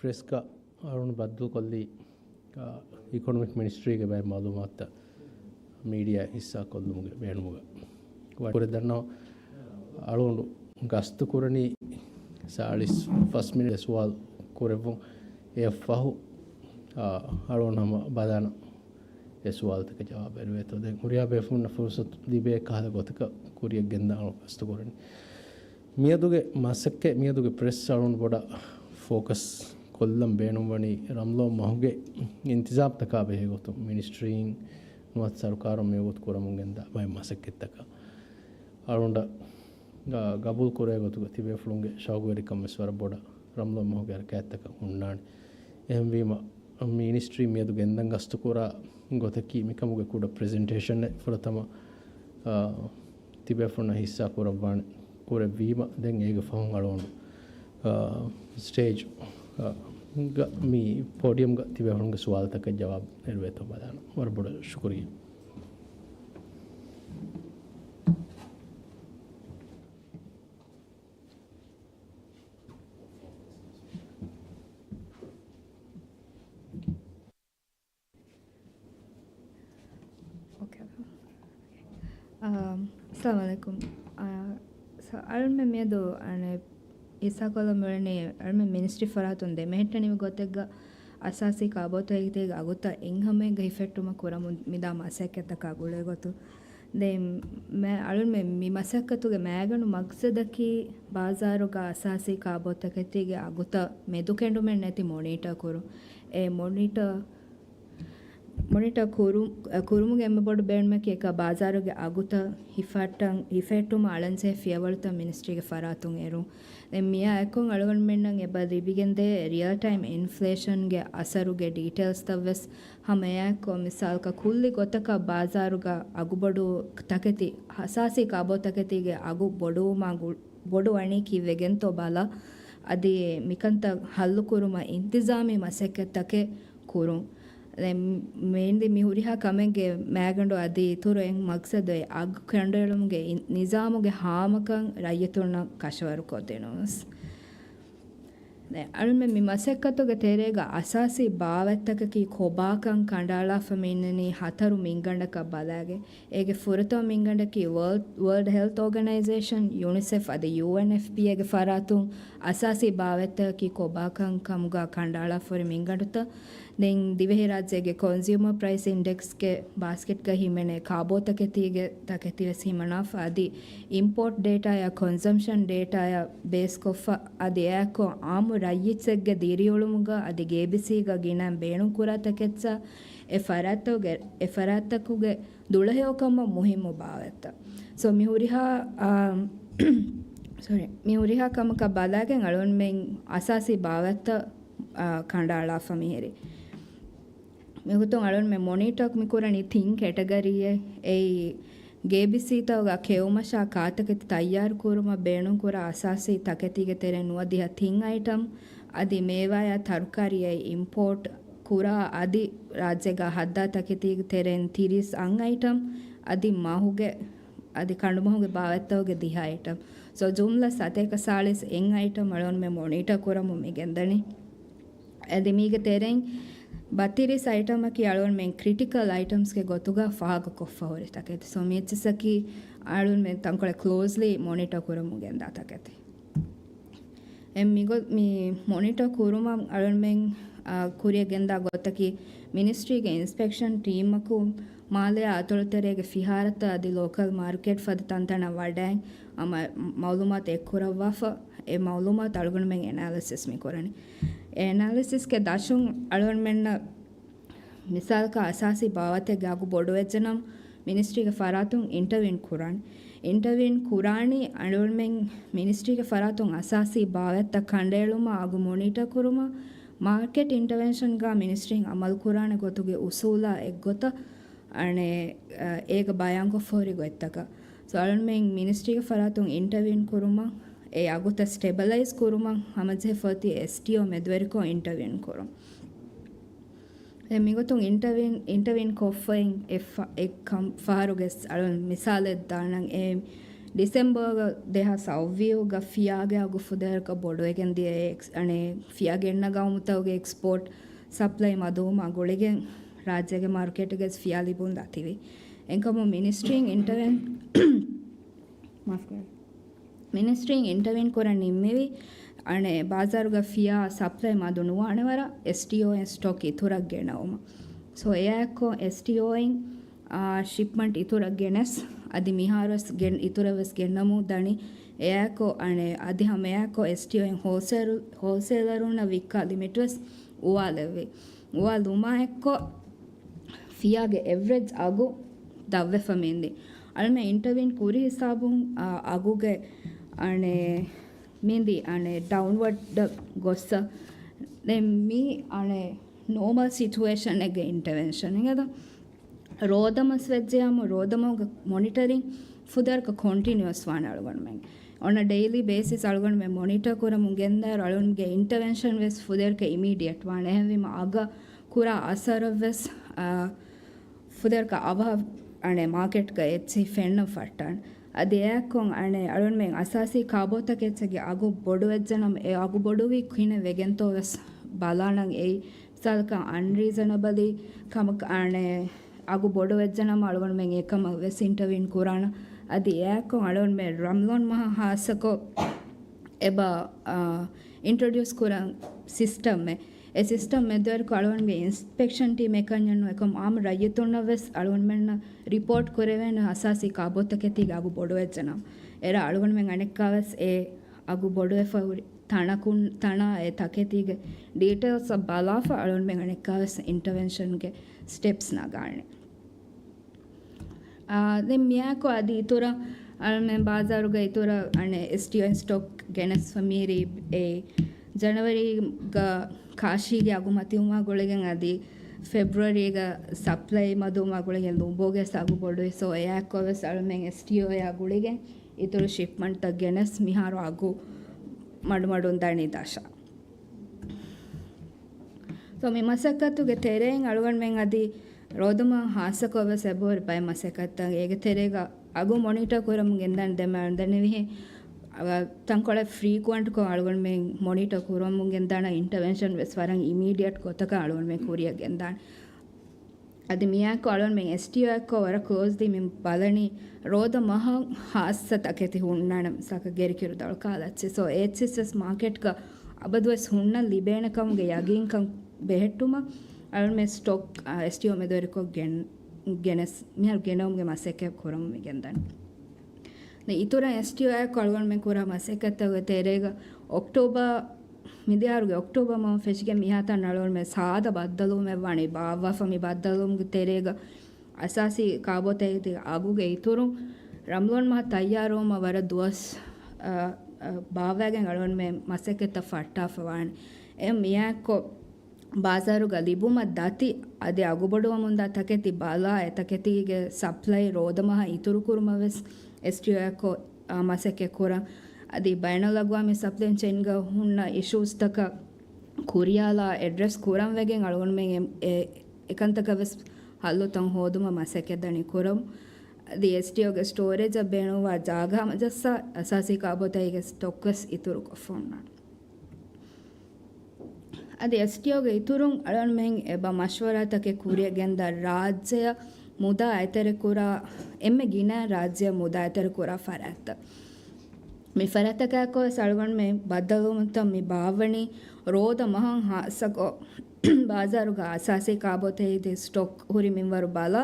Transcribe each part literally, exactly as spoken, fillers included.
ޕްރެސްގަ އަޅުން ބައްދަލުކޮށްލީ، އާ، އިކޮނޮމިކް މިނިސްޓްރީގެ ބައެއް މައުލޫމާތުތައް މީޑިއާ ހިއްސާކޮށްލުމުގެ ބޭނުމުގަ. ކުރެ ދަންނަވަ އަޅުގަނޑު ގަސްތު ކުރަނީ ސާޅީސް ފަސް މިނިޓް ސުވާލު ކުރެއްވުން. އެއަށް ފަހު، އާ، އަޅުގަނޑު ހަމަ ބަލާނަ އެ ސުވާލުތަކަށް ޖަވާބު އެރުވޭތޯ. ދެން ހުރިހާ ބޭފުޅުންނަށް ފުރުސަތު ލިބޭ ކަހަލަ ގޮތަކަށް ކުރިއަށް ގެންދާނަ ގަސްތު ކުރަނީ. މިއަދުގެ މަސައްކަތް، މިއަދުގެ ޕްރެސް އަޅުން ބޮޑަށް ފޯކަސް ކޮށްލަން ބޭނުންވަނީ ރަމްޟާން މަހުގެ އިންތިޒާމްތަކާ ބެހޭ ގޮތުން މިނިސްޓްރީން ނުވަތަ ސަރުކާރުން މިވަގުތު ކުރަމުން ގެންދާ ބައެއް މަސައްކަތްތަކަށް އަޅުގަނޑަށް، އާ، ގަބޫލު ކުރޭ ގޮތުގަ ތިބޭފުޅުންގެ ޝައުގުވެރިކަން ވެސް ވަރަށް ބޮޑަށް ރަމްޟާން މަހުގެ ހަރަކާތްތަކަށް ހުންނާނެ. އެހެންވީމަ، މިނިސްޓްރީ މިއަދު ގެންދަން ގަސްތުކުރާ ގޮތަކީ މިކަމުގެ ކުޑަ ޕްރެޒެންޓޭޝަނެއް ފުރަތަމަ، އާ، ތިބޭފުޅުންނަށް ހިއްސާ ކުރައްވާނެ، ކުރެއްވީމަ، ދެން އޭގެ ފަހުން އަޅުގަނޑު، އާ، ސްޓޭޖް، އާ، ގަ، މި ޕޯޑިއަމްގަ ތިބޭފުޅުންގެ ސުވާލުތަކަށް ޖަވާބު އެރުވޭތޯ ބަލާނަ. ވަރަށް ބޮޑަށް ޝުކުރިއްޔާ. އޯކޭ. އާ، އައްސަލާމު ޢަލައިކުމް. އާ، ސަ-، އަޅުމެން މިއަދު އަނެއް ހިއްސާކޮށްލަން މިއުޅެނީ އަޅުމެން މިނިސްޓްރީ ފަރާތުން ދެމެހެއްޓެނިވި ގޮތެއްގަ އަސާސީ ކާބޯތަކެތީގެ އަގުތައް އެއްހަމައެއްގަ ހިފެއްޓުމަށް ކުރަމުން މިދާ މަސައްކަތްތަކާ ގުޅޭ ގޮތުން. ދެން މަ-، އަޅުންމެ މި މަސައްކަތުގެ މައިގަނޑު މަގްސަދަކީ ބާޒާރުގަ އަސާސީ ކާބޯތަކެތީގެ އަގުތައް މެދުކެނޑުމެއް ނެތި މޮނީޓަ ކުރުން. އެ މޮނީޓަ، މޮނީޓަ ކުރު-، ކުރުމުގެ އެންމެ ބޮޑު ބޭނުމަކީ އެކަ ބާޒާރުގެ އަގުތައް ހިފައްޓަން، ހިފެއްޓުމަށް އަޅަންޖެހޭ ފިޔަވަޅުތައް މިނިސްޓްރީގެ ފަރާތުން އެރުން. ދެން މިއާ އެއްކޮށް އަޅުގަނޑުމެންނަށް އެބަ ލިބިގެންދޭ ރިއަލް ޓައިމް އިންފްލޭޝަންގެ އަސަރުގެ ޑީޓެއިލްސްތައް ވެސް ހަމައެއާއެއްކޮށް، މިސާލަކަށް ކުއްލި ގޮތަކަށް ބާޒާރުގަ އަގުބޮޑު ތަކެތި، އަސާސީ ކާބޯތަކެތީގެ އަގު ބޮޑުވުމާ ގު-، ބޮޑުވަނީ ކީއްވެގެންތޯ ބަލާ، އަދި މިކަންތައް ހައްލުކުރުމަށް އިންތިޒާމީ މަސައްކަތްތަކެއް ކުރުން. ދެން މޭންދި މި ހުރިހާ ކަމެއްގެ މައިގަނޑު އަދި އިތުރު އެއް މަގްސަދު އެ އަގު ކަނޑައެޅުމުގެ އިން-، ނިޒާމުގެ ހާމަކަން ރައްޔިތުންނަށް ކަށަވަރުކޮށްދިނުން. ދެން އަޅުމެން މި މަސައްކަތުގެ ތެރޭގަ އަސާސީ ބާވަތްތަކަކީ ކޮބާކަން ކަނޑައަޅާފަ މި އިންނަނީ ހަތަރު މިންގަނޑަކަށް ބަލާގެން. އޭގެ ފުރަތަމަ މިންގަނޑަކީ ވަރލްޑް، ވަރލްޑް ހެލްތް އޯގަނައިޒޭޝަން، ޔުނިސެފް އަދި ޔޫއެންއެފްޕީއޭގެ ފަރާތުން އަސާސީ ބާވަތްތަކަކީ ކޮބާކަން ކަމުގަ ކަނޑައަޅާފަ ހުރި މިންގަނޑުތައް. ދެން ދިވެހިރާއްޖޭގެ ކޮންސިއުމަރ ޕްރައިސް އިންޑެކްސްގެ ބާސްކެޓްގަ ހިމެނޭ ކާބޯތަކެތީގެ ތަކެތިވެސް ހިމަނާފަ އަދި އިމްޕޯޓް ޑޭޓާއާ ކޮންސަމްޝަން ޑޭޓާއާ ބޭސްކޮށްފަ އަދި އެއާއެކު އާއްމު ރައްޔިތެއްގެ ދިރިއުޅުމުގަ އަދި ގޭބިސީގަ ގިނައިން ބޭނުންކުރާ ތަކެއްޗާ އެ ފަރާތްތަކުގެ، އެ ފަރާތްތަކުގެ ދުޅަހެޔޮކަމަށް މުހިއްމު ބާވަތްތައް. ސޯ މި ހުރިހާ، އާ، ސޮރީ، މި ހުރިހާ ކަމަކަށް ބަލާގެން އަޅުންމެން އަސާސީ ބާވަތްތައް، އާ، ކަނޑައަޅާފަ މިހިރީ. މިގޮތުން އަޅުންމެ މޮނީޓަރ މި ކުރަނީ ތިން ކެޓަގަރީއެއް. އެއީ، ގޭބިސީތަކުގަ ކެއުމަށާ ކާތަކެތި ތައްޔާރު ކުރުމަށް ބޭނުންކުރާ އަސާސީ ތަކެތީގެ ތެރެއިން ނުވަދިހަ ތިން އައިޓަމް، އަދި މޭވާއާ ތަރުކާރީއާ އިމްޕޯޓް ކުރާ އަދި ރާއްޖޭގަ ހައްދާ ތަކެތީގެ ތެރެއިން ތިރީސް އަށް އައިޓަމް، އަދި މަހުގެ، އަދި ކަނޑުމަހުގެ ބާވަތްތަކުގެ ދިހަ އައިޓަމް. ސޯ ޖުމްލަ ސަތޭކަ ސާޅީސް އެއް އައިޓަމް އަޅުންމެ މޮނީޓަރ ކުރަމުން މި ގެންދަނީ. އަދި މީގެ ތެރެއިން ބައްތިރީސް އައިޓަމަކީ އަޅުންމެން ކްރިޓިކަލް އައިޓަމްސްގެ ގޮތުގަ ފާހަގަކޮށްފަ ހުރި ތަކެތި. ސޯ މި އެއްޗިއްސަކީ އަޅުންމެން ތަންކޮޅެއް ކްލޯޒްލީ މޮނިޓަ ކުރަމުން ގެންދާ ތަކެތި. އެ މިގޮ-، މި މޮނިޓަ ކުރުމަށް އަޅުންމެން، އާ، ކުރިއަށް ގެންދާ ގޮތަކީ މިނިސްޓްރީގެ އިންސްޕެކްޝަން ޓީމަކު މާލެއާ އަތޮޅުތެރޭގެ ފިހާރަތައް އަދި ލޯކަލް މާރކެޓް ފަދަ ތަންތަނަށް ވަޑައި އަމަ މައުލޫމާތު އެއްކުރައްވާފަ، އެ މައުލޫމާތު އަޅުގަނޑުމެން އެނާލިސިސް މި ކުރަނީ. އެ އެނާލިސިސްގެ ދަށުން އަޅުގަނޑުމެންނަށް މިސާލަކަށް އަސާސީ ބާވަތެއްގެ އަގު ބޮޑުވެއްޖެނަމަ، މިނިސްޓްރީގެ ފަރާތުން އިންޓަވީން ކުރާނެ. އިންޓަވީން ކުރާނީ އަޅުގަނޑުމެން މިނިސްޓްރީގެ ފަރާތުން އަސާސީ ބާވަތްތައް ކަނޑައެޅުމަށް އަގު މޮނިޓަ ކުރުމަށް، މާކެޓް އިންޓަވެންޝަންގަ މިނިސްޓްރީން އަމަލު ކުރާނެ ގޮތުގެ އުސޫލާ އެއްގޮތަށް އަނެއް، އޭގަ ބަޔާންކޮށްފަ ހުރި ގޮތްތަކަށް. ސޯ އަޅުންމެން މިނިސްޓްރީގެ ފަރާތުން އިންޓަވީން ކުރުމަށް، އެ އަގުތައް ސްޓެބަލައިޒް ކުރުމަށް ހަމަޖެހިފަ އޮތީ އެސްޓީއޯ މެދުވެރިކޮށް އިންޓަވީން ކުރުން. ދެން މިގޮތުން އިންޓަވީން، އިންޓަވީން ކޮށްފައިން އެއް ފަ-، އެއް ކަން ފަހަރުގެ އަޅުން މިސާލެއް ދާނަން. އެ ޑިސެމްބަރ ދެހާސް އަށްވަނަ ފިޔާގެ އަގު ފުދޭވަރަކަށް ބޮޑުވެގެން ދިޔަ އެ އެކްސް-، އަނެއް ފިޔާ ގެންނަ ގައުމުތަކުގެ އެކްސްޕޯޓް ސަޕްލައި މަދުވުމާ ގުޅިގެން ރާއްޖޭގެ މާރުކެޓުގައި ފިޔާ ލިބުން ދަތިވި. އެކަމު މިނިސްޓްރީން އިންޓަވެން، މާފް ކުރޭ. މިނިސްޓްރީން އިންޓަވެން ކުރަން ނިންމެވި، އަނެއް ބާޒާރުގަ ފިޔާ ސަޕްލައި މަދު ނުވާނެ ވަރަށް އެސްޓީއޯއިން ސްޓޮކް އިތުރަށް ގެނައުމަށް. ސޯ އެއާއެއްކޮށް އެސްޓީއޯއިން، އާ، ޝިޕްމަންޓް އިތުރަށް ގެނެސް، އަދި މިހާރުވެސް ގެން، އިތުރަށްވެސް ގެންނަމުން ދަނީ. އެއާއެއްކޮށް އަނެއް އަދި ހަމަ އެއާއެއްކޮށް އެސްޓީއޯއިން ހޯލްސޭލް، ހޯލްސޭލަރުންނަށް ވިއްކާ ލިމިޓްވެސް އުވާލެއްވި. އުވާލުމާއެއްކޮށް ފިޔާގެ އެވްރެޖް އަގު ދަށްވެފަ މިންދި. އަޅުމެ އިންޓަވިން ކުރި ހިސާބުން، އާ، އަގުގެ އަނެއް މިންދި އަނެއް ޑައުންވަޑް ގޮއްސަ. ދެން މީ އަނެއް ނޯމަލް ސިޗުއޭޝަނެއްގެ އިންޓަވެންޝަނެއް އެދަ. ރޯދަމަސް ވެއްޖެޔާމު ރޯދަމަގަ މޮނިޓަރިން ފުދޭވަރަކަށް ކޮންޓިނިއުއަސް ވާނެ އަޅުގަނޑުމެން. އޮން އަ ޑެއިލީ ބޭސިސް އަޅުގަނޑުމެން މޮނިޓަރ ކުރަމުން ގެންދާއިރު އަޅުގަނޑުގެ އިންޓަވެންޝަން ވެސް ފުދޭވަރަކަށް އިމީޑިއެޓް ވާނެ. އެހެންވީމަ އަގަށް ކުރާ އަސަރަށް ވެސް، އާ، ފުދޭވަރަކަށް އަވަހަށް އަނެއް މާކެޓްގަ އެއްޗެހި ފެންނަން ފައްޓާނެ. އަދި އެއާއެއްކޮށް އަނެއް އަޅުގަނޑުމެން އަސާސީ ކާބޯތަކެއްޗެއްގެ އަގު ބޮޑުވެއްޖެނަމަ، އެ އަގު ބޮޑުވީ ކިހިނެއް ވެގެންތޯ ވެސް ބަލާނަން. އެއީ މިސާލަކަށް އަންރީޒަނަބަލީ ކަމަކަށް އަނެއް އަގު ބޮޑުވެއްޖެނަމަ އަޅުގަނޑުމެން އެކަމަށް ވެސް އިންޓަވީން ކުރާނަ. އަދި އެއާއެއްކޮށް އަޅުގަނޑުމެން ރަމްލޯން މަހަށް ހާއްސަކޮށް އެބަ، އާ، އިންޓްރޮޑިއުސް ކުރަން ސިސްޓަމެއް. އެ ސިސްޓަމް މެދުވެރިކޮށް އަޅުގަނޑުގެ އިންސްޕެކްޝަން ޓީމް އެކަންޏެއް ނޫން، އެކަމު އާއްމު ރައްޔިތުންނަށް ވެސް އަޅުގަނޑުމެންނަށް ރިޕޯޓް ކުރެވޭނެ އަސާސީ ކާބޯތަކެތީގެ އަގު ބޮޑުވެއްޖެނަމަ. އެރާ އަޅުގަނޑުމެން އަނެއްކާވެސް އެ އަގު ބޮޑުވެފަ ހުރި ތަނަކުން، ތަނާ އެ ތަކެތީގެ ޑީޓެއިލްސް ބަލާފަ އަޅުގަނޑުމެން އަނެއްކާވެސް އިންޓަވެންޝަންގެ ސްޓެޕްސް ނަގާނެ. އާ، ދެން މިއާކޮށް އަދި އިތުރަށް އަޅުމެން ބާޒާރުގަ އިތުރަށް އަނެއް އެސްޓީއޯއިން ސްޓޮކް ގެނެސްފަ މީރީ އެ ޖަނަވަރީގަ ކާށީގެ އަގު މަތިވުމާ ގުޅިގެން އަދި ފެބްރުއަރީގަ ސަޕްލައި މަދުވުމާ ގުޅިގެން ލުނބޯގެ އަގު ބޮޑުވި. ސޯ އެއާއެއްކޮށް ވެސް އަޅުމެން އެސްޓީއޯއާ ގުޅިގެން އިތުރު ޝިޕްމަންޓްތައް ގެނެސް މިހާރު އަގު މަޑުމަޑުން ދަނީ ދަށަށް. ސޯ މި މަސައްކަތުގެ ތެރެއިން އަޅުގަނޑުމެން އަދި ރޯދަމަހަށް ހާއްސަކޮށް ވެސް އެބަހުރި ބައެއް މަސައްކަތްތައް އޭގެ ތެރޭގަ އަގު މޮނިޓަރ ކުރަމުން ގެންދާނެ. ދެން މި ދެންނެވިހެން، އަ، ތަންކޮޅެއް ފްރީކުއަންޓްކޮށް އަޅުގަނޑުމެން މޮނިޓަރ ކުރަމުން ގެންދާނެ. އިންޓަވެންޝަން ވެސް ވަރަށް އިމީޑިއެޓް ގޮތަކަށް އަޅުގަނޑުމެން ކުރިއަށް ގެންދާނެ. އަދި މިއާއެކު އަޅުގަނޑުމެން އެސްޓީއޯއާއެކު ވަރަށް ކްލޯސްލީ މި ބަލަނީ ރޯދަ މަހަށް ހާއްސަ ތަކެތި ހުންނާނެ، މިސާލަކަށް ގެރިކިރު ދަޅު ކާލައްޗި. ސޯ އެއްޗިސް ވެސް މާކެޓްގަ އަބަދުވެސް ހުންނަން ލިބޭނެ ކަމުގެ ޔަގީންކަން ބެހެއްޓުމަށް އަޅުގަނޑުމެން ސްޓޮކް، އާ، އެސްޓީއޯ މެދުވެރިކޮށް ގެން، ގެނެސް، މިހާރު ގެނައުމުގެ މަސައްކަތް ކުރަމުން މި ގެންދަނީ. ދެން އިތުރަށް އެސްޓީއޯއާއެކު އަޅުގަނޑުމެން ކުރާ މަސައްކަތްތަކުގެ ތެރޭގަ އޮކްޓޯބަރ، މިދިޔައިރުގެ އޮކްޓޯބަރ މަހުން ފެށިގެން މިހާތަން އަޅުގަނޑުމެން ސާދަ ބައްދަލުވުމެއް ވާނީ. ބާއްވާފަ މި ބައްދަލުވުމުގެ ތެރޭގަ އަސާސީ ކާބޯތަކެތި އަގުގެ އިތުރުން ރަމްލޯން މަހަށް ތައްޔާރުވުމަށް ވަރަށް ދުވަސް، އަ، އަ، ބާއްވައިގެން އަޅުގަނޑުމެން މަސައްކަތްތައް ފައްޓާފަ ވާނެ. އެ މިއާއެކު ބާޒާރުގަ ލިބުމަށް ދަތި އަދި އަގުބޮޑުވަމުންދާ ތަކެތި ބަލާ، އެ ތަކެތީގެ ސަޕްލައި ރޯދަމަހަށް އިތުރުކުރުމަށް ވެސް އެސްޓީއޯއާއެކު، އާ، މަސައްކަތް ކުރަން. އަދި ބައިނަލްއަގްވާމީ ސަޕްލައި ޗެއިންގަ ހުންނަ އިޝޫސްތަކަށް ކުރިޔާލާ އެޑްރެސް ކުރަން ވެގެން އަޅުގަނޑުމެން އެ، އެ، އެކަންތަކަށް ވެސް ހައްލުތައް ހޯދުމަށް މަސައްކަތް ދަނީ ކުރަމުން. އަދި އެސްޓީއޯގެ ސްޓޯރޭޖަށް ބޭނުންވާ ޖާގަ ހަމަޖައްސާ އަސާސީ ކާބޯތަކެތީގެ ސްޓޮކް ވެސް އިތުރުކޮށްފަ ހުންނާނެ. އަދި އެސްޓީއޯގެ އިތުރުން އަޅުގަނޑުމެން އެބަ މަޝްވަރާތަކެއް ކުރިއަށް ގެންދާ ރާއްޖެއަށް މުދާ އެތެރެކުރާ، އެންމެ ގިނަ ރާއްޖެއަށް މުދާ އެތެރެކުރާ ފަރާތްތައް. މި ފަރާތްތަކާއެކު ވެސް އަޅުގަނޑުމެން ބައްދަލުވުމުންތައް މި ބާއްވަނީ ރޯދަ މަހަށް ހާއްސަކޮށް ބާޒާރުގަ އަސާސީ ކާބޯތަކެތި ސްޓޮކް ހުރި މިންވަރު ބަލާ،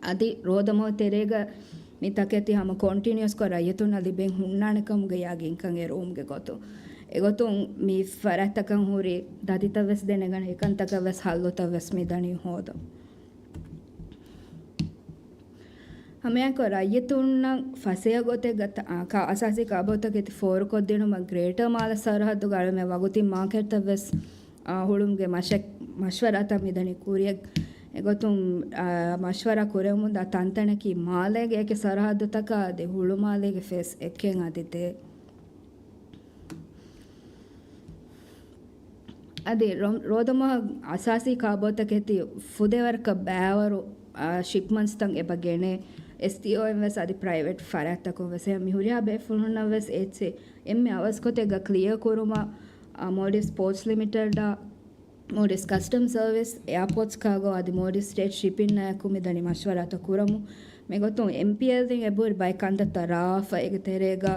އަދި ރޯދަމަހު ތެރޭގަ މި ތަކެތި ހަމަ ކޮންޓިނިއުސްކޮށް ރައްޔިތުންނަށް ލިބެން ހުންނާނެ ކަމުގެ ޔަގީންކަން އެރުވުމުގެ ގޮތުން. އެގޮތުން މި ފަރާތްތަކަށް ހުރި ދަތިތައް ވެސް ދެނެގަނެ، އެކަންތަކަށް ވެސް ހައްލުތައް ވެސް މިދަނީ ހޯދަން. ހަމައެކަނި ރައްޔިތުންނަށް ފަސޭހަ ގޮތެއްގަ ތަ-، އާ، ކާ-، އަސާސީ ކާބޯތަކެތި ފޯރުކޮށްދިނުމަށް ގްރޭޓަރ މާލެ ސަރަހައްދުގަ އަޅުމެ ވަގުތީ މާކެޓްތައް ވެސް އާ، ހުޅުމުގެ މަޝަ-، މަޝްވަރާތައް މިދަނީ ކުރިއަށް. އެގޮތުން، އާ، މަޝްވަރާ ކުރެވެމުންދާ ތަންތަނަކީ މާލޭގެ އެކި ސަރަހައްދުތަކާ އަދި ހުޅުމާލޭގެ ފޭސް އެކެއް އަދި ދޭ. އަދި ރޮ-، ރޯދަމަހަށް އަސާސީ ކާބޯތަކެތި ފުދޭވަރަކަށް ބައިވަރު، އާ، ޝިޕްމަންޓްސްތައް އެބަ ގެނޭ. އެސްޓީއޯއިން ވެސް އަދި ޕްރައިވެޓް ފަރާތްތަކުން ވެސް މި ހުރިހާ ބޭފުޅުންނަށް ވެސް އެއްޗެއް އެންމެ އަވަސްކޮށް ގަ ކްލިއަރ ކުރުމަށް، އާ، މޯލްޑިވްސް ޕޯޓްސް ލިމިޓެޑާ، މޯލްޑިވްސް ކަސްޓަމް ސަރވިސް، އެއާޕޯޓްސް ކާގޯ އަދި މޯލްޑިވްސް ސްޓޭޓް ޝިޕިންއާއެކު މިދަނީ މަޝްވަރާތައް ކުރަމުން. މިގޮތުން އެމްޕީއެލް އިން އެބަހުރި ބައެއް ކަންތައްތައް ރާވާފަ، އޭގެ ތެރޭގަ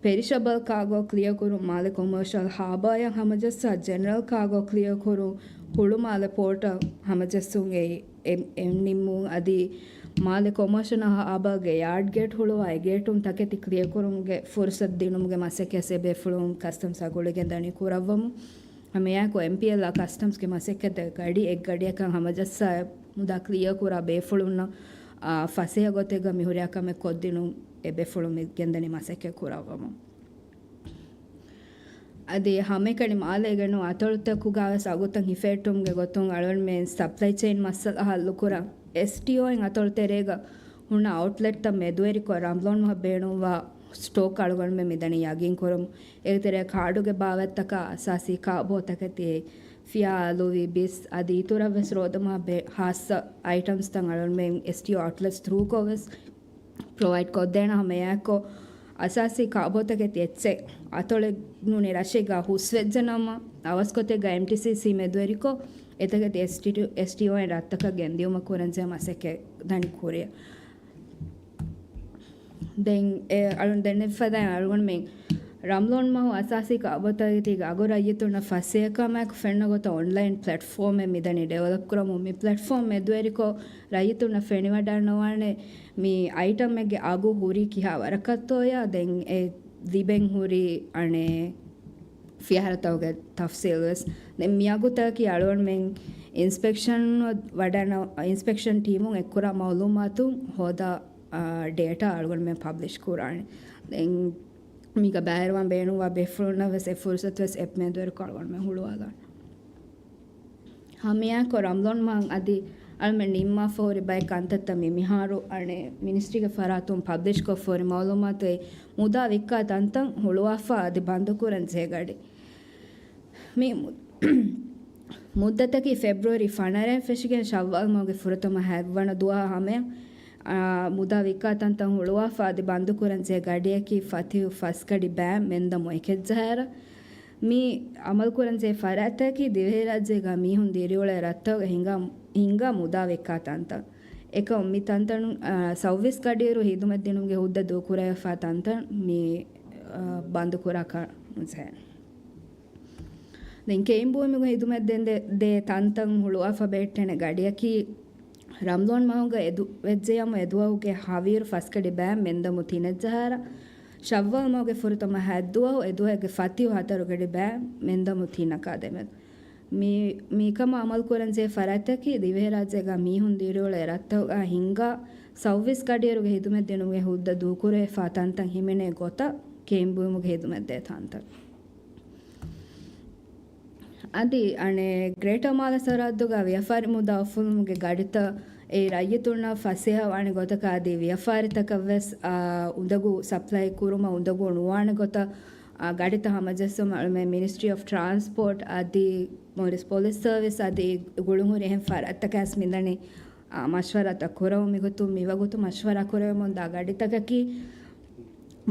ޕެރިޝަބަލް ކާގޯ ކްލިއަރ ކުރުން، މާލެ ކޮމާޝަލް ހާބާއަށް ހަމަޖައްސާ ޖެނެރަލް ކާގޯ ކްލިއަރ ކުރުން، ހުޅުމާލެ ޕޯޓަށް ހަމަޖެއްސުން އެ، އެ، އެ ނިންމުން އަދި މާލެ ކޮމާޝަލް ހާބާގެ ޔާޑް ގޭޓް ހުޅުވާ އެ ގޭޓުން ތަކެތި ކްލިއަރ ކުރުމުގެ ފުރުސަތު ދިނުމުގެ މަސައްކަތް އެބޭފުޅުން ކަސްޓަމްސް އަގު ގުޅިގެން ދަނީ ކުރައްވަމުން. ހަމައެއާއެކު އެމްޕީއެލްއާ ކަސްޓަމްސްގެ މަސައްކަތް ގަޑި އެއްގަޑިއަކަށް ހަމަޖައްސާ މުދާ ކްލިއަރ ކުރާ ބޭފުޅުންނަށް، އާ، ފަސޭހަ ގޮތެއްގަ މިހުރިހާ ކަމެއް ކޮށްދިނުން އެބޭފުޅުން މި ގެންދަނީ މަސައްކަތް ކުރައްވަމުން. އަދި ހަމައެކަނި މާލޭގެ ނޫން އަތޮޅުތަކުގަވެސް އަގުތައް ހިފެހެއްޓުމުގެ ގޮތުން އަޅުގަނޑުމެން ސަޕްލައި ޗެއިން މައްސަލަ ހައްލުކުރަން އެސްޓީއޯއިން އަތޮޅު ތެރޭގަ ހުންނަ އައުޓްލެޓްތައް މެދުވެރިކޮށް ރަމްޟާން މަހަށް ބޭނުންވާ ސްޓޯކް އަޅުގަނޑުމެން މިދަނީ ޔަގީންކުރަމުން. އޭގެތެރޭ ކާޑުގެ ބާވަތްތަކާ އަސާސީ ކާބޯތަކެތި ފިޔާ، ލުވި، ބިސް އަދި އިތުރަށް ވެސް ރޯދަމާ ބެ-، ހާއްސަ އައިޓަމްސްތައް އަޅުގަނޑުމެން އެސްޓީއޯ އައުޓްލެޓްސް ތްރޫކޮށް ވެސް ޕްރޮވައިޑް ކޮށްދޭނަ ހަމައެއާއެކު އަސާސީ ކާބޯތަކެތި އެއްޗެއް އަތޮޅެއް ނޫނީ ރަށެއްގަ ހުސްވެއްޖެ ނަމަ، އަވަސްކޮށްތެއްގަ އެމްޓީސީސީ މެދުވެރިކޮށް އެތަކެތި އެސްޓީއޯއިން ރަށްތަކަށް ގެންދިއުމަށް ކުރަންޖެހޭ މަސައްކަތް ދަނީ ކުރިއަށް. ދެން އެ އަޅުން ދެންނެވިފަދައިން އަޅުގަނޑުމެން ރަމްޟާން މަހު އަސާސީ ކާބޯތަކެތީގެ އަގު ރައްޔިތުންނަށް ފަސޭހަކަމާއެކު ފެންނަ ގޮތަށް އޮންލައިން ޕްލެޓްފޯމެއް މިދަނީ ޑިވެލޮޕް ކުރަމުން. މި ޕްލެޓްފޯމް މެދުވެރިކޮށް ރައްޔިތުންނަށް ފެނިވަޑައިނުވާނެ މި އައިޓަމެއްގެ އަގު ހުރީ ކިހާ ވަރަކަށްތޯޔާ، ދެން އެ ލިބެން ހުރި އަނެއް ފިޔަވަޅުތަކުގެ ތަފްސީލް ވެސް. ދެން މިއަގުތަކަކީ އަޅުގަނޑުމެން އިންސްޕެކްޝަން ވަޑައި-، އިންސްޕެކްޝަން ޓީމުން އެއްކުރާ މައުލޫމާތު ހޯދާ، އާ، ޑޭޓާ އަޅުގަނޑުމެން ޕަބްލިޝް ކުރާނެ. ދެން މީގަ ބައިވެރިވާން ބޭނުންވާ ބޭފުޅުންނަށް ވެސް އެ ފުރުސަތު ވެސް އެޕް މެދުވެރިކޮށް އަޅުގަނޑުމެން ހުޅުވާލާނެ. ހަމައެއާއެކު ރަމްޟާން މަހަށް އަދި އަޅުމެން ނިންމާފަ ހުރި ބައެއް ކަންތައްތައް މި މިހާރު އަނެއް މިނިސްޓްރީގެ ފަރާތުން ޕަބްލިޝްކޮށްފަ ހުރި މައުލޫމާތު އެ މުދާ ވިއްކާ ތަންތަން ހުޅުވާފަ އަދި ބަންދުކުރަން ޖެހޭ ގަޑި. މި މު-، މުއްދަތަކީ ފެބްރުއަރީ ފަނަރައިން ފެށިގެން ޝައްވާލް މަހުގެ ފުރަތަމަ ހަތްވަނަ ދުވަހަށް ހަމަޔަށް، އާ، މުދާ ވިއްކާ ތަންތަން ހުޅުވާފަ އަދި ބަންދުކުރަން ޖެހޭ ގަޑިއަކީ ފަތިހު ފަސްގަޑި ބައި މެންދަމު އެކެއްޖަހާއިރަށް، މި އަމަލުކުރަންޖެހޭ ފަރާތްތަކީ ދިވެހިރާއްޖޭގަ މީހުން ދިރިއުޅޭ ރަށްތަކުގަ ހިނގާ، ހިނގާ މުދާ ވިއްކާ ތަންތަން. އެކަމް މި ތަންތަނުން، އާ، ސައުވީސް ގަޑިއިރު ހިދުމަތް ދިނުމުގެ ހުއްދަ ދޫކުރެވިފާ ތަންތަން މި، އާ، ބަންދުކުރާކަށް ނުޖެހޭ. ދެން ކެއިން ބުއިމުގެ ހިދުމަތް ދޭން ދޭ، ދޭ ތަންތަން ހުޅުވާފަ ބެހެއްޓޭނެ ގަޑިއަކީ ރަމްޟާން މަހުގަ އެދު-، ވެއްޖެޔަމު އެދުވަހުގެ ހަވީރު ފަސްގަޑި ބައި މެންދަމު ތިނެއްޖަހާއިރަށް، ޝައްވާލް މަހުގެ ފުރަތަމަ ހަތްދުވަހު އެދުވަހުގެ ފަތިހު ހަތަރު ގަޑި ބައި މެންދަމު ތިނަކާ ދެމެދު. މި، މިކަމަށް އަމަލުކުރަންޖެހޭ ފަރާތްތަކީ ދިވެހިރާއްޖޭގަ މީހުން ދިރިއުޅޭ ރަށްތަކުގަ ހިންގާ ސައުވީސް ގަޑިއިރުގެ ހިދުމަތް ދިނުމުގެ ހުއްދަ ދޫކުރެވިފާ ތަންތަން ހިމެނޭ ގޮތަށް ކެއިން ބުއިމުގެ ހިދުމަތް ދޭ ތަންތަން. އަދި އަނެއް ގްރޭޓަރ މާލެ ސަރަހައްދުގަ ވިޔަފާރި މުދާ އުފުލުމުގެ ގަޑިތައް އެ ރައްޔިތުންނަށް ފަސޭހަވާނެ ގޮތަކަށް އަދި ވިޔަފާރިތަކަށް ވެސް، އާ، އުނދަގޫ ސަޕްލައި ކުރުމަށް އުނދަގޫ ނުވާނެ ގޮތަށް، އާ، ގަޑިތައް ހަމަޖެއްސުމަށް އަޅުމެން މިނިސްޓްރީ އޮފް ޓްރާންސްޕޯޓް އަދި މޯލްޑިވްސް ޕޮލިސް ސަރވިސް އަދި ގުޅުންހުރި އެހެން ފަރާތްތަކާސް މިދަނީ، އާ، މަޝްވަރާތައް ކުރަމުން. މިގޮތުން މިވަގުތު މަޝްވަރާ ކުރެވެމުންދާ ގަޑިތަކަކީ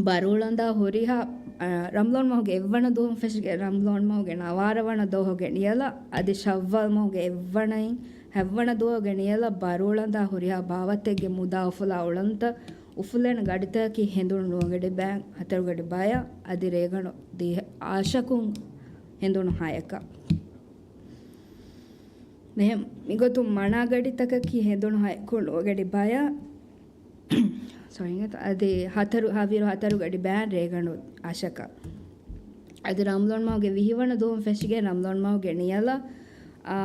ބަރޫޅަނދާ ހުރިހާ، އަ، ރަމްޟާން މަހުގެ އެއްވަނަ ދުވަހުން ފެށިގެން ރަމްޟާން މަހުގެ ނަވާރަ ވަނަ ދުވަހުގެ ނިޔަލަށް އަދި ޝައްވާލް މަހުގެ އެއްވަނައިން ހަތްވަނަ ދުވަހުގެ ނިޔަލަށް ބަރޫޅަނދާ ހުރިހާ ބާވަތެއްގެ މުދާ އުފުލާ އުޅަނދުތައް އުފުލޭނެ ގަޑިތަކަކީ ހެނދުނު ނުވަ ގަޑި ބައި ހަތަރު ގަޑި ބަޔަށް އަދި ރޭގަނޑު ދިހަ އަށަކުން ހެނދުނު ހަޔަކަށް. މިގޮތުން މަނާ ގަޑިތަކަކީ ހެނދުނު ހަޔަކުން ނުވަ ގަޑި ބަޔަށް ސޮރީ، އަދި ހަތަރު، ހަވީރު ހަތަރު ގަޑި ބައި ރޭގަނޑު އަށަކަށް. އަދި ރަމްޟާން މަހުގެ ވިހިވަނަ ދުވަހުން ފެށިގެން ރަމްޟާން މަހުގެ ނިޔަލަށް، އާ،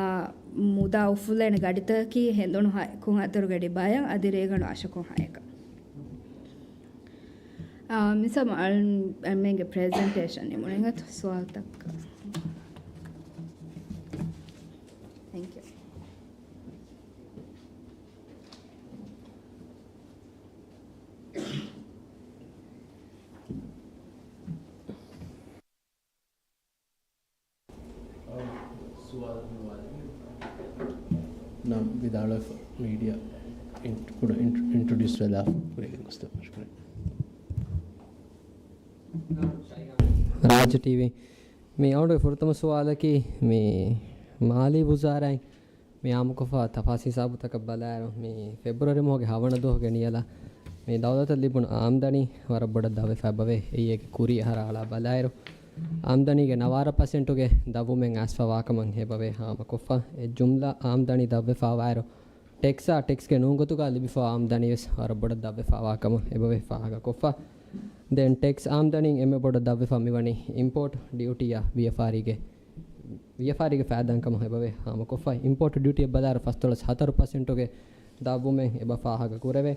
މުދާ އުފުލޭނެ ގަޑިތަކަކީ ހެނދުނު ހަ-، ކުން ހަތަރު ގަޑި ބަޔަށް އަދި ރޭގަނޑު އަށަކުން ހަޔަކަށް. އާ، މިސަމް އަޅު-، އަޅުމެންގެ ޕްރެޒެންޓޭޝަން ނިމުނީ އިނގޭތޯ ސުވާލުތައް. ތެންކް ޔޫ. ނަމް ވިދާޅުވެފަ މީޑިއާ. ކުޑަ އިންޓްރޮޑިއުސް ވެލާފަ ކުރިއަށް ގެންގޮސްދެއްވާ. ޝުކުރިއްޔާ. ރާއްޖެ ޓީވީ. މި އަޅުގަނޑުގެ ފުރަތަމަ ސުވާލަކީ، މި މާލީ ވުޒާރާއިން މި އާއްމުކޮށްފަ ތަފާސް ހިސާބުތަކަށް ބަލާއިރު، މި ފެބްރުއަރީ މަހުގެ ހަވަނަ ދުވަހުގެ ނިޔަލަށް މި ދައުލަތަށް ލިބުނު އާމްދަނީ ވަރަށް ބޮޑަށް ދަށްވެފަ އެބަވޭ. އެއީ އޭގެ ކުރީ އަހަރާ އަޅާ ބަލާއިރު، އާމްދަނީގެ ނަވާރަ ޕަސެންޓުގެ ދަށްވުމެއް އައިސްފަ ވާކަމަށް އެބަވޭ ހާމަކޮށްފަ. އެ ޖުމްލަ އާމްދަނީ ދަށްވެފަވާއިރު، ޓެކްސްއާ ޓެކްސްގެ ނޫން ގޮތުގަ ލިބިފަ އާމްދަނީވެސް ވަރަށް ބޮޑަށް ދަށްވެފަ ވާކަމަށް އެބަވޭ ފާހަގަކޮށްފަ. ދެން ޓެކްސް އާމްދަނީން އެންމެ ބޮޑަށް ދަށްވެފަ މިވަނީ އިމްޕޯޓް ޑިއުޓީއާ ވިޔަފާރީގެ، ވިޔަފާރީގެ ފައިދާއިން ކަމަށް އެބަވޭ ހާމަކޮށްފަ. އިމްޕޯޓް ޑިއުޓީއަށް ބަލާއިރު ފަސްދޮޅަސް ހަތަރު ޕަސެންޓުގެ ދަށްވުމެއް އެބަ ފާހަގަ ކުރެވޭ.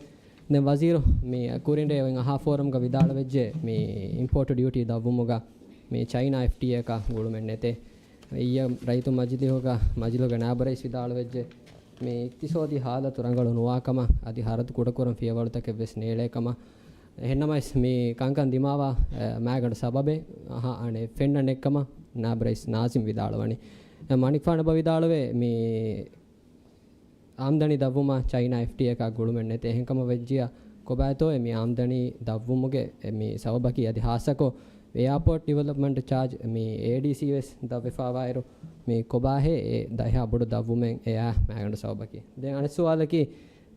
ދެން ވަޒީރު މި ކުރިން ރޭވެން އަހާ ފޯރަމްގަ ވިދާޅުވެއްޖެ، މި އިމްޕޯޓް ޑިއުޓީ ދަށްވުމުގަ މި ޗައިނާ އެފްޓީއޭއަކާ ގުޅުމެއް ނެތޭ. އިއްޔެ ރައްޔިތު މަޖިލީހުގަ، މަޖިލީހުގެ ނާއިބު ރައީސް ވިދާޅުވެއްޖެ، މި އިޤްތިޞާދީ ހާލަތު ރަނގަޅު ނުވާކަމަށް އަދި ހަރަދު ކުޑަކުރަން ފިޔަވަޅުތަކެއް ވެސް ނޭޅޭކަމަށް. އެހެންނަމަވެސް މި ކަންކަން ދިމާވާ، އެ، މާގަނޑު ސަބަބެއް އަހާ އަނެއް ފެންނަން ނެއްކަމަށް ނާއިބު ރައީސް ނާޒިމް ވިދާޅުވަނީ. އެ، މަނިކުފާނު އެބަ ވިދާޅުވޭ، މި އާމްދަނީ ދަށްވުމަށް ޗައިނާ އެފްޓީއޭއަކާ ގުޅުމެއް ނެތޭ. އެހެންކަމަށް ވެއްޖިއްޔާ ކޮބާތޯއޭ މި އާމްދަނީ ދަށްވުމުގެ އެ މި ސަބަބަކީ؟ އަދި ހާއްސަކޮށް އެއާޕޯޓް ޑިވެލޮޕްމަންޓް ޗާޖް މި އޭޑީސީ ވެސް ދަށްވެފަވާއިރު، މި ކޮބާހޭ އެ ދަހާ ބޮޑު ދަށްވުމެއް އެއާ މާގަނޑު ސަބަބަކީ؟ ދެން އަނެއް ސުވާލަކީ،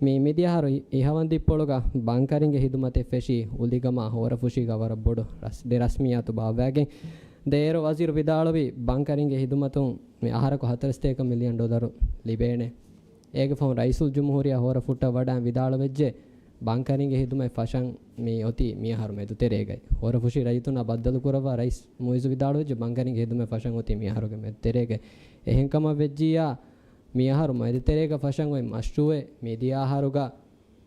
މި މިދިޔަ އަހަރު އި-، އިހަވަންދީއްޕޮޅުގަ ބަންކަރިންގެ ހިދުމަތެއް ފެށީ އުލިގަމާ ހޯރަފުށީގަ ވަރަށް ބޮޑު ރަސް-، ދެ ރަސްމިއްޔާތު ބާއްވައިގެން. ދެ އޭރު ވަޒީރު ވިދާޅުވީ، ބަންކަރިންގެ ހިދުމަތުން މި އަހަރަކު ހަތަރެއް ސަތޭކަ މިލިއަން ޑޮލަރު ލިބޭނެ. އޭގެ ފަހުން ރައީސުލްޖުމްހޫރިއްޔާ ހޯރަފުށަށް ވަޑައިން ވިދާޅުވެއްޖެ، ބަންކަރިންގެ ހިދުމަތް ފަށަން މި އޮތީ މިއަހަރު މެދުތެރޭގައި. ހޯރަފުށި ރައްޔިތުންނާ ބައްދަލުކުރައްވާ ރައީސް މުއިއްޒު ވިދާޅުވެއްޖެ، ބަންކަރިންގެ ހިދުމަތް ފަށަން އޮތީ މިއަހަރުގެ މެދުތެރޭގައި. އެހެންކަމަށް ވެއްޖިއްޔާ، މިއަހަރު މެދުތެރޭގަ ފަށަން އޮތް މަޝްރޫއެއް މިދިޔަ އަހަރުގަ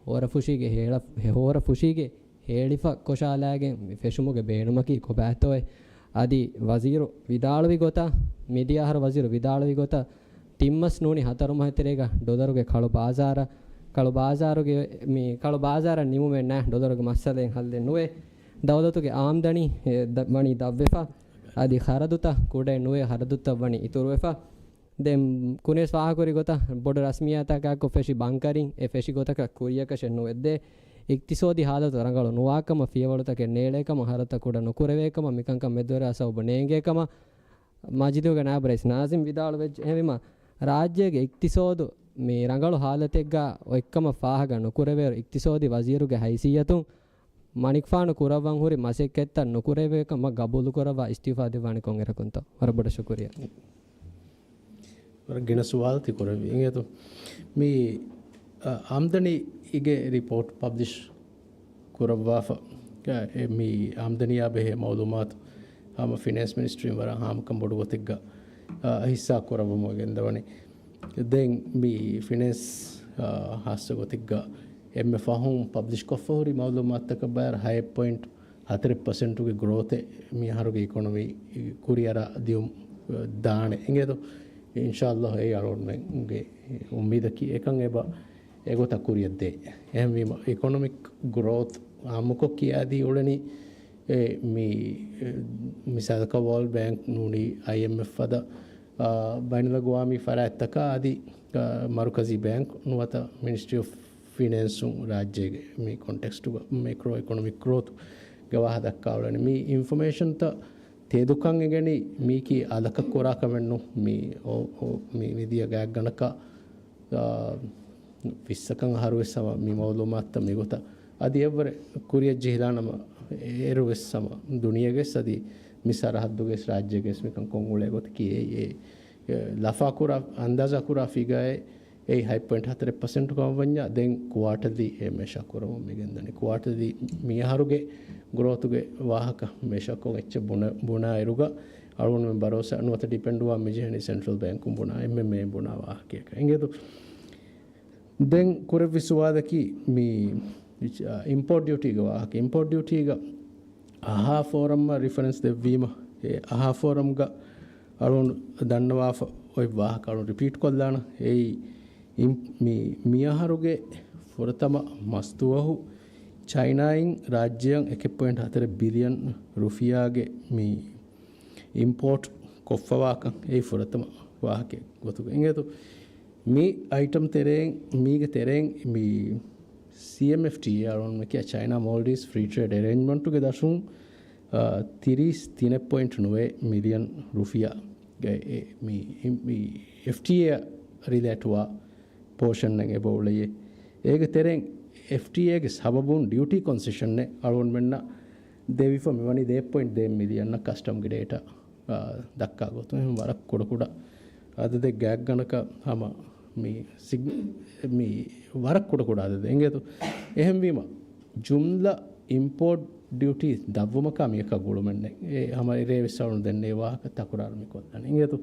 ހޯރަފުށީގެ ހޭޅަ-، ހޭ-، ހޯރަފުށީގެ ހޭޅިފަ ކޮށާލާގެން މި ފެށުމުގެ ބޭނުމަކީ ކޮބާތޯއޭ؟ އަދި ވަޒީރު ވިދާޅުވި ގޮތަށް، މިދިޔަ އަހަރު ވަޒީރު ވިދާޅުވި ގޮތަށް، ތިން މަސް ނޫނީ ހަތަރު މަހެއް ތެރޭގަ ޑޮލަރުގެ ކަޅު ބާޒާރަށް، ކަޅު ބާޒާރުގެ، މި ކަޅު ބާޒާރަށް ނިމުމެއް ނާ، ޑޮލަރުގެ މައްސަލައެއް ހައްލެއް ނުވޭ. ދައުލަތުގެ އާމްދަނީ، އެ، ދަ-، ވަނީ ދަށްވެފަ. އަދި ޚަރަދުތައް ކުޑައެއް ނުވޭ، ޚަރަދުތައް ވަނީ އިތުރުވެފަ. ދެން ކުނިވެސް ފާހަގަކުރި ގޮތަށް ބޮޑު ރަސްމިއްޔާތަކާއެކު ފެށި ބަންކަރިން އެ ފެށި ގޮތަކަށް ކުރިޔަކަށެއް ނުވެއްދޭ. އިޤްތިޞާދީ ހާލަތު ރަނގަޅު ނުވާކަމަށް، ފިޔަވަޅުތަކެއް ނޭޅޭކަމަށް، ހަރަދުތައް ކުޑަ ނުކުރެވޭކަމަށް މިކަންކަން މެދުވެރިވާ ސަބަބު ނޭނގޭކަމަށް މަޖިލީހުގެ ނާއިބު ރައީސް ނާޒިމް ވިދާޅުވެއްޖެ. އެހެންވީމަ، ރާއްޖޭގެ އިޤްތިޞާދު މި ރަނގަޅު ހާލަތެއްގަ އޮތްކަމަށް ފާހަގަ ނުކުރެވޭއިރު، އިޤްތިޞާދީ ވަޒީރުގެ ހައިސިއްޔަތުން މަނިކުފާނު ކުރައްވަން ހުރި މަސައްކަތްތައް ނުކުރެވޭ ކަމަށް ގަބޫލުކުރައްވާ އިސްތިއުފާ ދެއްވާނީ ކޮންއިރަކުންތޯ؟ ވަރަށް ބޮޑަށް ޝުކުރިއްޔާ. ވަރަށް ގިނަ ސުވާލު ތި ކުރެއްވީ. އިނގޭތޯ؟ މި، އަ، އާމްދަނީގެ ރިޕޯޓް ޕަބްލިޝް ކުރައްވާފަ، އަ، އެ، މި އާމްދަނީއާ ބެހޭ މައުލޫމާތު ހަމަ ފިނޭންސް މިނިސްޓްރީން ވަރަށް ހާމަކަން ބޮޑު ގޮތެއްގަ، އަ، ހިއްސާ ކުރައްވަމުން ގެންދަވަނީ. ދެން މި ފިނޭންސް، އާ، ހާއްސަ ގޮތެއްގަ އެންމެ ފަހުން ޕަބްލިޝް ކޮށްފަ ހުރި މައުލޫމާތުތަކަށް ބައި ހަތް ޕޮއިންޓް ހަތަރެއް ޕަސެންޓުގެ ގްރޯތެއް މި އަހަރުގެ އިކޮނޮމީ ކުރިއަރާ ދިޔުން ދާނެ. އިނގޭތޯ؟ އިންޝާﷲ އެއީ އަޅުގަނޑުމެންގެ އުއްމީދަކީ. އެކަން އެބަ އެގޮތަށް ކުރިއަށްދޭ. އެހެންވީމަ، އިކޮނޮމިކް ގްރޯތް އާއްމުކޮށް ކިޔާދީ އުޅެނީ، އެ، މި، އެ، މިސާލަކަށް ވޯލްޑް ބޭންކް ނޫނީ އައިއެމްއެފް ފަދަ، އާ، ބައިނަލްއަގްވާމީ ފަރާތްތަކާ އަދި، އާ، މަރުކަޒީ ބޭންކް ނުވަތަ މިނިސްޓްރީ އޮފް ފިނޭންސުން ރާއްޖޭގެ މި ކޮންޓެކްސްޓުގަ މެކްރޯ އިކޮނޮމިކް ގްރޯތުގެ ވާހަ ދައްކާ އުޅެނީ. މި އިންފޮމޭޝަންތައް ތެދުކަން އެނގެނީ މީކީ އަލަކަށް ކުރާ ކަމެއް ނޫން. މި އޯ، އޯ، މި މިދިޔަ ގާތްގަނޑަކަށް، އާ، ވިއްސަކަށް އަހަރުވެސް ހަމަ މި މައުލޫމާތުތައް މިގޮތަށް އަދި އެއްވަރެއް ކުރިއަށް ޖެހިލާނަމަ، އޭރުވެސް ހަމަ ދުނިޔޭގެސް އަދި މި ސަރަހައްދުގެސް ރާއްޖޭގެސް މިކަން ކޮށް އުޅޭ ގޮތަކީ އެއީ، އެ، އެ، ލަފާކުރާ، އަންދާޒާކުރާ ފިގާއެއް އެއީ ހަތް ޕޮއިންޓް ހަތަރެއް ޕަސެންޓު ކަމަށް ވަންޏާ، ދެން ކުއާޓަލީ އެ މޭޝާ ކުރަމުން މިގެންދަނީ. ކުއާޓަލީ މިއަހަރުގެ ގްރޯތުގެ ވާހަކަ މޭޝާކޮށް އެއްޗެއް ބުނަ-، ބުނާ އިރުގަ އަޅުގަނޑުމެން ބަރޯސާ ނުވަތަ ޑިޕެންޑްވާން މިޖެހެނީ ސެންޓްރަލް ބޭންކުން ބުނާ، އެމްއެމްއޭ ބުނާ ވާހަކަޔަކަށް. އިނގޭތޯ؟ ދެން ކުރެއްވި ސުވާލަކީ މި، އިމްޕޯޓް ޑިއުޓީގެ ވާހަކަ. އިމްޕޯޓް ޑިއުޓީގަ އަހާ ފޯރަމަށް ރިފަރެންސް ދެއްވީމަ، އެ އަހާ ފޯރަމްގަ އަޅުގަނޑު ދަންނަވާފަ އޮތް ވާހަކަ އަޅުގަނޑު ރިޕީޓް ކޮށްލާނަ. އެއީ، އިމް-، މި، މިއަހަރުގެ ފުރަތަމަ މަސްދުވަހު ޗައިނާއިން ރާއްޖެއަށް އެކެއް ޕޮއިންޓް ހަތަރެއް ބިލިއަން ރުފިޔާގެ މި އިމްޕޯޓް ކޮށްފަވާކަން އެއީ ފުރަތަމަ ވާހަކަ ގޮތުގަ އިނގޭތޯ. މި އައިޓަމް ތެރެއިން، މީގެ ތެރެއިން މި ސީއެމްއެފްޓީއޭ އަޅުންމެކިޔާ ޗައިނާ މޯލްޑިވްސް ފްރީ ޓްރޭޑް އެރޭންޖްމަންޓުގެ ދަށުން، އާ، ތިރީސް ތިނެއް ޕޮއިންޓް ނުވައެއް މިލިއަން ރުފިޔާ ގެ އެ، މި، މި އެފްޓީއޭ ރިލޭޓްވާ ޕޯޝަންއެއް އެބަ އުޅެޔޭ. އޭގެ ތެރެއިން އެފްޓީއޭގެ ސަބަބުން ޑިއުޓީ ކޮންސެޝަންއެއް އަޅުގަނޑުމެންނަށް ދެވިފަ މިވަނީ ދޭއް ޕޮއިންޓް ދޭއް މިލިއަން ކަސްޓަމްގެ ޑޭޓާ، އާ، ދައްކާ ގޮތުން. އެހެން ވަރަށް ކުޑަކުޑަ އަދަދެއް ގާތްގަނޑަކަށް ހަމަ މި ސިގް-، މި ވަރަށް ކުޑަކުޑަ އަދަދެއް އިނގޭތޯ. އެހެންވީމަ، ޖުމްލަ އިމްޕޯޓް ޑިއުޓީ ދަށްވުމަކާ މިއަކާ ގުޅުމެއް ނެތް. އެ ހަމަ އެރޭ ވެސް އަޅުން ދެންނެވި ވާހަކަ ތަކުރާރު މި ކޮށްލާނެ އިނގޭތޯ.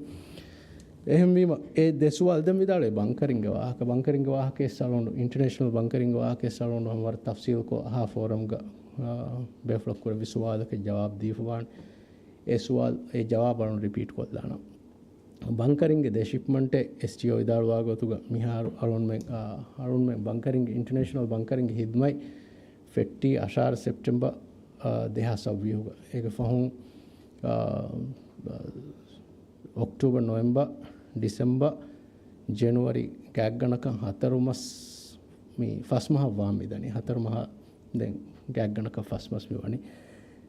އެހެންވީމަ، އެ ދެ ސުވާލު ދެން ވިދާޅުވޭ ބަންކަރިންގެ ވާހަކަ. ބަންކަރިންގެ ވާހަކަ އެސް އަޅުން، އިންޓަރނޭޝަނަލް ބަންކަރިންގެ ވާހަކަ އެސް އަޅުން ހަމަ ވަރަށް ތަފްސީލްކޮށް އަހާ ފޯރަމްގަ، އާ، ބޭފުޅަށް ކުރެއްވި ސުވާލަކަށް ޖަވާބު ދީފަވާނެ. އެ ސުވާލު، އެ ޖަވާބު އަޅުން ރިޕީޓް ކޮށްލާނަން. ބަންކަރިންގެ ދެ ޝިޕްމަންޓެއް އެސްޓީއޯ ވިދާޅުވާ ގޮތުގަ މިހާރު އަޅުންމެން، އާ، އަޅުންމެން ބަންކަރިންގެ، އިންޓަރނޭޝަނަލް ބަންކަރިންގެ ހިދުމަތް ފެއްޓީ އަށާރަ ސެޕްޓެމްބަރ، އާ، ދެހާސް އަށްވީހުގަ. އޭގެ ފަހުން، އާ، އޮކްޓޫބަރ، ނޮވެމްބަރ، ޑިސެމްބަރ، ޖެނުއަރީ ގާތްގަނޑަކަށް ހަތަރު މަސް، މި ފަސް މަހަށް ވާން މިދަނީ. ހަތަރު މަހަށް ދެން ގާތްގަނޑަކަށް ފަސް މަސް މި ވަނީ.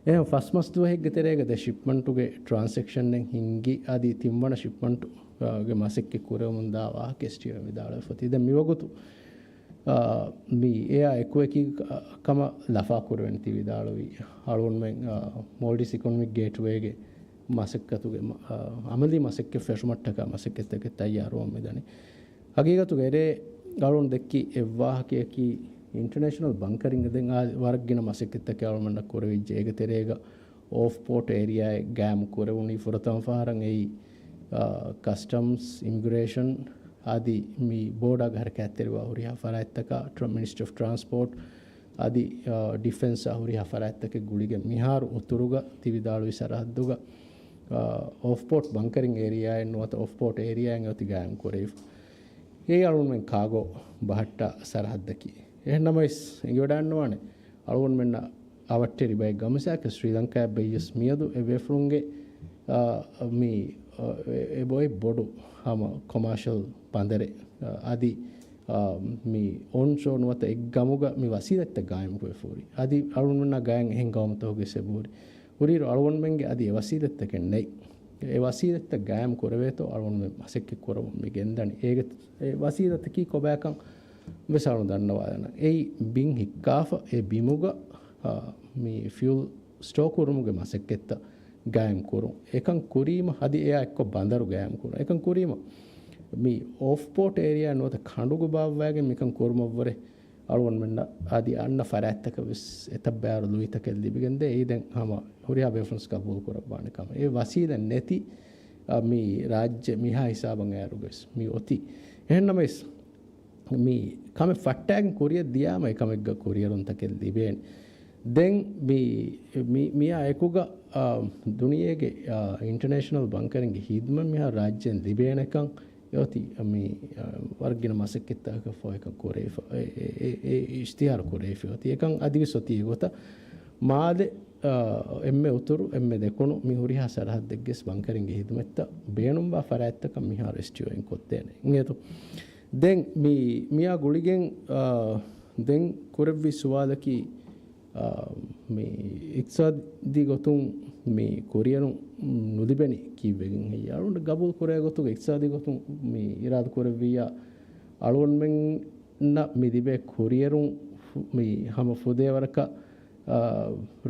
އެހެން ފަސް މަސް ދުވަހެއްގެ ތެރޭގަ ދެ ޝިޕްމަންޓުގެ ޓްރާންސެކްޝަންއެއް ހިންގި، އަދި ތިންވަނަ ޝިޕްމަންޓު، އާ، ގެ މަސައްކަތް ކުރެވެމުން ދާ ވާހަކަ އެސްޓީއޯ ވިދާޅުވެފަ ތި. ދެން މިވަގުތު، އާ، މި އެއާ އެކުއެކީ ކަ-، ކަމަށް ލަފާ ކުރެވެން ތި ވިދާޅުވީ. އަޅުގަނޑުމެން، އާ، މޯލްޑިވްސް އިކޮނޮމިކް ގޭޓްވޭގެ މަސައްކަތުގެ މަ-، އާ، އަމަލީ މަސައްކަތް ފެށުމަށްޓަކާ މަސައްކަތްތަކެއް ތައްޔާރުވަމުން މިދަނީ. ހަގީގަތުގަ އެރޭ އަޅުން ދެއްކި އެއްވާހަކަޔަކީ، އިންޓަރނޭޝަނަލް ބަންކަރިންގެ ދެން އާ ވަރަށް ގިނަ މަސައްކަތްތަކެއް އަޅުމެންނަށް ކުރެވިއްޖެ. އޭގެ ތެރޭގަ އޯފްޕޯޓް އޭރިއާއެއް ގާއިމް ކުރެވުނީ ފުރަތަމަ ފަހަރަށް އެއީ، އާ، ކަސްޓަމްސް، އިމިގްރޭޝަން އަދި މި ބޯޑާގެ ހަރަކާތްތެރިވާ ހުރިހާ ފަރާތްތަކާ، ޓްރ-، މިނިސްޓްރީ އޮފް ޓްރާންސްޕޯޓް އަދި، އާ، ޑިފެންސްއާ ހުރިހާ ފަރާތްތަކެއް ގުޅިގެން މިހާރު އުތުރުގަ ތި ވިދާޅުވި ސަރަހައްދުގަ، އާ، އޯފްޕޯޓް ބަންކަރިން އޭރިއާއެއް ނުވަތަ އޯފްޕޯޓް އޭރިއާއެއް އޮތީ ގާއިމް ކުރެވިފަ. އެއީ އަޅުގަނޑުމެން ކާގޯ ބަހައްޓާ ސަރަހައްދަކީ. އެހެންނަމަވެސް އެނގިވަޑައިގަންނަވާނެ، އަޅުގަނޑުމެންނަށް އަވަށްޓެރި ބައެއް ގަމިސާކަށް ސްރީލަންކާއަށް ބެއްޔަސް މިއަދު އެ ބޭފުޅުންގެ، އާ، މި، އާ، އެ، އެ ބޮއެ ބޮޑު ހަމަ ކޮމާޝަލް ބަނދަރެއް، އާ، އަދި، އާ، މި އޮންޝޯ ނުވަތަ އެއްގަމުގަ މި ވަސީލަތްތައް ގާއިމްކުރެފަ ހުރި. އަދި އަޅުގަނޑުމެންނާ ގާތް އެހެން ގައުމުތަކުގެ ސެބު ހުރި. ހުރިއިރު އަޅުގަނޑުމެންގެ އަދި އެ ވަސީލަތްތަކެއް ނެތް. އެ ވަސީލަތްތައް ގާއިމް ކުރެވޭތޯ އަޅުގަނޑުމެން މަސައްކަތް ކުރަމުން މި ގެންދަނީ. އޭގެ އެ ވަސީލަތަކީ ކޮބާކަން ވެސް އަޅުން ދަންނަވާލަން. އެއީ ބިން ހިއްކާފަ އެ ބިމުގަ، އާ، މި ފިއުލް ސްޓޯ ކުރުމުގެ މަސައްކަތްތައް ގާއިމް ކުރުން. އެކަން ކުރީމަ އަދި އެއާ އެއްކޮށް ބަނދަރު ގާއިމް ކުރުން. އެކަން ކުރީމަ މި އޯފްޕޯޓް އޭރިއާ ނުވަތަ ކަނޑުގަ ބާއްވައިގެން މިކަން ކުރުމަށްވުރެ އަޅުގަނޑުމެންނަށް އަދި އަންނަ ފަރާތްތަކަށް ވެސް އެތައް ބާރު ލުއިތަކެއް ލިބިގެންދޭ. އެއީ ދެން ހަމަ ހުރިހާ ބޭފުޅުން ގަބޫލު ކުރައްވާނެ ކަމެއް. އެ ވަސީލަތް ނެތި، އަ، މި ރާއްޖެ މިހާ ހިސާބަށް އައިއިރުގަވެސް މި އޮތީ. އެހެންނަމަވެސް، މި ކަމެއް ފައްޓައިގެން ކުރިއަށް ދިޔާމަ އެކަމެއްގަ ކުރިއެރުންތަކެއް ލިބޭނެ. ދެން މި، މި، މިއާ އެކުގަ، އާ، ދުނިޔޭގެ، އާ، އިންޓަރނޭޝަނަލް ބަންކަރިންގެ ހިދުމަތް މިހާރު ރާއްޖޭން ލިބޭނެކަން އެއޮތީ މި، އާ، ވަރަށް ގިނަ މަސައްކަތްތަކަކަށް ފަހު އެކަން ކުރެވިފަ، އެ، އެ، އެ، އެ އިޝްތިހާރު ކުރެވިފަ އޮތީ. އެކަން އަދިވެސް އޮތީ އެގޮތަށް މާލެ، އާ، އެންމެ އުތުރު، އެންމެ ދެކުނު މި ހުރިހާ ސަރަހައްދެއްގެސް ބަންކަރިންގެ ހިދުމަތްތައް ބޭނުންވާ ފަރާތްތަކަށް މިހާރު އެސްޓީއޯއިން ކޮށްދޭނެ. އިނގޭތޯ؟ ދެން މި، މިއާ ގުޅިގެން، އާ، ދެން ކުރެއްވި ސުވާލަކީ، އާ، މި އިޤްތިޞާދީ ގޮތުން މި ކުރިއެރުން ނުލިބެނީ ކީއްވެގެން ހެއްޔޭ؟ އަޅުގަނޑު ގަބޫލު ކުރޭ ގޮތުގަ އިޤްތިޞާދީ ގޮތުން މި އިރާދަ ކުރެއްވިއްޔާ، އަޅުގަނޑުމެންނަށް މި ލިބޭ ކުރިއެރުން ފު-، މި ހަމަ ފުދޭވަރަކަށް، އާ،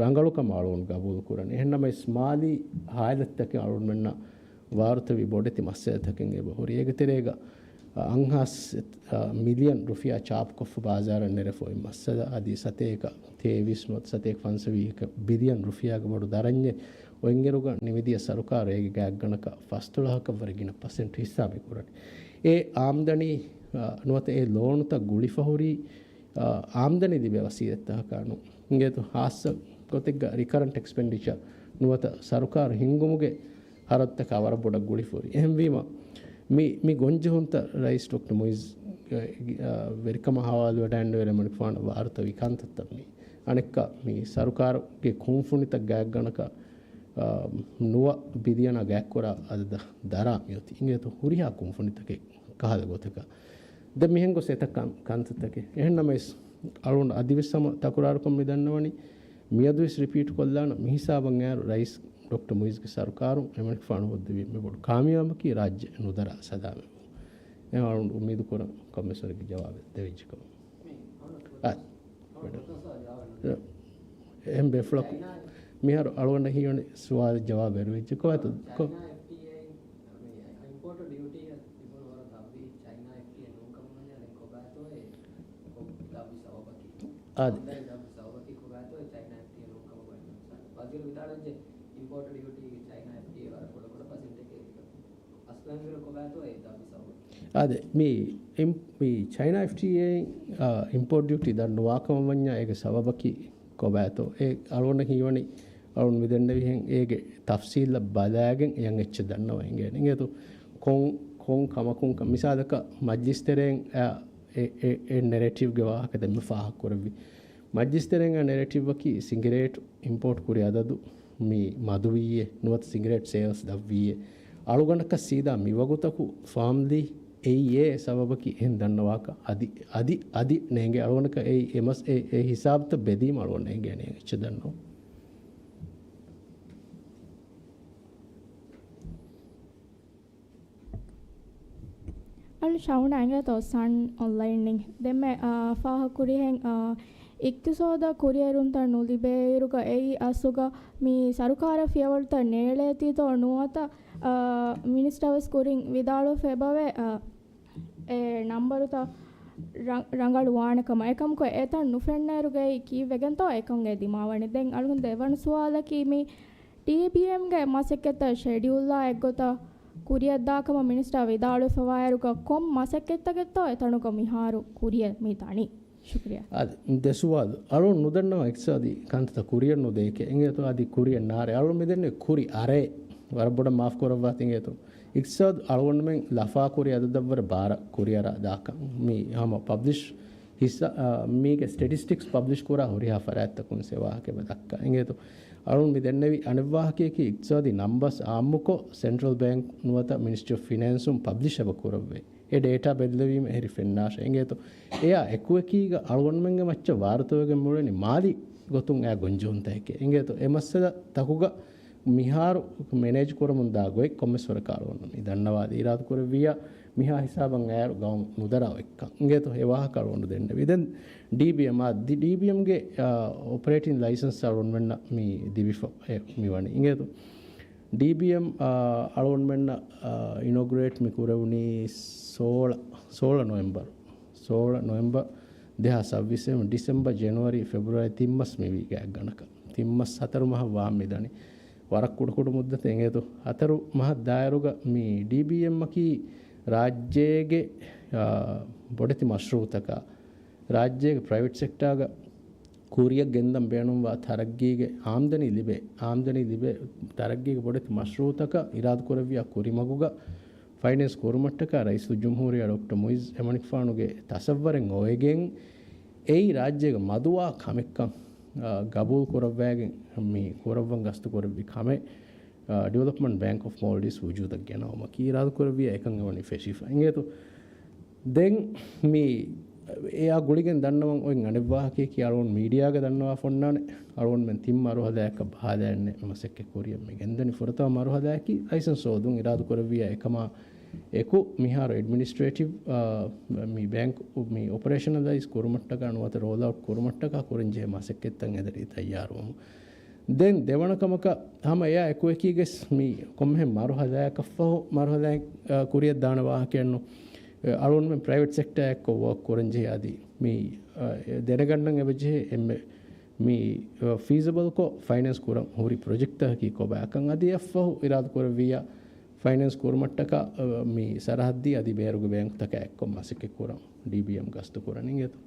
ރަނގަޅުކަމަށް އަޅުގަނޑު ގަބޫލު ކުރަނީ. އެހެންނަމަވެސް، މާލީ ހާލަތްތަކެއް އަޅުގަނޑުމެންނަށް ވާރުތަވި ބޮޑެތި މައްސަލަތަކެއް އެބަ ހުރި. އޭގެ ތެރޭގަ އަންހާސް، އަ، މިލިއަން ރުފިޔާ ޗާޕުކޮށްފަ ބާޒާރަށް ނެރެފަ އޮތް މައްސަލަ، އަދި ސަތޭކަ ތޭވީސް ނުވަތަ ސަތޭކަ ފަންސަވީހަކަށް ބިލިއަން ރުފިޔާގެ ބޮޑު ދަރަންޏެއް އޮތްއިރުގަ ނިމިދިޔަ ސަރުކާރު އޭގެ ގާތްގަނޑަކަށް ފަސްދޮޅަހަކަށް ވަރަށް ގިނަ ޕަސެންޓް ހިއްސާ މި ކުރަނީ. އެ އާމްދަނީ، އަ، ނުވަތަ އެ ލޯނުތައް ގުޅިފަ ހުރީ، އާ، އާމްދަނީ ލިބޭ ވަސީލަތްތަކަކާ ނޫން. އިނގޭތޯ، ހާއްސަ ގޮތެއްގަ ރިކަރަންޓް އެކްސްޕެންޑިޗަރ ނުވަތަ ސަރުކާރު ހިންގުމުގެ ހަރަދުތަކާ ވަރަށް ބޮޑަށް ގުޅިފަ ހުރި. އެހެންވީމަ، މި، މި ގޮންޖެހުންތައް ރައީސް ޑޮކްޓަރ މުއިއްޒު، އާ، ވެރިކަމަށް ހަވާލުވެވަޑައިގެންނެވި އެމަނިކުފާނަށް ވާރުތަވި ކަންތައްތައް މީ. އަނެއްކާ، މި ސަރުކާރުގެ ކުންފުނިތައް ގާތްގަނޑަކަށް ނުވަ ބިލިއަނާ ގާތްކުރާ އަދަދަށް ދަރާ މިއޮތީ. އިނގޭތޯ ހުރިހާ ކުންފުނިތަކެއް ކަހަލަ ގޮތަކަށް. ދެން މިހެން ގޮސް އެތައް ކަން-، ކަންތައްތަކެއް. އެހެންނަމަވެސް، އަޅުގަނޑު އަދިވެސް ހަމަ ތަކުރާރުކޮށް މި ދަންނަވަނީ، މިއަދުވެސް ރިޕީޓް ކޮށްލާނަން، މި ހިސާބަށް އައިރު ރައީސް ޑޮކްޓަރ މުއިޒްގެ ސަރުކާރުން އެމަނިކުފާނު ހޯއްދެވި މި ބޮޑު ކާމިޔާބަކީ ރާއްޖެ ނުދަރާ ސަލާމަތްވުން. އެ އަޅުގަނޑު އުއްމީދު ކުރަން ކޮންމެސް ވަރެއްގެ ޖަވާބެއް ދެވިއްޖެ ކަމަށް. އާ، އެހެން ބޭފުޅަކު މިހާރު އަޅުގަނޑަށް ހީވަނީ ސުވާލު ޖަވާބު އެރުވިއްޖެ. ކޮބާތޯ؟ ކޮ-، އިމްޕޯޓް ޑިއުޓީ ތިބުނު ވަރަށް ދަށްވީ ޗައިނާ އެފްޓީއޭ ނޫންކަމަށް ވަންޏާ ދެން ކޮބާތޯ އެ ކޮ-، ދަށްވި ސަބަބަކީ؟ އާދެ. އަންދަނީ ދަށްވި ސަބަބަކީ ކޮބާތޯ އެ ޗައިނާ އެފްޓީއޭ ނޫންކަމަށް ވަންޏާ؟ ވަޒީރު ވިދާޅުވެއްޖެ އިމްޕޯޓް ޑިއުޓީ ޗައިނާ އެފްޓީއޭ ވަރަށް ކުޑަ ކުޑަ ޕަސެންޓެއްގެ އަސްލު އެންގިރު ކޮބާތޯ އެ ދަށްވި ސަބަބަކީ؟ އާދެ، މި އިމް-، މި ޗައިނާ އެފްޓީއޭ، އާ، އިމްޕޯޓް ޑިއުޓީ ދަށް ނުވާކަމަށް ވަންޏާ އޭގެ ސަބަބަކީ ކޮބާތޯ؟ އެ އަޅުގަނޑަށް ހީވަނީ އަޅުން މިދެންނެވިހެން އޭގެ ތަފްސީލަށް ބަލާގެން އެޔަށް އެއްޗެއް ދަންނަވަން އެނގޭނެ. އިނގޭތޯ ކޮން، ކޮން ކަމަކުން ކަ-، މިސާލަކަށް މަޖިލިސް ތެރެއިން އެ، އެ، އެ ނެރޭޓިވްގެ ވާހަކަ ދެންމެ ފާހަގަކުރެއްވި. މަޖިލިސް ތެރެއިން އެ ނެރޭޓިވްއަކީ ސިނގިރޭޓް އިމްޕޯޓް ކުރި އަދަދު މި މަދުވީއޭ، ނުވަތަ ސިނގިރޭޓް ސޭލްސް ދަށްވީއޭ. އަޅުގަނޑަކަށް ސީދާ މިވަގުތަކު ފާމްލީ އެއީ އެ ސަބަބަކީ އެހެން ދަންނަވާކަށް އަދި، އަދި، އަދި ނޭނގޭ އަޅުގަނޑަކަށް އެ، އެ މަސް-، އެ، އެ ހިސާބުތައް ބެދީމަ އަޅުގަނޑަށް އެނގޭނެ އެއްޗެއް ދަންނަވަން. އަޅު ޝައުނާ އިނގޭތޯ ސަން އޮންލައިން ދެންމެ، އާ، ފާހަގަކުރިހެން، އާ، އިޤްތިޞާދަށް ކުރިއެރުންތައް ނުލިބޭއިރުގަ އެއީ އަސްލުގަ މި ސަރުކާރަށް ފިޔަވަޅުތައް ނޭޅޭތީތޯ ނުވަތަ، އާ، މިނިސްޓަރ ވެސް ކުރިން ވިދާޅުވެފަ އެބަވޭ، އާ، އެ ނަންބަރުތައް ރަ-، ރަނގަޅު ވާނެ ކަމަށް. އެކަމަކު އެތައް ނުފެންނައިރުގައި ކީއްވެގެންތޯ އެކަން އެ ދިމާވަނީ. ދެން އަޅުގަނޑު ދެވަނަ ސުވާލަކީ މި ޑީބީއެމްގެ މަސައްކަތްތައް ޝެޑިއުލްއާ އެއްގޮތަށް ކުރިއަށްދާކަމަށް މިނިސްޓާ ވިދާޅުވެފަވާއިރުގަ ކޮން މަސައްކަތްތަކެއްތޯ އެތަނުގަ މިހާރު ކުރިއަށް މި ދަނީ؟ ޝުކުރިއްޔާ. އަދި ދެ ސުވާލު. އަޅުން ނުދަންނަވާ އިޤްތިޞާދީ ކަންތައްތައް ކުރިއަށް ނުދޭކޭ. އިނގޭތޯ އަދި ކުރިއަށް ނާރޭ. އަޅުން މިދެންނެވި ކުރި އަރޭ. ވަރަށް ބޮޑަށް މާފް ކުރައްވާތި އިނގޭތޯ. އިޤްތިޞާދު އަޅުގަނޑުމެން ލަފާކުރި އަދަދަށްވުރެ ބާރަށް ކުރިއަރާ ދާކަން. މި ހަމަ ޕަބްލިޝް ހިއްސާ، އާ، މީގެ ސްޓެޓިސްޓިކްސް ޕަބްލިޝް ކުރާ ހުރިހާ ފަރާތްތަކުން ސެ ވާހަކަ އެބަ ދައްކާ. އިނގޭތޯ. އަޅުން މި ދެންނެވި އަނެއް ވާހަކަޔަކީ އިޤްތިޞާދީ ނަމްބަސް އާއްމުކޮށް ސެންޓްރަލް ބޭންކް ނުވަތަ މިނިސްޓްރީ އޮފް ފިނޭންސުން ޕަބްލިޝް އެބަ ކުރައްވޭ. އެ ޑޭޓާ ބެއްލެވީމަ އެހެރީ ފެންނާށޭ. އިނގޭތޯ. އެއާ އެކުއެކީގަ އަޅުގަނޑުމެންގެ މައްޗަށް ވާރުތަވެގެން މިއުޅެނީ މާލީ ގޮތުން އެ ގޮންޖެހުންތަކެކޭ. އިނގޭތޯ. އެ މައްސަލަ ތަކުގަ މިހާރު މެނޭޖް ކުރަމުން ދާ ގޮތް ކޮންމެސް ވަރަކަށް އަޅުގަނޑު މި ދަންނަވާދޭ. އިރާދަކުރެއްވިއްޔާ މިހާ ހިސާބަށް އައިރު ގައުމު ނުދަރާ އޮތްކަން. އިނގޭތޯ އެ ވާހަކަ އަޅުގަނޑު ދެންނެވި. ދެން ޑީބީއެމް އާ، ޑީ-، ޑީބީއެމްގެ، އާ، އޮޕަރޭޓިން ލައިސަންސް އަޅުގަނޑުމެންނަށް މި ދިވިފަ އެ މި ވަނީ. އިނގޭތޯ ޑީބީއެމް، އާ، އަޅުގަނޑުމެންނަށް، އާ، އިނޯގުރޭޓް މި ކުރެވުނީ ސޯޅަ، ސޯޅަ ނޮވެމްބަރު. ސޯޅަ ނޮވެމްބަރު ދެހާސް ސައްބީސް އެހެން ޑިސެމްބަރު، ޖެނުއަރީ، ފެބްރުއަރީ ތިން މަސް މިވީ ގާތްގަނޑަކަށް. ތިން މަސް ހަތަރު މަހަށް ވާން މިދަނީ. ވަރަށް ކުޑަ ކުޑަ މުއްދަތެއް އިނގޭތޯ. ހަތަރު މަހަށް ދާއިރުގަ މި ޑީބީއެމްއަކީ ރާއްޖޭގެ، އާ، ބޮޑެތި މަޝްރޫއުތަކާ، ރާއްޖޭގެ ޕްރައިވެޓް ސެކްޓާގަ ކުރިއަށް ގެންދަން ބޭނުންވާ ތަރައްގީގެ އާމްދަނީ ލިބޭ، އާމްދަނީ ލިބޭ ތަރައްގީގެ ބޮޑެތި މަޝްރޫއުތަކަށް އިރާދަކުރެއްވިޔާ ކުރިމަގުގަ ފައިނޭންސް ކުރުމަށްޓަކާ ރައީސުލްޖުމްހޫރިއްޔާ ޑޮކްޓަރ މުއިއްޒު އެމަނިކުފާނުގެ ތަސައްވަރެއް އޮވެގެން އެއީ ރާއްޖޭގެ މަދުވާ ކަމެއްކަން، އާ، ގަބޫލު ކުރައްވައިގެން މި ކުރައްވަން ގަސްތު ކުރެއްވި ކަމެއް، އާ، ޑިވެލޮޕްމަންޓް ބޭންކް އޮފް މޯލްޑިވްސް ވުޖޫދަށް ގެނައުމަކީ އިރާދަކުރެއްވިޔާ އެކަން އެވަނީ ފެށިފަ. އިނގޭތޯ. ދެން މި އެއާ ގުޅިގެން ދަންނަވަން އޮތް އަނެއް ވާހަކަޔަކީ އަޅުގަނޑު މީޑިއާގަ ދަންނަވާފަ އޮންނާނެ. އަޅުގަނޑުމެން ތިން މަރުހަލާއަކަށް ބަހާލާނެ މި މަސައްކަތް ކުރިއަށް މި ގެންދަނީ. ފުރަތަމަ މަރުހަލާއަކީ ލައިސަންސް ހޯދުން އިރާދަ ކުރެއްވިޔާ އެކަމާ އެކު މިހާރު އެޑްމިނިސްޓްރޭޓިވް، އާ، މި ބޭންކް މި އޮޕަރޭޝަނަލައިޒް ކުރުމަށްޓަކާ ނުވަތަ ރޯލްއައުޓް ކުރުމަށްޓަކާ ކުރަންޖެހޭ މަސައްކަތްތައް އެދަނީ ތައްޔާރުވަމުން. ދެން ދެވަނަ ކަމަކަށް ހަމަ އެއާ އެކުއެކީގަސް މި ކޮންމެހެން މަރުހަލާއަކަށްފަހު މަރުހަލާއެއް، އާ، ކުރިއަށްދާނެ ވާހަކައެއްނު. އަޅުގަނޑުމެން ޕްރައިވެޓް ސެކްޓާއެއްކޮށް ވޯކް ކުރަންޖެހޭ އަދި މި، އާ، ދެނެގަންނަން އެބަޖެހޭ އެންމެ މި، އާ، ފީސަބަލްކޮށް ފައިނޭންސް ކުރަން ހުރި ޕްރޮޖެކްޓްތަކަކީ ކޮބާކަން. އަދި އެއަށްފަހު އިރާދަ ކުރެއްވިއްޔާ ފައިނޭންސް ކުރުމަށްޓަކާ، އާ، މި ސަރަހައްދީ އަދި ބޭރުގެ ބޭންކުތަކާ އެއްކޮށް މަސައްކަތް ކުރަން ޑީބީއެމް ގަސްތު ކުރަނީ އިނގޭތޯ.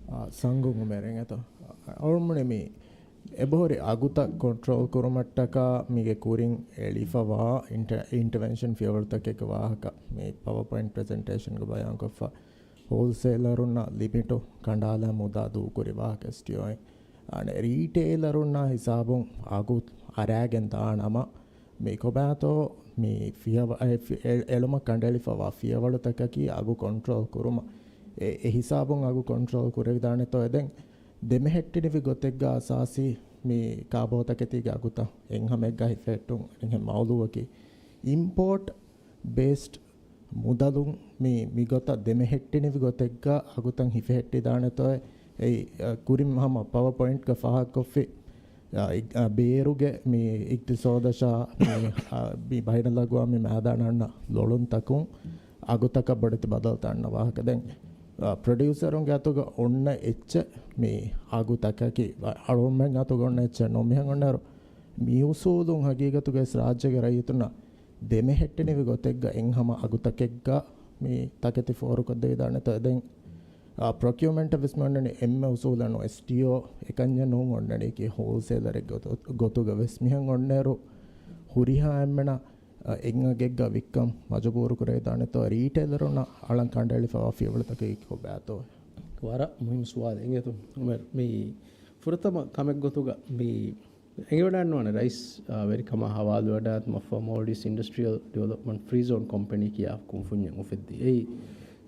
އާ، ސަންގު އުމޭރު އިނގޭތޯ. އަޅުގަނޑުމެން މި އެބަހުރި އަގުތައް ކޮންޓްރޯލް ކުރުމަށްޓަކާ މީގެ ކުރިން އެޅިފަވާ އިންޓަ-، އިންޓަވެންޝަން ފިޔަވަޅުތަކެއްގެ ވާހަކަ މި ޕަވަރ ޕޮއިންޓް ޕްރެޒެންޓޭޝަންގަ ބަޔާންކޮށްފަ. ހޯލްސޭލަރުންނަށް ލިމިޓު ކަނޑާލާ މުދާ ދޫކުރި ވާހަކަ އެސްޓީއޯއިން. އަނެއް ރީޓޭލަރުންނާ ހިސާބުން އަގު އަރާގެން ދާނަމަ، މި ކޮބާތޯ މި ފިޔަވަ-، އެ ފި-، އެ-، އެޅުމަށް ކަނޑައެޅިފަވާ ފިޔަވަޅުތަކަކީ އަގު ކޮންޓްރޯލް ކުރުމަށް އެ، އެ ހިސާބުން އަގު ކޮންޓްރޯލް ކުރެވިދާނެތޯ އެދެން ދެމެހެއްޓެނިވި ގޮތެއްގަ އަސާސީ މި ކާބޯތަކެތީގެ އަގުތައް އެއްހަމައެއްގަ ހިފެހެއްޓުން އެހެން މައުލޫއަކީ އިމްޕޯޓް ބޭސްޑް މުދަލުން މި، މިގޮތަށް ދެމެހެއްޓެނިވި ގޮތެއްގަ އަގުތައް ހިފެހެއްޓިދާނެތޯއޭ. އެއީ، އަ، ކުރިން ހަމަ ޕަވަރ ޕޮއިންޓްގަ ފާހަގަކޮށްފި، އަ، އި-، އަ، ބޭރުގެ މި އިގްތިސޯދަށާ މި، އަ، މި ބައިނަލްއަގުވާމީ މައިދާނަށް އަންނަ ލޮޅުންތަކުން އަގުތަކަށް ބޮޑެތި ބަދަލުތައް އަންނަ ވާހަކަ. ދެން، އަ، ޕްރޮޑިއުސަރުންގެ އަތުގަ އޮންނަ އެއްޗެއް މި އަގުތަކަކީ، އަ، އަޅުގަނޑުމެން އަތުގަ އޮންނަ އެއްޗެއް ނޫން. މިހެން އޮންނައިރު މި އުސޫލުން ހަގީގަތުގައި ރާއްޖޭގެ ރައްޔިތުންނަށް ދެމެހެއްޓެނިވި ގޮތެއްގަ އެއްހަމަ އަގުތަކެއްގަ މި ތަކެތި ފޯރުކޮށްދެވިދާނެތޯ. ދެން، އާ، ޕްރޮކިއުމަންޓަށް ވެސް މި އޮންނަނީ އެންމެ އުސޫލަށް ނޫން، އެސްޓީއޯ އެކަންޏެއް ނޫން އޮންނަނީކީ ހޯލްސޭލަރެއް ގޮތު-، ގޮތުގަ ވެސް. މިހެން އޮންނައިރު ހުރިހާ އެންމެނަށް، އާ، އެއްއަގެއްގަ ވިއްކަން މަޖުބޫރު ކުރެވިދާނެތޯ، ރީޓޭލަރުންނަށް އަޅަން ކަނޑައެޅިފަވާ ފިޔަވަޅުތަކަކީ ކޮބާތޯ؟ ވަރަށް މުހިންމު ސުވާލެއް އިނގޭތޯ. އުމެރް، މި ފުރަތަމަ ކަމެއް ގޮތުގަ މި އެނގިވަޑައިންނަވާނެ ރައީސް، އާ، ވެރިކަމާ ހަވާލުވެވަޑައިގަތުމަށްފަހު މޯލްޑިވްސް އިންޑަސްޓްރިއަލް ޑިވެލޮޕްމަންޓް ފްރީ ޒޯން ކޮމްޕެނީ ކިޔާ ކުންފުންޏެއް އުފެއްދި. އެއީ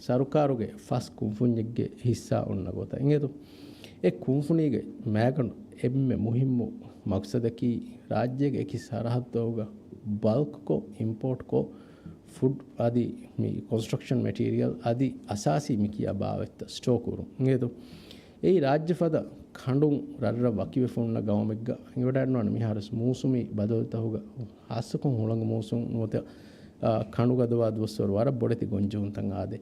ސަރުކާރުގެ ފަސް ކުންފުންޏެއްގެ ހިއްސާ އޮންނަ ގޮތަށް. އިނގޭތޯ، އެ ކުންފުނީގެ މައިގަނޑު އެންމެ މުހިންމު މަގްސަދަކީ ރާއްޖޭގެ އެކި ސަރަހައްދަކުގަ ބަލްކްކޮށް، އިމްޕޯޓްކޮށް، ފުޑް އަދި މި ކޮންސްޓްރަކްޝަން މެޓީރިއަލް އަދި އަސާސީ މި ކިޔާ ބާވަތްތައް ސްޓޯ ކުރުން. އިނގޭތޯ، އެއީ ރާއްޖެ ފަދަ ކަނޑުން ރަށްރަށް ވަކިވެފަ ހުންނަ ގައުމެއްގަ އެނގިވަޑައިންނަވާނެ މިހާރުވެސް މޫސުމީ ބަދަލުތަކުގަ ހާއްސަކޮށް ހުޅަނގު މޫސުން ނުވަތަ، އާ، ކަނޑު ގަދަވާ ދުވަސްވަރު ވަރަށް ބޮޑެތި ގޮންޖެހުންތައް އާދޭ.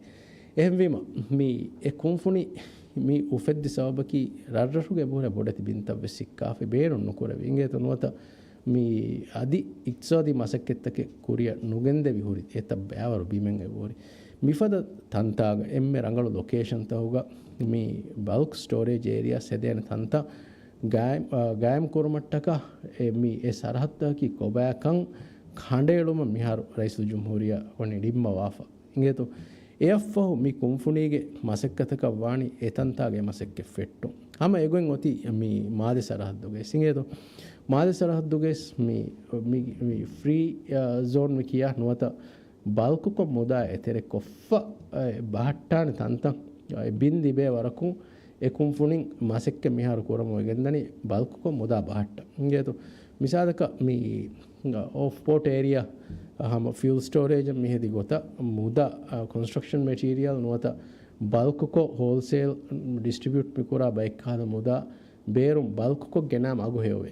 އެހެންވީމަ، މި އެ ކުންފުނި މި އުފެއްދި ސަބަބަކީ ރަށްރަށުގެ އެބަހުރި ބޮޑެތި ބިންތައް ވެސް ހިއްކާފަ ބޭނުން ނުކުރެވި. އިނގޭތޯ ނުވަތަ މި އަދި އިޤްތިޞާދީ މަސައްކަތްތަކެއް ކުރިއަށް ނުގެންދެވި ހުރި އެތައް ބައިވަރު ބިމެއް އެބަހުރި. މިފަދަ ތަންތާގަ އެންމެ ރަނގަޅު ލޮކޭޝަންތަކުގަ މި ބަލްކް ސްޓޯރޭޖް އޭރިޔާ ހެދޭނެ ތަންތަން ގާއިމް، އާ، ގާއިމް ކުރުމަށްޓަކާ އެ މި އެ ސަރަހައްދަކީ ކޮބާކަން ކަނޑައެޅުމަށް މިހާރު ރައީސުލްޖުމްހޫރިއްޔާ ވަނީ ނިންމަވާފަ. އިނގޭތޯ، އެއަށްފަހު މި ކުންފުނީގެ މަސައްކަތަކަށް ވާނީ އެތަންތާގެ މަސައްކަތް ފެއްޓުން. ހަމަ އެގޮތް އޮތީ މި މާލެ ސަރަހައްދުގައި. އިނގޭތޯ، މާލެ ސަރަހައްދުގައި މި، މި، މި ފްރީ، އާ، ޒޯން މި ކިޔާ ނުވަތަ ބަލްކުކޮށް މުދާ އެތެރެކޮށްފަ، އެ، ބަހައްޓާނެ ތަންތަން، އެ، ބިން ލިބޭ ވަރަކުން އެ ކުންފުނިން މަސައްކަތް މިހާރު ކުރަމުން ވެގެންދަނީ ބަލްކުކޮށް މުދާ ބަހައްޓަން. އިނގޭތޯ، މިސާލަކަށް މި އޮފްޕޯޓް އޭރިޔާ ހަމަ ފިއުލް ސްޓޯރޭޖަށް މިހެދި ގޮތަށް މުދާ، އަ، ކޮންސްޓްރަކްޝަން މެޓީރިއަލް ނުވަތަ ބަލްކުކޮށް ހޯލްސޭލް ޑިސްޓްރިބިއުޓް މިކުރާ ބައެއްކަހަލަ މުދާ ބޭރުން ބަލްކުކޮށް ގެނާމަ އަގު ހެޔޮވޭ.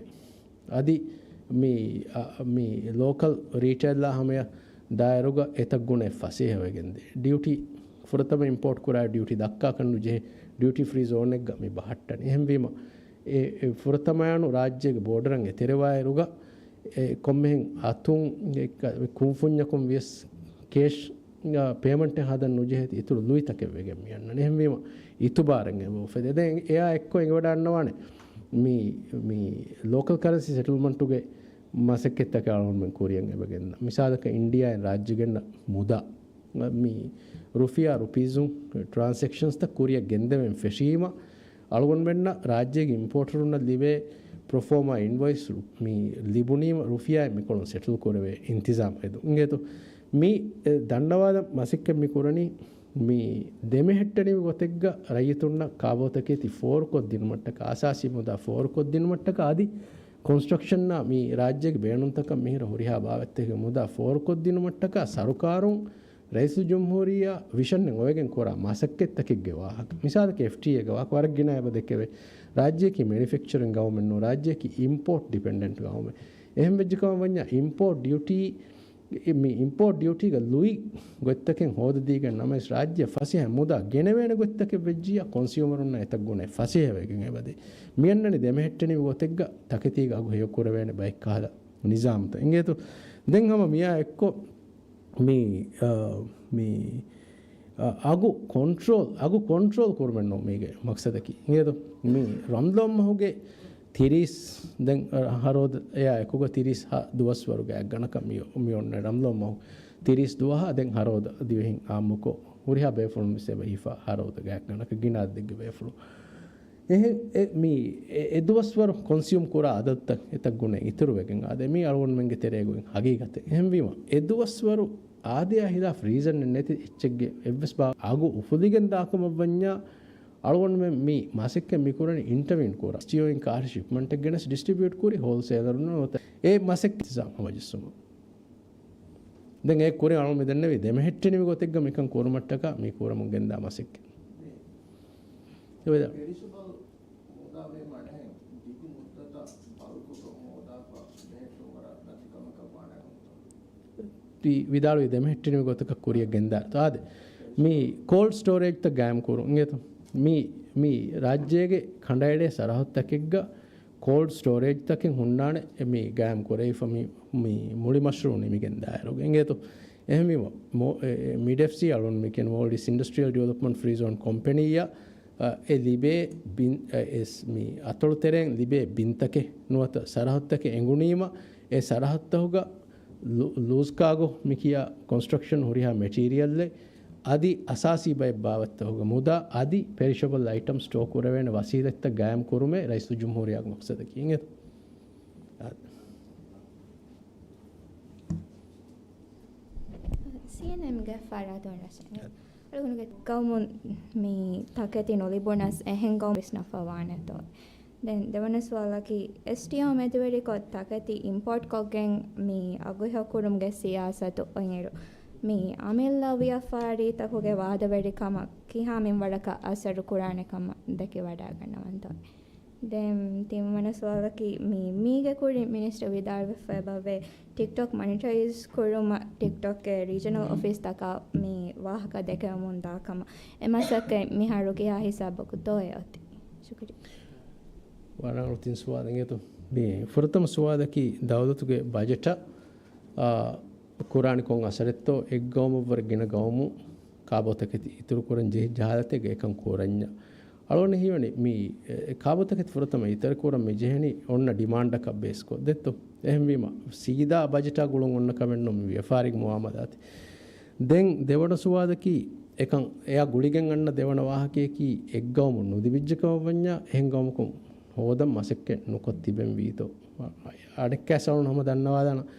އަދި މި، އަ، މި ލޯކަލް ރީޓެއިލާ ހަމަޔަށް ދާއިރުގަ އެތައް ގުނައެއް ފަސޭހަވެގެންދޭ. ޑިއުޓީ ފުރަތަމަ އިމްޕޯޓް ކުރާ ޑިއުޓީ ދައްކާކަށް ނުޖެހޭ ޑިއުޓީ ފްރީ ޒޯނެއްގަ މި ބަހައްޓަނީ. އެހެންވީމަ، އެ، އެ ފުރަތަމަޔަނު ރާއްޖޭގެ ބޯޑަރަށް އެތެރެވާއިރުގަ، އެ ކޮންމެހެން އަތުން އެ ކުންފުންޏަކުން ވިޔަސް ކޭޝް ޕޭމަންޓެއް ހަދަން ނުޖެހޭތީ އިތުރު ލުއިތަކެއް ވެގެން މި އަންނަނީ. އެހެންވީމަ، އިތުބާރެއް އެބަ އުފެދޭ. ދެން އެއާ އެއްކޮށް އެނގިވަޑައިންނަވާނެ މި، މި ލޯކަލް ކަރެންސީ ސެޓްލްމަންޓުގެ މަސައްކަތްތަކެއް އަޅުގަނޑުމެން ކުރިއަށް އެބަގެންދާ. މިސާލަކަށް އިންޑިޔާއިން ރާއްޖެ ގެންނަ މުދާ މި ރުފިޔާ ރުޕީޒުން ޓްރާންސެކްޝަންސްތައް ކުރިއަށް ގެންދެވެން ފެށީމަ، އަޅުގަނޑުމެންނަށް ރާއްޖޭގެ އިމްޕޯޓަރުންނަށް ލިބޭ ޕްރޮފޯމާ އިންވޮއިސް މި ލިބުނީމަ ރުފިޔާއިން މިކޮޅުން ސެޓްލް ކުރެވޭ އިންތިޒާމް ހެދުން. އިނގޭތޯ، މި، އެ، ދަންނަވާލަން މަސައްކަތް މި ކުރަނީ މި ދެމެހެއްޓެނިވި ގޮތެއްގަ ރައްޔިތުންނަށް ކާބޯތަކެތި ފޯރުކޮށްދިނުމަށްޓަކާ، އަސާސީ މުދާ ފޯރުކޮށްދިނުމަށްޓަކާ އަދި ކޮންސްޓްރަކްޝަންއާ މި ރާއްޖޭގެ ބޭނުންތަކަށް މިހިރަ ހުރިހާ ބާވަތްތަކެއް މުދާ ފޯރުކޮށްދިނުމަށްޓަކާ ސަރުކާރުން ރައީސުލްޖުމްހޫރިއްޔާ ވިޝަންއެއް އޮވެގެން ކުރާ މަސައްކަތްތަކެއްގެ ވާހަކަ. މިސާލަކަށް އެފްޓީއޭގެ ވާހަކަ ވަރަށް ގިނަ އެބަ ދެކެވޭ. ރާއްޖެއަކީ މެނިފެކްޗަރިން ގައުމެއް ނޫން، ރާއްޖެއަކީ އިމްޕޯޓް ޑިޕެންޑެންޓް ގައުމެއް. އެހެން ވެއްޖެ ކަމަށް ވަންޏާ އިމްޕޯޓް ޑިއުޓީ، މި އިމްޕޯޓް ޑިއުޓީގަ ލުއި ގޮތްތަކެއް ހޯދަދީގެން ނަމަވެސް ރާއްޖެ ފަސޭހަ މުދާ ގެނެވޭނެ ގޮތްތަކެއް ވެއްޖިއްޔާ ކޮންސިއުމަރުންނަށް އެތައް ގުނައެއް ފަސޭހަ ވެގެން އެބަދޭ. މިއަންނަނީ ދެމެހެއްޓެނިވި ގޮތެއްގަ ތަކެތީގަ އަގު ހެޔޮ ކުރެވޭނެ ބައެއް ކަހަލަ ނިޒާމްތައް. އިނގޭތޯ، ދެން ހަމަ މިއާ އެއްކޮށް މި، އާ، މި، އާ، އަގު ކޮންޓްރޯލް، އަގު ކޮންޓްރޯލް ކުރުމެއް ނޫން މީގެ މަޤްޞަދަކީ. އިނގޭތޯ؟ މި ރަމްޟާން މަހުގެ ތިރީސް، ދެން، އާ، ހަރޯދަ އެއާ އެކުގަ ތިރީސް ހަ ދުވަސްވަރުގެ އަގަނަކަށް މި، މި އޮންނަ ރަމްޟާން މަހު ތިރީސް ދުވަހަށް ދެން ހަރޯދަ ދިވެހިން އާއްމުކޮށް ހުރިހާ ބޭފުޅުން ވެސް އެބަ ހިފާ ހަރަދު ގާތްގަނޑަކަށް ގިނަ އަދަދެއްގެ ބޭފުޅުން. އެހެން އެ މީ އެ، އެ ދުވަސްވަރު ކޮންސިއުމް ކުރާ އަދަދުތައް އެތައް ގުނައެއް އިތުރުވެގެން އާދޭ. މީ އަޅުގަނޑުމެންގެ ތެރޭގައި ހަގީގަތެއް. އެހެންވީމަ، އެ ދުވަސްވަރު އާދެއާ ހިލާފް ރީޒަނެއް ނެތި އެއްޗެއްގެ އެއްވެސް ބާ އަގު އުފުލިގެން ދާކަމަށް ވަންޏާ، އަޅުގަނޑުމެން މި މަސައްކަތް މިކުރަނީ އިންޓަވީން ކުރާ. ސްޓިއޯއިން ކާރި ޝިޕްމަންޓެއް ގެނެސް ޑިސްޓްރިބިއުޓް ކުރި ހޯލްސޭލަރުންނަށް އޮތަ އެ މަސައްކަތް ހަމަޖެއްސުމަށް. ދެން އެ ކުރިން އަޅުގަނޑު މި ދެންނެވީ ދެމެހެއްޓެނިވި ގޮތެއްގަ މިކަން ކުރުމަށްޓަކާ މި ކުރަމުން ގެންދާ މަސައްކަތް. އެވެދާ. ޕެރިޝަބަލް ހޯދާ ވޭ މަޑަހެން ދިގު މުއްދަތަށް ބަލްކުކޮށް ހޯދާފަ ބެހެއްޓުން ވަރަށް ނަދިކަމަކަށް ވާނެ ގޮތަށް. ތި ވިދާޅުވި ދެމެހެއްޓެނިވި ގޮތަކަށް ކުރިއަށް ގެންދާ. އާދެ، މި ކޯލްޑް ސްޓޯރޭޖްތައް ގާއިމް ކުރުން އިނގޭތޯ. މި، މި ރާއްޖޭގެ ކަނޑައެޅޭ ސަރަހައްދުތަކެއްގަ ކޯލްޑް ސްޓޯރޭޖްތަކެއް ހުންނާނެ، އެ މި ގާއިމް ކުރެވިފަ މި، މި މުޅި މަޝްރޫއު ނިމިގެން ދާއިރުގަ. އިނގޭތޯ، އެހެންވީމަ، މޯ-، އެ، އެ، މިޑް އެފްސީ އަޅުން މި ކެން މޯލްޑިވްސް އިންޑަސްޓްރިއަލް ޑިވެލޮޕްމަންޓް ފްރީ ޒޯން ކޮމްޕެނީއަށް، އަ، އެ ލިބޭ ބިން، އަ، އެސް މި އަތޮޅު ތެރެއިން ލިބޭ ބިންތަކެއް ނުވަތަ ސަރަހައްދުތަކެއް އެނގުނީމަ، އެ ސަރަހައްދުތަކުގަ ލޫ-، ލޫޒް ކާގޯ މި ކިޔާ ކޮންސްޓްރަކްޝަން ހުރިހާ މެޓީރިއަލްއެއް އަދި އަސާސީ ބައެއް ބާވަތްތަކުގަ މުދާ އަދި ޕެރިޝަބަލް އައިޓަމް ސްޓޯ ކުރެވޭނެ ވަސީލަތްތައް ގާއިމް ކުރުމޭ ރައީސުލްޖުމްހޫރިއްޔާގެ މަޤްޞަދަކީ. އިނގޭތޯ؟ ސީއެންއެމްގެ ފަރާތުން ރަށެއް. އަޅުގަނޑުގެ ގައުމުން މި ތަކެތި ނުލިބުނަސް އެހެން ގައުމެއް ވެސް ނަފާވާނެތޯ؟ ދެން ދެވަނަ ސުވާލަކީ، އެސްޓީއޯ މެދުވެރިކޮށް ތަކެތި އިމްޕޯޓް ކޮށްގެން މި އަގުހެޔޮކުރުމުގެ ސިޔާސަތު އޮތްއިރު، މި އަމިއްލަ ވިޔަފާރިތަކުގެ ވާދަވެރިކަމަށް ކިހާ މިންވަރަކަށް އަސަރު ކުރާނެ ކަމަށް ދެކިވަޑައިގަންނަވަންތޯ؟ ދެން ތިންވަނަ ސުވާލަކީ، މި، މީގެ ކުރިން މިނިސްޓަރ ވިދާޅުވެފަ އެބަވޭ، ޓިކްޓޮކް މޮނިޓައިޒް ކުރުމަށް ޓިކްޓޮކްގެ ރީޖަނަލް އޮފީސްތަކަށް މި ވާހަކަ ދެކެވެމުން ދާ ކަމަށް. އެ މަސައްކަތް މިހާރު ކިހާ ހިސާބަކު ދޯއޭ އޮތީ؟ ޝުކުރިއްޔާ. ވަރަށް ރަނގަޅު ތިން ސުވާލެއް އިނގޭތޯ. މި ފުރަތަމަ ސުވާލަކީ ދައުލަތުގެ ބަޖެޓަށް، އާ، ކުރާނީ ކޮން އަސަރެއްތޯ، އެއްގައުމަށްވުރެ ގިނަ ގައުމު ކާބޯތަކެތި އިތުރުކުރަން ޖެހިއްޖެ ހާލަތެއްގަ އެކަން ކުރަންޏާ. އަޅުގަނޑަށް ހީވަނީ މި، އެ، ކާބޯތަކެތި ފުރަތަމަ އިތުރުކުރަން މި ޖެހެނީ އޮންނަ ޑިމާންޑަކަށް ބޭސްކޮށް ދެއްތޯ. އެހެންވީމަ، ސީދާ ބަޖެޓާ ގުޅުން އޮންނަ ކަމެއް ނޫން މި ވިޔަފާރި މުއާމަލާތެއް. ދެން ދެވަނަ ސުވާލަކީ، އެކަން އެއާ ގުޅިގެން އަންނަ ދެވަނަ ވާހަކަޔަކީ، އެއްގައުމު ނުލިބިއްޖެ ކަމަށް ވަންޏާ، އެހެން ގައުމަކުން ހޯދަން މަސައްކަތް ނުކޮށް ތިބެން ވީތޯ. އަނެއްކާވެސް އަޅުން ހަމަ ދަންނަވާލާނަން.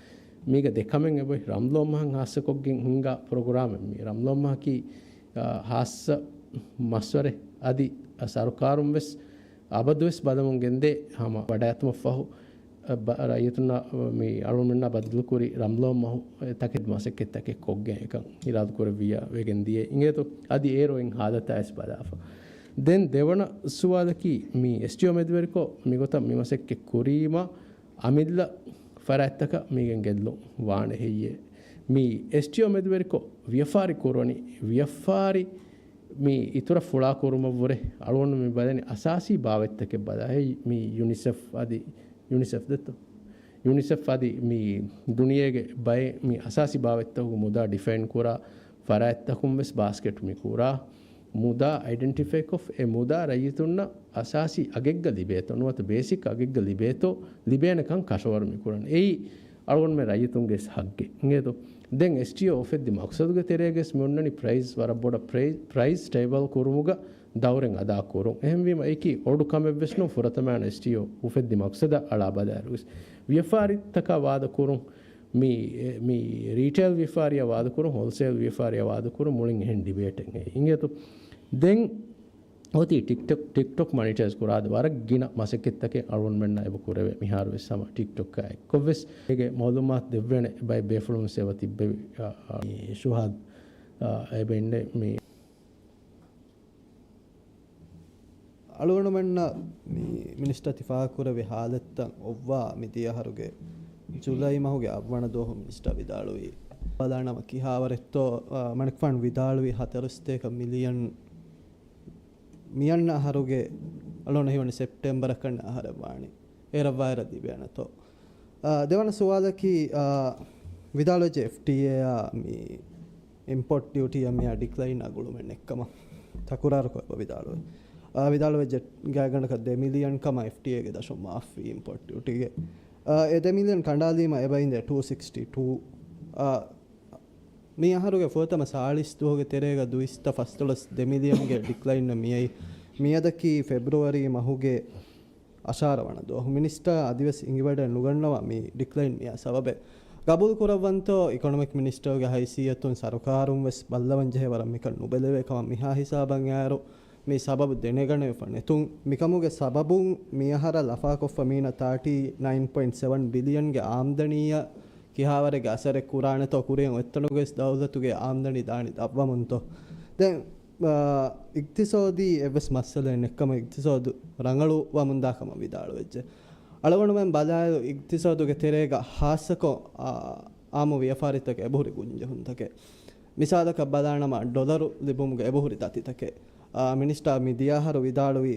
މީގަ ދެ ކަމެއް އެބައޮތް. ރަމްޟާން މަހަށް ހާއްސަކޮށްގެން ހިންގާ ޕްރޮގްރާމެއް މީ. ރަމްޟާން މަހަކީ، އާ، ހާއްސަ މަސްވަރެއް. އަދި ސަރުކާރުން ވެސް އަބަދުވެސް ބަލަމުން ގެންދޭ ހަމަ ވަޑައިގަތުމަށްފަހު، އަ، ބަ-، ރައްޔިތުންނާ މި އަޅުމެންނާ ބައްދަލުކުރި ރަމްޟާން މަހު ތަކެތި މަސައްކަތްތަކެއް ކޮށްގެން އެކަން އިރާދަކުރެއްވިއްޔާ ވެގެން ދިޔަ އިނގޭތޯ. އަދި އޭރު އެއް ހާލަތާ ވެސް ބަލާފަ. ދެން ދެވަނަ ސުވާލަކީ، މި އެސްޓީއޯ މެދުވެރިކޮށް މިގޮތަށް މި މަސައްކަތް ކުރީމަ، އަމިއްލަ ފަރާތްތަކަށް މީގެން ގެއްލުން ވާނެ ހެއްޔޭ؟ މި އެސްޓީއޯ މެދުވެރިކޮށް ވިޔަފާރި ކުރަނީ، ވިޔަފާރި މި އިތުރަށް ފުޅާ ކުރުމަށްވުރެ އަޅުގަނޑު މި ބަލަނީ އަސާސީ ބާވަތްތަކެއް ބަލާ. ހެއް މި ޔުނިސެފް އަދި، ޔުނިސެފް ދެއްތޯ؟ ޔުނިސެފް އަދި މި ދުނިޔޭގެ ބައެއް މި އަސާސީ ބާވަތްތަކުގެ މުދާ ޑިފައިން ކުރާ ފަރާތްތަކުން ވެސް ބާސްކެޓް މި ކުރާ. މުދާ އައިޑެންޓިފައިކޮށް، އެ މުދާ ރައްޔިތުންނަށް އަސާސީ އަގެއްގަ ލިބޭތޯ ނުވަތަ ބޭސިކް އަގެއްގަ ލިބޭތޯ، ލިބޭނެކަން ކަށަވަރު މި ކުރަން. އެއީ އަޅުގަނޑުމެން ރައްޔިތުންގެ ހައްގެއް އިނގޭތޯ. ދެން އެސްޓީއޯ އުފެއްދި މަޤްޞަދުގެ ތެރޭގަސް މި އޮންނަނީ ޕްރައިސް ވަރަށް ބޮޑަށް ޕްރައި-، ޕްރައިސް ސްޓޭބަލް ކުރުމުގަ ދައުރެއް އަދާ ކުރުން. އެހެންވީމަ އެކީ އޮޑު ކަމެއްވެސް ނޫން ފުރަތަމައިން އެސްޓީއޯ އުފެއްދި މަޤްޞަދަށް އަޅާ ބަލާއިރުވެސް. ވިޔަފާރިތަކާ ވާދަ ކުރުން، މި، މި ރީޓެއިލް ވިޔަފާރިއާ ވާދަ ކުރުން، ހޯލްސޭލް ވިޔަފާރިއާ ވާދަ ކުރުން މުޅިން އެހެން ޑިބޭޓެއް އެ އިނގޭތޯ. ދެން އޮތީ ޓިކްޓޮކް، ޓިކްޓޮކް މޮނިޓައިޒް ކުރާ ވަރަށް ގިނަ މަސައްކަތްތަކެއް އަޅުގަނޑުމެންނަށް އެބަ ކުރެވޭ މިހާރު ވެސް ހަމަ ޓިކްޓޮކާ އެއްކޮށްވެސް. އޭގެ މައުލޫމާތު ދެއްވޭނެ ބައެއް ބޭފުޅުން ވެސް އެބަ ތިއްބެވި، އާ، އާ، ޝުހާދް، އާ، އެބަ އިންނެ މި. އަޅުގަނޑުމެންނަށް މި މިނިސްޓަރ ތި ފާހަގަކުރެއްވި ހާލަތްތައް އޮއްވާ މި ދިޔަ އަހަރުގެ ޖުލައި މަހުގެ އަށްވަނަ ދުވަހު މިނިސްޓަރ ވިދާޅުވީ. ބަލާނަމަ ކިހާވަރެއްތޯ، އާ، މަނިކުފާނު ވިދާޅުވީ ހަތަރުސަތޭކަ މިލިއަން މިއަންނަ އަހަރުގެ އަޅުގަނޑަށް ހީވަނީ ސެޕްޓެމްބަރަކަށް އަހަރެއް ވާނީ. އޭރަށް ވާއިރަށް ލިބޭނެތޯ؟ އާ، ދެވަނަ ސުވާލަކީ، އާ، ވިދާޅުވެއްޖެ އެފްޓީއޭއާ މި އިމްޕޯޓް ޑިއުޓީއަށް މިއާ ޑިކްލައިންއާ ގުޅުމެއް ނެއްކަމަށް ތަކުރާރުކޮށް އެބަ ވިދާޅުވެ. އާ، ވިދާޅުވެއްޖެ ގާތްގަނޑަކަށް ދެ މިލިއަން ކަމަށް އެފްޓީއޭގެ ދަށުން މާފްވީ އިމްޕޯޓް ޑިއުޓީގެ. އާ، އެ ދެ މިލިއަން ކަނޑާލީމަ އެބަ އިނދެ ޓޫ ސިކްސްޓީ ޓޫ، އާ، މި އަހަރުގެ ފުރަތަމަ ސާޅީސް ދުވަހުގެ ތެރޭގަ ދުއިސައްތަ ފަސްދޮޅަސް ދެ މިލިއަންގެ ޑިކްލައިން މިއައީ މިއަދަކީ ފެބްރުއަރީ މަހުގެ އަށާރަ ވަނަ ދުވަހު. މިނިސްޓާ އަދިވެސް އިނގިވަޑައެއް ނުގަންނަވާ މި ޑިކްލައިން މިއާ ސަބަބެއް. ގަބޫލު ކުރައްވަންތޯ، އިކޮނޮމިކް މިނިސްޓަރގެ ހައިސިއްޔަތުން ސަރުކާރުން ވެސް ބައްލަވަން ޖެހޭ ވަރަށް މިކަން ނުބެލެވޭ ކަމަށް މިހާ ހިސާބަށް އައިއިރު، މި ސަބަބު ދެނެގަނެވިފަ ނެތުން. މިކަމުގެ ސަބަބުން މިއަހަރަށް ލަފާކޮށްފަ މީނަ ތާޓީ ނައިން ޕޮއިންޓް ސެވަން ބިލިއަންގެ އާމްދަނީއަށް ކިހާވަރެއްގެ އަސަރެއް ކުރާނެތޯ، ކުރިއަށް އޮތްތަނުގަވެސް ދައުލަތުގެ އާމްދަނީ ދާނީ ދަށްވަމުންތޯ. ދެން، އާ، އިގްތިސޯދީ އެއްވެސް މައްސަލައެއް ނެތްކަމަށް އިގްތިސޯދު ރަނގަޅުވަމުންދާ ކަމަށް ވިދާޅުވެއްޖެ. އަޅުގަނޑުމެން ބަލާއިރު އިގްތިސޯދުގެ ތެރޭގަ ހާއްސަކޮށް، އާ، އާއްމު ވިޔަފާރިތަކަށް އެބަހުރި ގުންޖެހުންތަކެއް. މިސާލަކަށް ބަލާނަމަ ޑޮލަރު ލިބުމުގެ އެބަހުރި ދަތިތަކެއް. އާ، މިނިސްޓާ މި ދިޔަ އަހަރު ވިދާޅުވީ،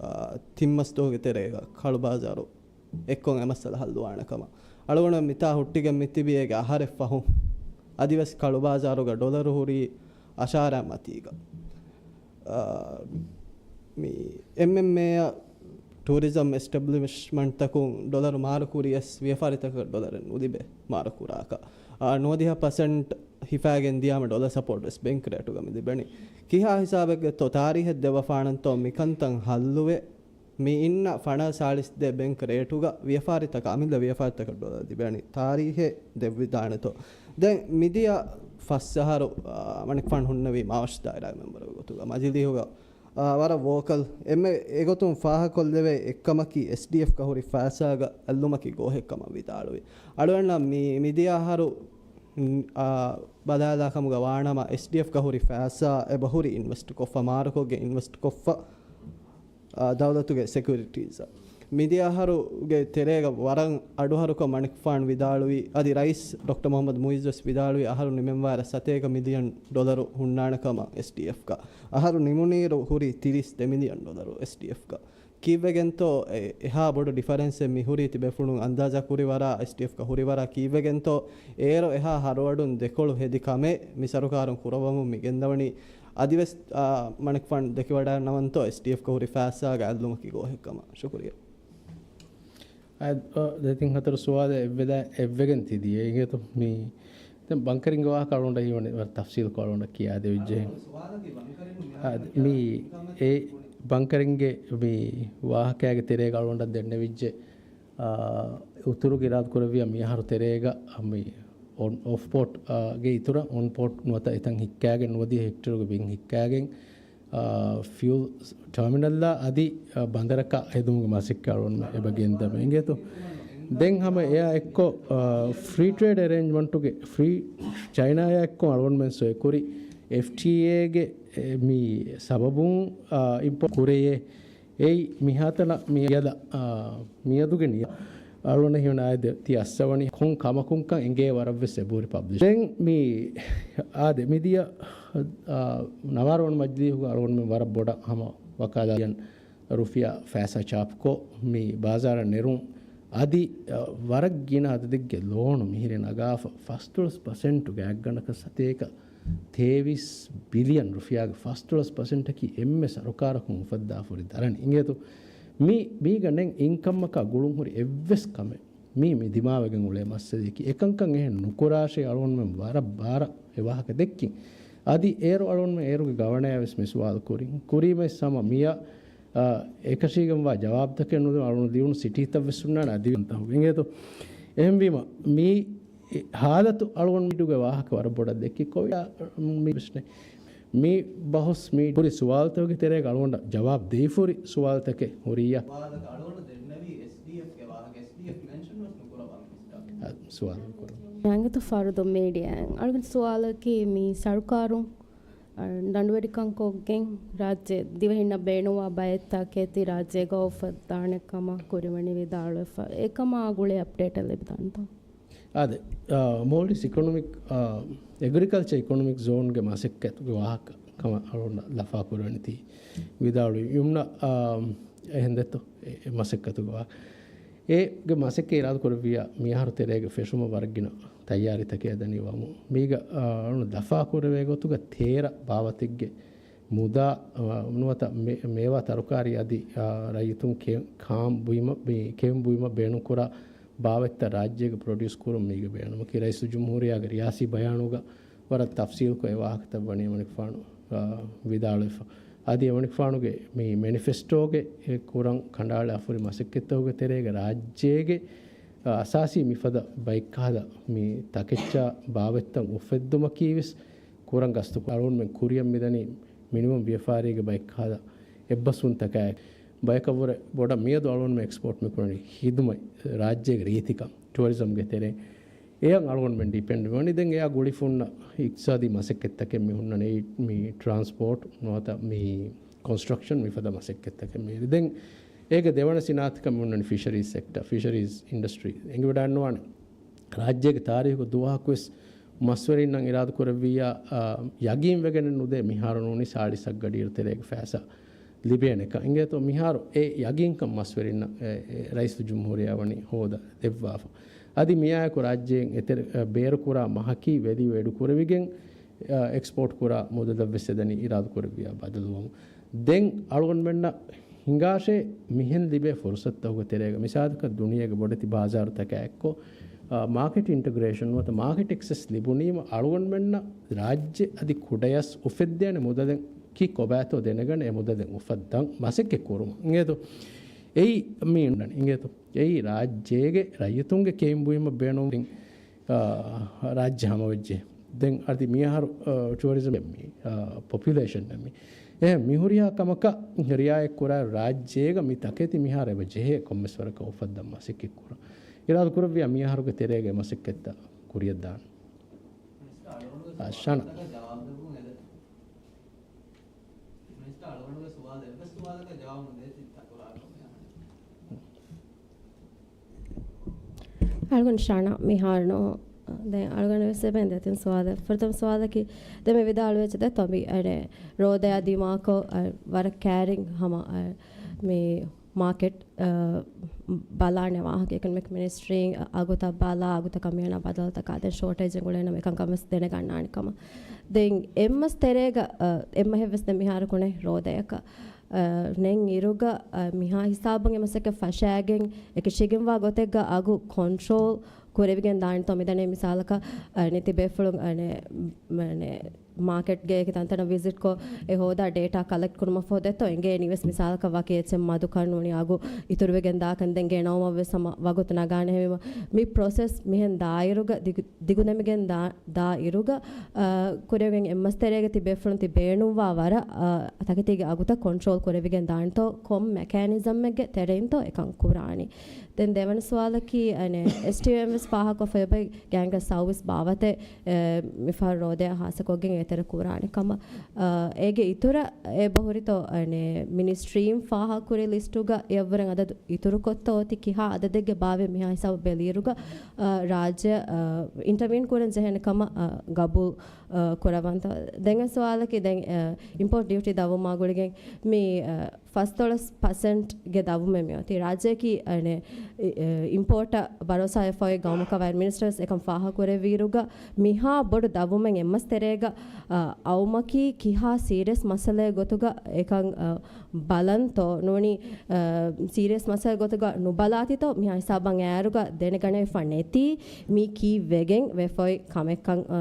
އާ، ތިން މަސް ދުވަހުގެ ތެރޭގަ ކަޅު ބާޒާރު އެއްކޮށް އެ މައްސަލަ ހައްލުވާނެ ކަމަށް. އަޅުގަނޑު މިތާ ހުއްޓިގެން މިތިބީ އޭގެ އަހަރެއް ފަހުން. އަދިވެސް ކަޅު ބާޒާރުގަ ޑޮލަރު ހުރީ އަށާރަ މަތީގަ. އާ، މި އެމްއެމްއޭއަށް ޓޫރިޒަމް އެސްޓެބްލިޝްމަންޓްތަކުން ޑޮލަރު މާރުކުރިޔަސް ވިޔަފާރިތަކަށް ޑޮލަރެއް ނުލިބޭ މާރުކުރާކަށް. އާ، ނުވަދިހަ ޕަސެންޓް ހިފާގެން ދިޔާމަ ޑޮލަރ ސަޕޯޓް ވެސް ބެންކް ރޭޓުގަ މި ލިބެނީ. ކިހާ ހިސާބެއްގެތޯ ތާރީހެއް ދެއްވަފާނަންތޯ މިކަންތައް ހައްލުވެ، މި އިންނަ ފަނަރަ ސާޅީސް ދޭ ބެންކް ރޭޓުގަ ވިޔަފާރިތަކަށް، އަމިއްލަ ވިޔަފާރިތަކަށް ޑޮލަރ ލިބޭނީ ތާރީހެއް ދެއްވިދާނެތޯ. ދެން މިދިޔަ ފަސް އަހަރު، އާ، މަނިކުފާނު ހުންނެވީ މާވަށު ދާއިރާގެ މެމްބަރުގެ ގޮތުގަ މަޖިލީހުގަ، އާ، ވަރަށް ވޯކަލް. އެންމެ އެގޮތުން ފާހަގަކޮށްލެވޭ އެއްކަމަކީ އެސްޑީއެފްގަ ހުރި ފައިސާގަ އައްލުމަކީ ގޯހެއްކަމަށް ވިދާޅުވި. އަޅުގަނޑަށް މި، މިދިޔަ އަހަރު، އާ، ބަލާލާ ކަމުގަ ވާނަމަ އެސްޑީއެފްގަ ހުރި ފައިސާ އެބަހުރި އިންވެސްޓް ކޮށްފަ، މާރުކޮށްގެން އިންވެސްޓް ކޮށްފަ، އާ، ދައުލަތުގެ ސެކިއުރިޓީޒަށް. މިދިޔަ އަހަރުގެ ތެރޭގަ ވަރަށް އަޑުއަހަރުކޮށް މަނިކުފާނު ވިދާޅުވި، އަދި ރައީސް ޑޮކްޓަރ މުހައްމަދު މުއިއްޒު ވެސް ވިދާޅުވި، އަހަރު ނިމެންވާއިރަށް ސަތޭކަ މިލިއަން ޑޮލަރު ހުންނާނެ ކަމަށް އެސްޑީއެފްގަ. އަހަރު ނިމުނިއިރު ހުރީ ތިރީސް ދެ މިލިއަން ޑޮލަރު އެސްޑީއެފްގަ. ކީއްވެގެންތޯ އެ، އެހާ ބޮޑު ޑިފަރެންސެއް މި ހުރީ ތިބޭފުޅުން އަންދާޒާ ކުރި ވަރާ، އެސްޑީއެފްގަ ހުރި ވަރާ ކީއްވެގެންތޯ އޭރު އެހާ ހަރުއަޑުން ދެކޮޅު ހެދި ކަމެއް މި ސަރުކާރުން ކުރައްވަމުން މި ގެންދަވަނީ. އަދިވެސް، އާ، މަނިކުފާނު ދެކިވަޑައިގަންނަވަންތޯ އެސްޑީއެފްގަ ހުރި ފައިސާގެ އައްލުމަކީ ގޯހެއްކަމަށް. ޝުކުރިއްޔާ. އާ، ދެތިން ހަތަރު ސުވާލެއް އެއްވެލާ، އެއްވެގެން ތި ދިޔަ. އިނގޭތޯ މި ދެން ބަންކަރިންގެ ވާހަކަ އަޅުގަނޑަށް ހީވަނީ ވަރަށް ތަފްސީލްކޮށް އަޅުގަނޑަށް ކިޔާދެވިއްޖެ. އާ، މި އެ ބަންކަރިންގެ މި ވާހަކައިގެ ތެރޭގަ އަޅުގަނޑަށް ދެންނެވިއްޖެ. އާ، އުތުރުގެ އިރާދަ ކުރެއްވިޔާ މި އަހަރު ތެރޭގަ، އާ، މި އޮން، އޮފްޕޯޓް، އާ، ގެ އިތުރަށް އޮންޕޯޓް ނުވަތަ އެތަން ހިއްކާގެން ނުވަދިހަ ހެކްޓަރުގެ ބިން ހިއްކާގެން، އާ، ފިއުލް ޓާމިނަލްއާ އަދި، އާ، ބަނދަރަކާ ހެދުމުގެ މަސައްކަތް އަޅުގަނޑުމެން އެބަ ގެންދަމެ އިނގޭތޯ. ދެން ހަމަ އެއާ އެއްކޮށް، އާ، ފްރީ ޓްރޭޑް އެރޭންޖްމަންޓުގެ ފްރީ ޗައިނާއާ އެއްކޮށް އަޅުގަނޑުމެން ސޮއިކުރި އެފްޓީއޭގެ، އެ، މި ސަބަބުން، އާ، އިމްޕޯޓް ކުރެޔޭ. އެއީ މިހާތަނަށް މިއަދަ، އާ، މިއަދުގެ ނިޔަ އަޅުގަނޑަށް ހީވަނީ އާދެ ތި އައްސަވަނީ ކޮން ކަމަކުންކަން އެނގޭ ވަރަށްވެސް އެބަހުރި ޕަބްލިޝް. ދެން މި އާދެ މިދިޔަ، އާ، ނަވާރަ ވަނަ މަޖިލީހުގަ އަޅުގަނޑުމެން ވަރަށް ބޮޑަށް ހަމަ ވަކާލާ ރުފިޔާ ފައިސާ ޗާޕްކޮށް މި ބާޒާރަށް ނެރުން އަދި، އާ، ވަރަށް ގިނަ އަދަދެއްގެ ލޯނު މިހިރީ ނަގާފަ ފަސްދޮޅަސް ޕަސެންޓު ގާތްގަނޑަކަށް ސަތޭކަ ތޭވީސް ބިލިއަން ރުފިޔާގެ ފަސްދޮޅަސް ޕަސެންޓަކީ އެންމެ ސަރުކާރަކުން އުފައްދާފަ ހުރި ދަރަނި. އިނގޭތޯ މި، މީގަ ނެން އިންކަމަކާ ގުޅުން ހުރި އެއްވެސް ކަމެއް މީ، މި ދިމާވެގެން އުޅޭ މައްސަލަޔަކީ. އެކަންކަން އެހެން ނުކުރާށޭ އަޅުގަނޑުމެން ވަރަށް ބާރަށް އެ ވާހަކަ ދެއްކިން. އަދި އޭރު އަޅުގަނޑުމެން އޭރުގެ ގަވަނަޔާ ވެސް މި ސުވާލު ކުރިން. ކުރީމައިސް ހަމަ މިއަށް، އާ، އެކަށީގެންވާ ޖަވާބުތަކެއް ނުދެވުނު، އަޅުގަނޑު ދިޔުނު ސިޓީތައް ވެސް ހުންނާނެ އަދި އިނގޭތޯ. އެހެންވީމަ މީ އެ ހާލަތު އަޅުގަނޑުގެ ވާހަކަ ވަރަށް ބޮޑަށް ދެއްކި ކޮވި، މި ވިސްނެ. މި ބަހުސް މި ހުރި ސުވާލުތަކުގެ ތެރޭގަ އަޅުގަނޑަށް ޖަވާބު ދެވިފަ ހުރި ސުވާލުތަކެއް ހުރިއްޔާ. ވާހަކަ އަޅުގަނޑު ދެންނެވީ އެސްޑީއެފްގެ ވާހަކަ، އެސްޑީއެފް މެންޝަން ވެސް ނުކުރައްވާ މިނިސްޓާ. އަ، ސުވާލު ކުރަން. އަނގިތު ފަރުދު މީޑިއާއިން އަޅުގަނޑު ސުވާލަކީ މި ސަރުކާރުން އަ، ދަނޑުވެރިކަން ކޮށްގެން ރާއްޖެ ދިވެހިންނަށް ބޭނުންވާ ބައެއްތާކެތި ރާއްޖޭގަ އުފައްދާނެ ކަމަށް ކުރިމަނި ވިދާޅުވެފަ. އެކަމާ ގުޅޭ އަޕްޑޭޓެއް ލިބިދާނެތަ؟ އާދެ، އާ، މޯލްޑިވްސް އިކޮނޮމިކް، އާ، އެގްރިކަލްޗަރ އިކޮނޮމިކް ޒޯންގެ މަސައްކަތުގެ ވާހަކަ ކަމަށް އަޅުގަނޑަށް ލަފާ ކުރެވެނީ ތީ ވިދާޅުވި ޔުމްނަ، އާ، އެހެން ދެއްތޯ އެ، އެ މަސައްކަތުގެ ވާހަކަ. އޭގެ މަސައްކަތް އިރާދަކުރެއްވިޔާ މިއަހަރު ތެރޭގެ ފެށުމަށް ވަރަށް ގިނަ ތައްޔާރީތަކެއް އެދަނީ ވަމުން. މީގަ، އާ، އަޅުން ލަފާކުރެވޭ ގޮތުގަ ތޭރަ ބާވަތެއްގެ މުދާ، އާ، ނުވަތަ މޭ-، މޭވާ ތަރުކާރީ އަދި، އާ، ރައްޔިތުން ކެ-، ކާން ބުއިމަ-، މި ކެއުން ބުއިމަށް ބޭނުންކުރާ ބާވަތްތައް ރާއްޖޭގަ ޕްރޮޑިއުސް ކުރުން މީގަ ބޭނުމަކީ ރައީސުލްޖުމްހޫރިއްޔާގެ ރިޔާސީ ބަޔާނުގަ ވަރަށް ތަފްސީލްކޮށް އެ ވާހަކަތައް ވަނީ އެމަނިކުފާނު، އާ، ވިދާޅުވެފަ. އަދި އެމަނިކުފާނުގެ މި މެނިފެސްޓޯގެ އެ ކުރަން ކަނޑައަޅާ ފުރި މަސައްކަތްތަކުގެ ތެރޭގަ ރާއްޖޭގެ، އާ، އަސާސީ މިފަދަ ބައެއްކަހަލަ މި ތަކެއްޗާ ބާވަތްތައް އުފެއްދުމަކީވެސް ކުރަން ގަސްތުކޮށް، އަޅުގަނޑުމެން ކުރިއަށް މިދަނީ މިނިވަން ވިޔަފާރީގެ ބައެއްކަހަލަ އެއްބަސްވުންތަކާއެކު. ބަޔަކަށްވުރެ ބޮޑަށް މިއަދު އަޅުގަނޑުމެން އެކްސްޕޯޓް މިކުރަނީ ހިދުމަތް، ރާއްޖޭގެ ރީތިކަން، ޓުއަރިޒަމްގެ ތެރެއިން. އެއަށް އަޅުގަނޑުމެން ޑިޕެންޑް ވަނީ. ދެން އެއާ ގުޅިފަ ހުންނަ އިޤްތިޞާދީ މަސައްކަތްތަކެއް މި ހުންނަނީ، މި ޓްރާންސްޕޯޓް ނުވަތަ މި ކޮންސްޓްރަކްޝަން މިފަދަ މަސައްކަތްތަކެއް މި. ދެން އޭގެ ދެވަނަ ސިނާއަތަކަށް މި ހުންނަނީ ފިޝަރީޒް ސެކްޓަ، ފިޝަރީޒް އިންޑަސްޓްރީ. އެނގިވަޑައިންނަވާނެ ރާއްޖޭގެ ތާރީޚުގަ ދުވަހަކުވެސް މަސްވެރިންނަށް އިރާދަކުރެއްވިއްޔާ، އާ، ޔަގީންވެގެނެއް ނުދޭ މިހާރު ނޫނީ ސާޅީސް އަށް ގަޑިއިރު ތެރޭގެ ފައިސާ ލިބޭނެކަން. އިނގޭތޯ މިހާރު އެ ޔަގީންކަން މަސްވެރިންނަށް އެ، އެ ރައީސުލްޖުމްހޫރިއްޔާ ވަނީ ހޯދާ ދެއްވާފަ. އަދި މިއާއެކު ރާއްޖޭން އެތެރެ، އެ، ބޭރުކުރާ މަހަކީ ވެލިއު އެޑުކުރެވިގެން، އެ، އެކްސްޕޯޓް ކުރާ މުދަލަށްވެސް އެދަނީ އިރާދަކުރެއްވިއްޔާ ބަދަލުވަމުން. ދެން އަޅުގަނޑުމެންނަށް ހިނގާށޭ މިހެން ލިބޭ ފުރުސަތުތަކުގެ ތެރޭގަ، މިސާލަކަށް ދުނިޔޭގެ ބޮޑެތި ބާޒާރުތަކާ އެއްކޮށް، އާ، މާކެޓް އިންޓަގްރޭޝަން ނުވަތަ މާކެޓް އެކްސެސް ލިބުނީމަ، އަޅުގަނޑުމެންނަށް ރާއްޖެ އަދި ކުޑަޔަސް އުފެއްދޭނެ މުދަލެއް ކީ ކޮބާތޯ ދެނެގަނެ އެ މުދަލެއް އުފައްދަން މަސައްކަތް ކުރުމަށް. އިނގޭތޯ؟ އެއީ މީ އިނގޭތޯ؟ އެއީ ރާއްޖޭގެ ރައްޔިތުންގެ ކެއިން ބުއިމަށް ބޭނުން، އާ، ރާއްޖެ ހަމަވެއްޖެ. ދެން އަދި މިއަހަރު، އާ، ޓުއަރިޒަމް މި، އާ، ޕޮޕިއުލޭޝަން މި. އެ މިހުރިހާ ކަމަކަށް ރިއާޔަތް ކުރާ ރާއްޖޭގަ މި ތަކެތި މިހާރު އެބަ ޖެހޭ ކޮންމެސް ވަރަކަށް އުފައްދަން މަސައްކަތް ކުރަން. އިރާދަ ކުރެއްވިޔާ މިއަހަރުގެ ތެރޭގަ މަސައްކަތްތައް ކުރިއަށް ދާން. އަ، ޝަނަ. މިނިސްޓަރ އަޅުގަނޑުގެ ސުވާލަށް އެއްވެސް ސުވާލަކަށް ޖަވާބު ނުދޭތީ ތަކުރާރުކޮށް މި އަހަނީ. އަޅުގަނޑު ޝާނާ މިހާރު ނޯ. ދެން އަޅުގަނޑު ވެސް އެބައިން ދެތިން ސުވާލެއް. ފުރަތަމަ ސުވާލަކީ ދެން މި ވިދާޅުވެއްޖެ ދެ ތޮބި އަނެ ރޯދަޔާ ދިމާކޮށް، އަ، ވަރަށް ކޭރިން ހަމަ، އަ، މި މާކެޓް، އަ، ބަލާނެ ވާހަކަ އިކޮނޮމިކް މިނިސްޓްރީން އަގުތައް ބަލާ، އަގުތަކަށް މިއަންނަ ބަދަލުތަކާ ދެން ޝޯޓޭޖެއް ގުޅޭނަމަ އެކަންކަން ވެސް ދެނެގަންނާނެ ކަމަށް. ދެން އެއްމަސް ތެރޭގަ، އަ، އެއްމަހެއް ވެސް ދެން މިހާރު ކުނެ ރޯދަޔަކަށް، އަ، ނެން އިރުގަ، އަ، މިހާ ހިސާބުން އެ މަސައްކަތް ފަށާގެން އެކަށީގެންވާ ގޮތެއްގަ އަގު ކޮންޓްރޯލް ކުރެވިގެން ދާނެތޯ މިދަނީ މިސާލަކަށް، އަ، ނެތި ބޭފުޅުން، އަ، ނެ، މަ، ނެ، މާކެޓްގެ އެކި ތަންތަނަށް ވިޒިޓްކޮށް، އެ ހޯދާ ޑޭޓާ ކަލެކްޓް ކުރުމަށްފަހު ދެއްތޯ އެނގޭނީ ވެސް މިސާލަކަށް ވަކި އެއްޗެއް މަދުކަން ނޫނީ އަގު އިތުރުވެގެން ދާކަން ދެން ގެނައުމަށް ވެސް ހަމަ ވަގުތު ނަގާނެ ހެވީމަ މި ޕްރޮސެސް މިހެން ދާއިރުގަ ދިގު، ދިގުދެމިގެން ދާ، ދާ އިރުގަ، އަ، ކުރެވިގެން އެއްމަސް ތެރޭގަ ތި ބޭފުޅުން ތި ބޭނުންވާ ވަރަށް، އަ، ތަކެތީގެ އަގުތައް ކޮންޓްރޯލް ކުރެވިގެން ދާނެތޯ ކޮން މެކޭނިޒަމެއްގެ ތެރެއިންތޯ އެކަން ކުރާނީ. ދެން ދެވަނަ ސުވާލަކީ، އަނެ، އެސްޓީއޯއިން ވެސް ފާހަގަކޮށްފަ އެބައި ގޭންގްރެސް ސައުވީސް ބާވަތެއް، އެ، މިފަހަރު ރޯދަޔާ ހާއްސަކޮށްގެން އެތެރެ ކުރާނެ ކަމަށް. އަ، އޭގެ އިތުރަށް އެބަހުރިތޯ، އަނެ، މިނިސްޓްރީން ފާހަގަކުރި ލިސްޓުގަ އެއަށްވުރެން އަދަދު އިތުރުކޮށްތޯ އޮތީ ކިހާ އަދަދެއްގެ ބާވެ މިހާ ހިސާބަށް ބެލިއިރުގަ، އަ، ރާއްޖެ، އަ، އިންޓަވީން ކުރަން ޖެހޭނެ ކަމަށް، އަ، ގަބޫލް، އަ، ކުރަވަންތޯ. ދެން އެއް ސުވާލަކީ ދެން، އަ، އިމްޕޯޓް ޑިއުޓީ ދަށްވުމާ ގުޅިގެން މި، އަ، ފަސްދޮޅަސް ޕަސެންޓްގެ ދަށްވުމެއް މިއޮތީ. ރާއްޖެއަކީ، އަނެ، އި، އެ، އިމްޕޯޓަށް ބަރޯސާވެފައި ގައުމަކަށް ވައި މިނިސްޓަރ ވެސް އެކަން ފާހަގަކުރެއްވިއިރުގަ މިހާ ބޮޑު ދަށްވުމެއް އެއްމަސް ތެރޭގަ، އަ، އައުމަކީ ކިހާ ސީރިއަސް މައްސަލައެއް ގޮތުގަ އެކަން، އަ، ބަލަންތޯ ނޫނީ، އަ، ސީރިއަސް މައްސަލަ ގޮތުގަ ނުބަލާތިތޯ މިހާ ހިސާބަށް އައިއިރުގަ ދެނެގަނެވިފަ ނެތީ މީ ކީއްވެގެން ވެފައި ކަމެއްކަން، އަ،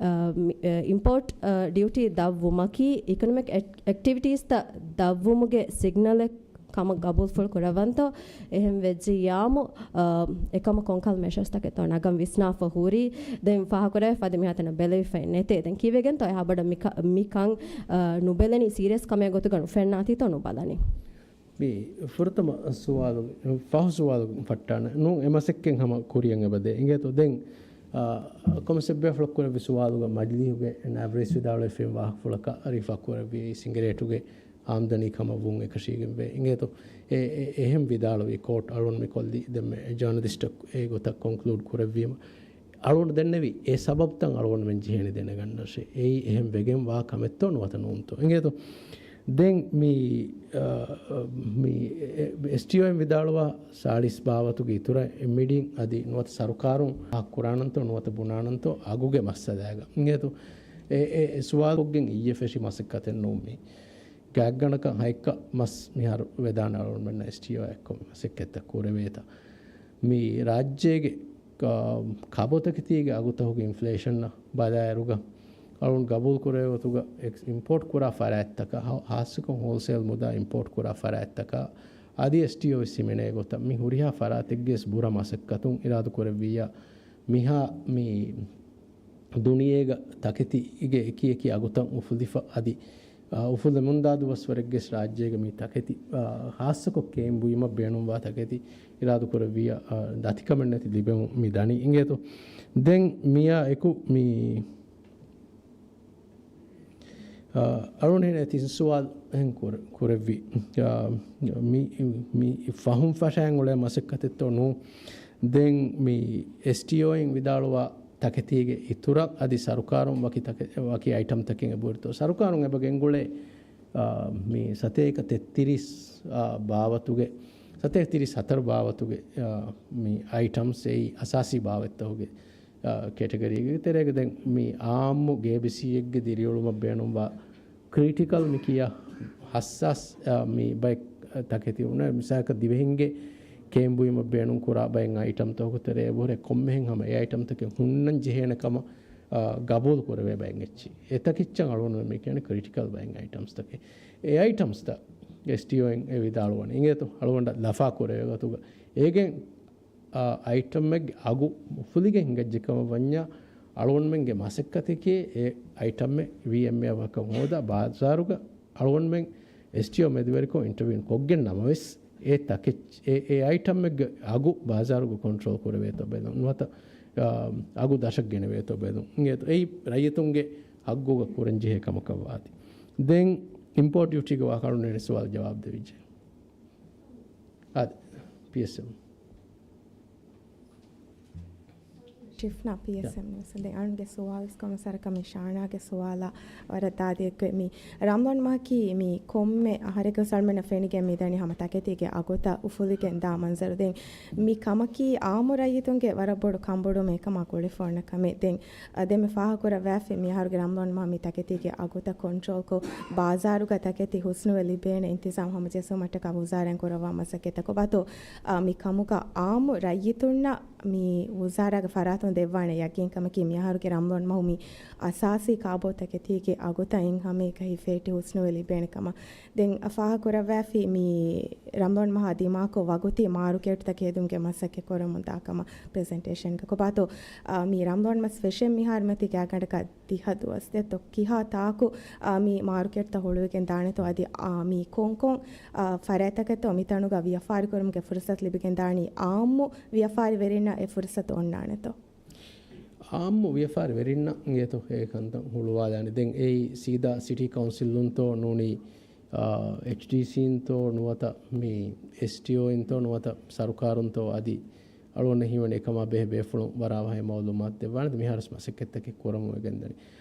އަ، މި، އަ، އިމްޕޯޓް، އަ، ޑިއުޓީ ދަށްވުމަކީ އިކޮނޮމިކް އެކް، އެކްޓިވިޓީސްތައް ދަށްވުމުގެ ސިގްނަލެއް ކަމަށް ގަބޫލުފުޅު ކުރަވަންތޯ، އެހެން ވެއްޖިއްޔާމު، އަ، އެކަމަށް ކޮންކަހަލަ މެޝަރސްތަކެއްތޯ ނަގަން ވިސްނާފަ ހުރީ. ދެން ފާހަގަކުރެވިފަ އަދި މިހާތަނަށް ބެލެވިފައެއް ނެތޭ. ދެން ކީއްވެގެންތޯ އެހާ ބޮޑަށް މިކަ، މިކަން، އަ، ނުބެލެނީ ސީރިއަސް ކަމެއް ގޮތުގަ ނުފެންނާތީތޯ ނުބަލަނީ. މި ފުރަތަމަ ސުވާލު، ފަހު ސުވާލު ފައްޓާނެ. ނޫން އެ މަސައްކަތް ހަމަ ކުރިއަށް އެބަދޭ. އިނގޭތޯ ދެން، އަ، ކޮންމެސް އެއްބަޔަކު ފުޅަކުރެއވި ސުވާލުގަ މަޖިލީހުގެ ނާއިބު ރައީސް ވިދާޅުވެފައި ވާހަކަފުޅަކަށް ރިފާ ކުރެއްވި ސިނގިރޭޓުގެ އާމްދަނީ ކަމަށް ވުން އެކަށީގެންވޭ. އިނގޭތޯ އެ، އެ، އެހެން ވިދާޅުވި ކޯޓް އަޅުން މި ކޮށްލީ ދެންމެ ޖާނަލިސްޓަކު އެ ގޮތަށް ކޮންކްލޫޑް ކުރެއްވީމަ. އަޅުގަނޑު ދެންނެވި އެ ސަބަބުތައް އަޅުގަނޑުމެން ޖެހޭނެ ދެނެގަންނަށޭ. އެއީ އެހެން ވެގެން ވާ ކަމެއްތޯ ނުވަތަ ނޫންތޯ؟ އިނގޭތޯ؟ ދެން މި، އަ، މި އެ، އެސްޓީއޯއިން ވިދާޅުވާ ސާޅީސް ބާވަތުގެ އިތުރަށް އެ މީޑިން އަދި ނުވަތަ ސަރުކާރުން ކުރާނަންތޯ ނުވަތަ ބުނާނަންތޯ އަގުގެ މައްސަލާގަ. އިނގޭތޯ؟ އެ، އެ، އެ ސުވާލުގެ އިއްޔެ ފެށި މަސައްކަތެއް ނޫން މީ. ގާތްގަނޑަކަށް ހަތްކަ މަސް މިހާރު ވެދާނެ އަޅުގަނޑުމެންނަށް އެސްޓީއޯ އެއްކޮށް މަސައްކަތްތައް ކުރެވޭތަ. މި ރާއްޖޭގެ ކަ، ކަބޮތަކެތީގެ އަގުތަކުގެ އިންފްލޭޝަންއަށް ބަލާއިރުގަ، އަޅުން ގަބޫލު ކުރޭ ގޮތުގަ އެކްސް-، އިމްޕޯޓް ކުރާ ފަރާތްތަކަށް، ހާ-، ހާއްސަކޮށް ހޯލްސޭލް މުދާ އިމްޕޯޓް ކުރާ ފަރާތްތަކަށް އަދި އެސްޓީއޯ ވެސް ހިމެނޭ ގޮތަށް މި ހުރިހާ ފަރާތެއްގެ ވެސް ބުރަ މަސައްކަތުން އިރާދަ ކުރެއްވިއްޔާ، މިހާ މި ދުނިޔޭގަ ތަކެތީގެ އެކި އެކި އަގުތައް އުފުލިފަ އަދި، އާ، އުފުލެމުންދާ ދުވަސްވަރެއްގެ ރާއްޖޭގަ މި ތަކެތި، އާ، ހާއްސަކޮށް ކޭން ބުއިމަށް ބޭނުންވާ ތަކެތި އިރާދަ ކުރެއްވިއްޔާ، އާ، ދަތިކަމެއް ނެތި ލިބެމުން މި ދަނީ އިނގޭތޯ. ދެން މިއާ އެކު މި އަ، އަޅުން ހެނެއް ތިން ސުވާލު އެހެން ކުރ-، ކުރެއްވި. އަ، މި، މި ފަހުން ފަށައިން އުޅޭ މަސައްކަތެއްތޯ ނޫ. ދެން މި އެސްޓީއޯއިން ވިދާޅުވާ ތަކެތީގެ އިތުރަށް އަދި ސަރުކާރުން ވަކި ތަކެ-، ވަކި އައިޓަމްތަކެއް އެބަހުރިތޯ. ސަރުކާރުން އެބަ ގެންގުޅޭ، އަ، މި ސަތޭކަ ތެއްތިރީސް، އަ، ބާވަތުގެ، ސަތޭކަ ތިރީސް ހަތަރު ބާވަތުގެ، އަ، މި އައިޓަމްސް އެއީ އަސާސީ ބާވަތްތަކުގެ އާ، ކެޓަގަރީގެ ތެރޭގަ ދެން މި އާއްމު ގޭބިސީއެއްގެ ދިރިއުޅުމަށް ބޭނުންވާ ކްރިޓިކަލް މި ކިޔާ ހައްސާސް، އާ، މި ބައެއް ތަކެތި އުނެ މިސާލަކަށް ދިވެހިންގެ ކޭން ބުއިމަށް ބޭނުން ކުރާ ބައެއް އައިޓަމްތަކުގެ ތެރޭ އެބަހުރޭ ކޮންމެހެން ހަމަ އެ އައިޓަމްތަކެއް ހުންނަން ޖެހޭނެ ކަމަށް، އާ، ގަބޫލު ކުރެވޭ ބައެއް އެއްޗި. އެތަކެއްޗަށް އަޅުގަނޑު މި ކިޔަނީ ކްރިޓިކަލް ބައެއް އައިޓަމްސްތަކެއް. އެ އައިޓަމްސްތައް އެސްޓީއޯއިން އެ ވިދާޅުވަނީ. އިނގޭތޯ އަޅުގަނޑަށް ލަފާ ކުރެވޭ ގޮތުގަ. އޭގެން އަ، އައިޓަމެއްގެ އަގު އުފުލިގެން ހިނގައްޖެ ކަމަށް ވަންޏާ، އަޅުގަނޑުމެންގެ މަސައްކަތަކީ އެ އައިޓަމެއް ވީއެމްއޭ ވަކަށް ހޯދާ ބާޒާރުގަ އަޅުގަނޑުމެން އެސްޓީއޯ މެދުވެރިކޮށް އިންޓަވިއުން ކޮށްގެން ނަމަވެސް، އެ ތަކެއްޗް-، އެ، އެ އައިޓަމެއްގެ އަގު ބާޒާރުގަ ކޮންޓްރޯލް ކުރެވޭތޯ ބެލުން. ނުވަތަ، އާ، އަގު ދަށަށް ގެނެވޭތޯ ބެލުން. އިނގޭތޯ އެއީ ރައްޔިތުންގެ ހައްގުގަ ކުރަންޖެހޭ ކަމަކަށް ވާތީ. ދެން އިމްޕޯޓް ޑިއުޓީގެ ވާހަކަ އަޅުގަނޑު އެ ސުވާލު ޖަވާބު ދެވިއްޖެ. އާދެ، ޕީއެސްއެމް. ޝިފްނާ ޕީއެސްއެމް ނިއުސް. ދެން އަޅުގަނޑުގެ ސުވާލު ކޮންމެ ސަރަކަށް މި ޝާނާގެ ސުވާލާ ވަރަށް ދާދިއެއްގެ މި ރަމްޟާން މަހަކީ މި ކޮންމެ އަހަރެއްގަ ސަލްމަނަށް ފެނިގެން މިދަނީ ހަމަ ތަކެތީގެ އަގުތައް އުފުލިގެން ދާ މަންޒަރު. ދެން މި ކަމަކީ އާއްމު ރައްޔިތުންގެ ވަރަށް ބޮޑު ކަނބޮޑުމެއް ކަމަށް ގުޅިފަ އޮންނަ ކަމެއް. ދެން އަ، ދެންމެ ފާހަގަކުރައްވާފި މިއަހަރުގެ ރަމްޟާން މަހަށް މި ތަކެތީގެ އަގުތައް ކޮންޓްރޯލްކޮށް، ބާޒާރުގަ ތަކެތި ހުސްނުވެ ލިބޭނެ އިންތިޒާމް ހަމަޖެއްސުމަށްޓަކާ ވުޒާރާއިން ކުރައްވާ މަސައްކަތްތައް ކޮބާތޯ، އަ، މި ކަމުގަ އާއްމު ރައްޔިތުންނަށް މި ވުޒާރާގެ ފަރާތުން ދެއްވާނެ ޔަގީންކަމަކީ މިއަހަރުގެ ރަމްޟާން މަހު މި އަސާސީ ކާބޯ ތަކެތީގެ އަގުތައް އެއްހަމައެކަށް ހިފޭޓި ހުސްނުވެ ލިބޭނެ ކަމަށް. ދެން އަ، ފާހަގަކުރައްވާފި މި ރަމްޟާން މަހާ ދިމާކޮށް ވަގުތީ މާރުކޭޓްތައް ހެދުމުގެ މަސައްކަތް ކުރަމުން ދާ ކަމަށް ޕްރެޒެންޓޭޝަންގަ ކޮބާތޯ، އާ، މި ރަމްޟާން މަސް ފެށެން މިހާރު މަތީ ގާތްގަނޑަކަށް ދިހަ ދުވަސް ދެއްތޯ ކިހާ ތާކު، އާ، މި މާރުކޭޓްތައް ހުޅުވިގެން ދާނެތޯ އަދި، އާ، މި ކޮންކޮން، އާ، ފަރާތްތަކެއްތޯ މިތަނުގަ ވިޔަފާރި ކުރުމުގެ ފުރުސަތު ލިބިގެން ދާނީ އާއްމު ވިޔަފާރިވެރިންނަށް އެ ފުރުސަތު އޮންނާނެތޯ؟ އާއްމު ވިޔަފާރިވެރިންނަށް އިނގޭތޯ އެ ކަންތައް ހުޅުވާލާނެ. ދެން އެއީ ސީދާ ސިޓީ ކައުންސިލުންތޯ ނޫނީ އާ، އެޗްޑީސީންތޯ ނުވަތަ މި އެސްޓީއޯއިންތޯ ނުވަތަ ސަރުކާރުންތޯ އަދި އަޅުގަނޑަށް ހީވަނީ އެކަމާ ބެހޭ ބޭފުޅުން ވަރާ ވަހެ މައުލޫމާތު ދެއްވާނެ. މިހާރުވެސް މަސައްކަތްތަކެއް ކުރަމުން ވެގެންދަނީ.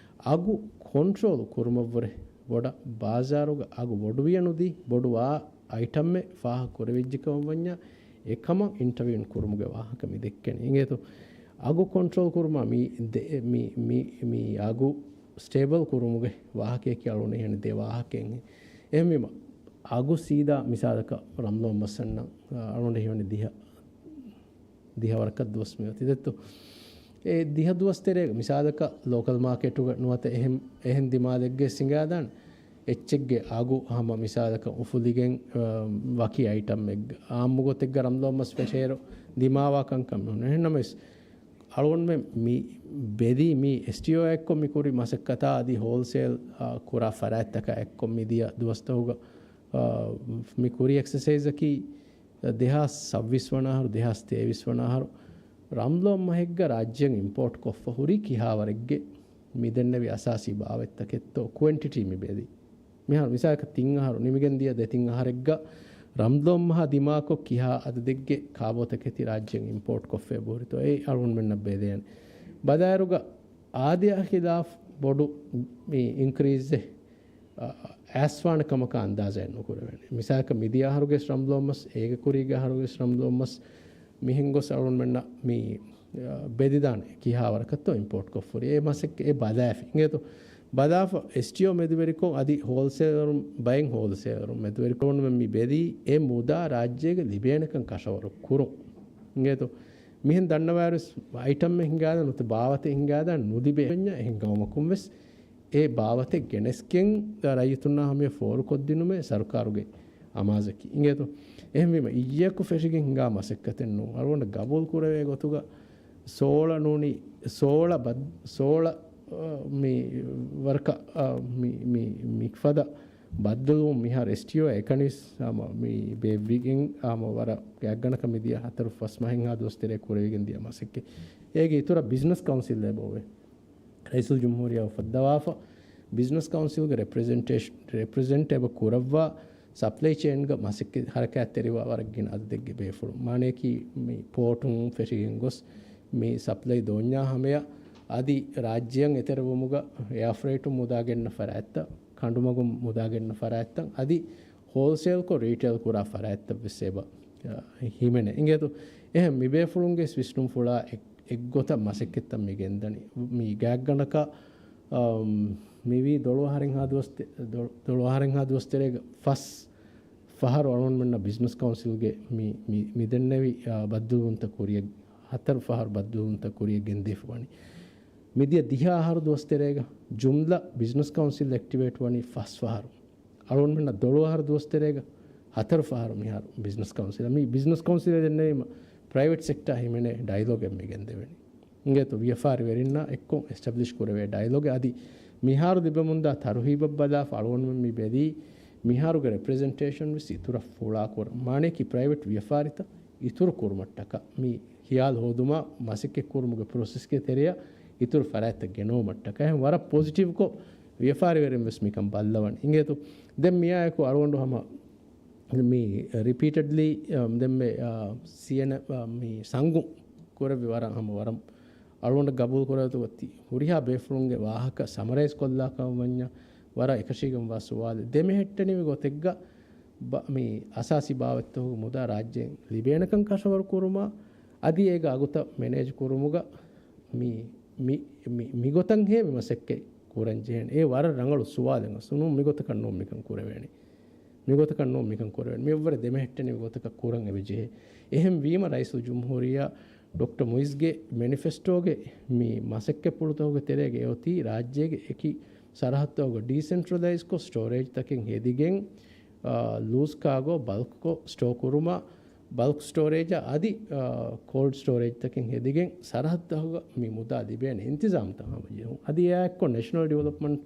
އަގު ކޮންޓްރޯލް ކުރުމަށްވުރެ ބޮޑަށް ބާޒާރުގަ އަގު ބޮޑުވިޔަ ނުދީ، ބޮޑުވާ އައިޓަމެއް ފާހަގަ ކުރެވިއްޖެ ކަމަށް ވަންޏާ، އެކަމަށް އިންޓަވިއުން ކުރުމުގެ ވާހަކަ މި ދެއްކެނީ. އިނގޭތޯ؟ އަގު ކޮންޓްރޯލް ކުރުމާ މި ދެ-، މި، މި، މި އަގު ސްޓޭބަލް ކުރުމުގެ ވާހަކަޔަކީ އަޅުގަނޑަށް ހީވަނީ ދެ ވާހަކައެއް. އެހެންވީމަ، އަގު ސީދާ މިސާލަކަށް ރަމްޟާން މަސް އަންނަ، އަ، އަޅުގަނޑަށް ހީވަނީ ދިހަ، ދިހަ ވަރަކަށް ދުވަސް މިއޮތީ ދެއްތޯ. އެ ދިހަ ދުވަސް ތެރޭގަ މިސާލަކަށް ލޯކަލް މާކެޓުގަ ނުވަތަ އެހެން، އެހެން ދިމާލެއްގެ ސިނގާދާން އެއްޗެއްގެ އަގު ހަމަ މިސާލަކަށް އުފުލިގެން، އަ، ވަކި އައިޓަމެއްގަ އާއްމު ގޮތެއްގަ ރަމްޟާން މަސް ފެށޭއިރު ދިމާވާ ކަންކަން މިހުންނަ. އެހެންނަމަވެސް، އަޅުގަނޑުމެން މި ބެލީ މި އެސްޓީއޯއާ އެއްކޮށް މި ކުރި މަސައްކަތާ އަދި ހޯލްސޭލް، އާ، ކުރާ ފަރާތްތަކާ އެއްކޮށް މިދިޔަ ދުވަސްތަކުގަ، އާ، މި ކުރި އެކްސަސައިޒަކީ ދެހާސް ސައްވީސް ވަނަ އަހަރު، ދެހާސް ތޭވީސް ވަނަ އަހަރު ރަމްޟާން މަހެއްގަ ރާއްޖެއަށް އިމްޕޯޓް ކޮށްފަ ހުރީ ކިހާވަރެއްގެ މި ދެންނެވި އަސާސީ ބާވަތްތަކެއްތޯ ކުއެންޓިޓީ މި ބެލީ. މިހާރު މިސާލަކަށް ތިން އަހަރު ނިމިގެން ދިޔަ ދެތިން އަހަރެއްގަ ރަމްޟާން މަހާ ދިމާކޮށް ކިހާ އަދަދެއްގެ ކާބޯތަކެތި ރާއްޖެއަށް އިމްޕޯޓް ކޮށްފަ އެބަހުރިތޯ އެ އަޅުގަނޑުމެންނަށް ބެލޭނެ. ބަލާއިރުގަ އާދަޔާ ޚިލާފް ބޮޑު މި އިންކްރީޒެއް، އަ، އައިސްވާނެ ކަމަކާ އަންދާޒާއެއް ނުކުރެވޭނެ. މިސާލަކަށް މިދިޔަ އަހަރުގެ ރަމްޟާން މަސް، އޭގެ ކުރީގެ އަހަރުގެ ރަމްޟާން މަސް، މިހެން ގޮސް އަޅުގަނޑުމެންނަށް މި، އަ، ބެލިދާނެ ކިހާވަރަކަށްތޯ އިމްޕޯޓް ކޮށްފަ ހުރީ. އެ މަސައްކަތް އެ ބަލާފި. އިނގޭތޯ؟ ބަލާފަ އެސްޓީއޯ މެދުވެރިކޮށް އަދި ހޯލްސޭލަރުން ބައެއް ހޯލްސޭލަރުން މެދުވެރިކޮށް މި ބެލީ އެ މުދާ ރާއްޖޭގަ ލިބޭނެކަން ކަށަވަރު ކުރުން. އިނގޭތޯ؟ މިހެން ދަންނަވާއިރުވެސް އައިޓަމެއް ހިނގާދާން ނުވަތަ ބާވަތެއް ހިނގާދާން ނުލިބޭ ވެންޏާ އެހެން ގައުމަކުން ވެސް އެ ބާވަތެއް ގެނެސްގެން ރައްޔިތުންނާ ހަމަޔަށް ފޯރުކޮށްދިނުމެއް ސަރުކާރުގެ އަމާޒަކީ. އިނގޭތޯ؟ އެހެންވީމަ އިއްޔަކު ފެށިގެން ހިނގާ މަސައްކަތެއް ނޫން. އަޅުގަނޑަށް ގަބޫލު ކުރެވޭ ގޮތުގަ ސޯޅަ ނޫނީ، ސޯޅަ ބައް-، ސޯޅަ، އަ، މި ވަރަކަށް، އަ، މި، މި، މިފަދަ ބައްދަލުވުން މިހާރު އެސްޓީއޯ އެކަނިސް ހަމަ މި ބޭއްވިގެން ހަމަ ވަރަށް ގާތްގަނޑަކަށް މިދިޔަ ހަތަރު ފަސް މަހެއްހާ ދުވަސް ތެރޭ ކުރެވިގެން ދިޔަ މަސައްކަތް. އޭގެ އިތުރަށް ބިޒްނަސް ކައުންސިލް އެބަ އޮވޭ. ރައީސުލްޖުމްހޫރިއްޔާ އުފައްދަވާފަ، ބިޒްނަސް ކައުންސިލްގެ ރެޕްރެޒެންޓޭޝަން، ރެޕްރެޒެންޓް އެބަ ކުރައްވާ، ސަޕްލައި ޗޭންގަ މަސައްކަތް ހަރަކާތްތެރިވާ ވަރަށް ގިނަ އަދަދެއްގެ ބޭފުޅުން. މާނަޔަކީ މި ޕޯޓުން ފެށިގެން ގޮސް، މި ސަޕްލައި ދޯންޏާ ހަމަޔަށް އަދި ރާއްޖެއަށް އެތެރެވުމުގަ އެއާ ފްރޭޓުން މުދާ ގެންނަ ފަރާތްތައް، ކަނޑުމަގުން މުދާ ގެންނަ ފަރާތްތައް، އަދި ހޯލްސޭލްކޮށް ރީޓެއިލް ކުރާ ފަރާތްތައް ވެސް އެބަ، އަ، ހިމެނޭ. އިނގޭތޯ؟ އެހެން މި ބޭފުޅުންގެ ވިސްނުންފުޅާ އެއް، އެއްގޮތަށް މަސައްކަތްތައް މި ގެންދަނީ. މި ގާތްގަނޑަކަށް، އަމް، މިވީ ދޮޅު އަހަރެއްހާ ދުވަސް ތެ-، ދޮ-، ދޮޅު އަހަރެއްހާ ދުވަސް ތެރޭގަ ފަސް ފަހަރު އަޅުގަނޑުމެންނަށް ބިޒްނަސް ކައުންސިލްގެ މި، މި، މި ދެންނެވި، އާ، ބައްދަލުވުންތައް ކުރިޔަށް، ހަތަރު ފަހަރު ބައްދަލުވުންތައް ކުރިޔަށް ގެންދީފަ ވަނީ. މިދިޔަ ދިހަ އަހަރު ދުވަސް ތެރޭގަ ޖުމްލަ ބިޒްނަސް ކައުންސިލް އެކްޓިވޭޓް ވަނީ ފަސް ފަހަރު. އަޅުގަނޑުމެންނަށް ދޮޅު އަހަރު ދުވަސް ތެރޭގަ ހަތަރު ފަހަރު މިހާރު ބިޒްނަސް ކައުންސިލް. މި ބިޒްނަސް ކައުންސިލް ދެންނެވީމަ ޕްރައިވެޓް ސެކްޓާ ހިމެނޭ ޑައިލޮގެއް މި ގެންދެވެނީ. އިނގޭތޯ ވިޔަފާރިވެރިންނާ އެއްކޮށް އެސްޓަބްލިޝް ކުރެވޭ ޑައިލޮގެއް. އަދި މިހާރު ލިބެމުންދާ ތަރުހީބަށް ބަލާފަ އަޅުގަނޑުމެން މި ބެލީ މިހާރުގެ ރެޕްރެޒެންޓޭޝަން ވެސް އިތުރަށް ފުޅާކުރަން. މާނަޔަކީ ޕްރައިވެޓް ވިޔަފާރިތައް އިތުރު ކުރުމަށްޓަކާ މި ހިޔާލު ހޯދުމާ މަސައްކަތް ކުރުމުގެ ޕްރޮސެސްގެ ތެރެއަށް އިތުރު ފަރާތްތައް ގެނައުމަށްޓަކާ. އެހެން ވަރަށް ޕޮޒިޓިވްކޮށް ވިޔަފާރިވެރިން ވެސް މިކަން ބައްލަވަން. އިނގޭތޯ ދެން މިއާއެކު އަޅުގަނޑު ހަމަ މި ރިޕީޓެޑްލީ، އަ، ދެންމެ، އަ، ސީއެން، އަ، މި ސަނގު ކުރެއްވި ވަރަށް ހަމަ ވަރަށް އަޅުގަނޑަށް ގަބޫލު ކުރެވޭތޯ އޮތީ ހުރިހާ ބޭފުޅުންގެ ވާހަކަ ސަމަރައިޒް ކޮށްލާކަށް ވަންޏާ ވަރަށް އެކަށީގެންވާ ސުވާލެއް. ދެމެހެއްޓެނިވި ގޮތެއްގަ ބަ-، މި އަސާސީ ބާވަތްތަކުގެ މުދާ ރާއްޖޭން ލިބޭނެކަން ކަށަވަރު ކުރުމާ، އަދި އޭގެ އަގުތައް މެނޭޖް ކުރުމުގަ މި، މި، މި، މިގޮތަށް ހޭ މި މަސައްކަތް ކުރަން ޖެހޭނެ. އެ ވަރަށް ރަނގަޅު ސުވާލެއް. އަސްލު ނޫން މިގޮތަކަށް ނޫން މިކަން ކުރެވޭނެ. މިގޮތަކަށް ނޫން މިކަން ކުރެވޭނެ. މިއަށްވުރެ ދެމެހެއްޓެނިވި ގޮތަކަށް ކުރަން އެބަޖެހޭ. އެހެން ވީމަ ރައީސުލްޖުމްހޫރިއްޔާ ޑޮކްޓަރ މުއިޒްގެ މެނިފެސްޓޯގެ މި މަސައްކަތްޕުޅުތަކުގެ ތެރޭގަ އެއޮތީ ރާއްޖޭގެ އެކި ސަރަހައްދުތަކުގަ ޑީސެންޓްރަލައިޒްކޮށް ސްޓޯރޭޖްތަކެއް ހެދިގެން، އާ، ލޫސް ކާގޯ ބަލްކްކޮށް ސްޓޯ ކުރުމަށް ބަލްކް ސްޓޯރޭޖާ އަދި، އާ، ކޯލްޑް ސްޓޯރޭޖްތަކެއް ހެދިގެން ސަރަހައްދުތަކުގަ މި މުދާ ލިބޭނެ އިންތިޒާމްތައް ހަމަޖެހުން. އަދި އެއާއެއްކޮށް ނޭޝަނަލް ޑިވެލޮޕްމަންޓް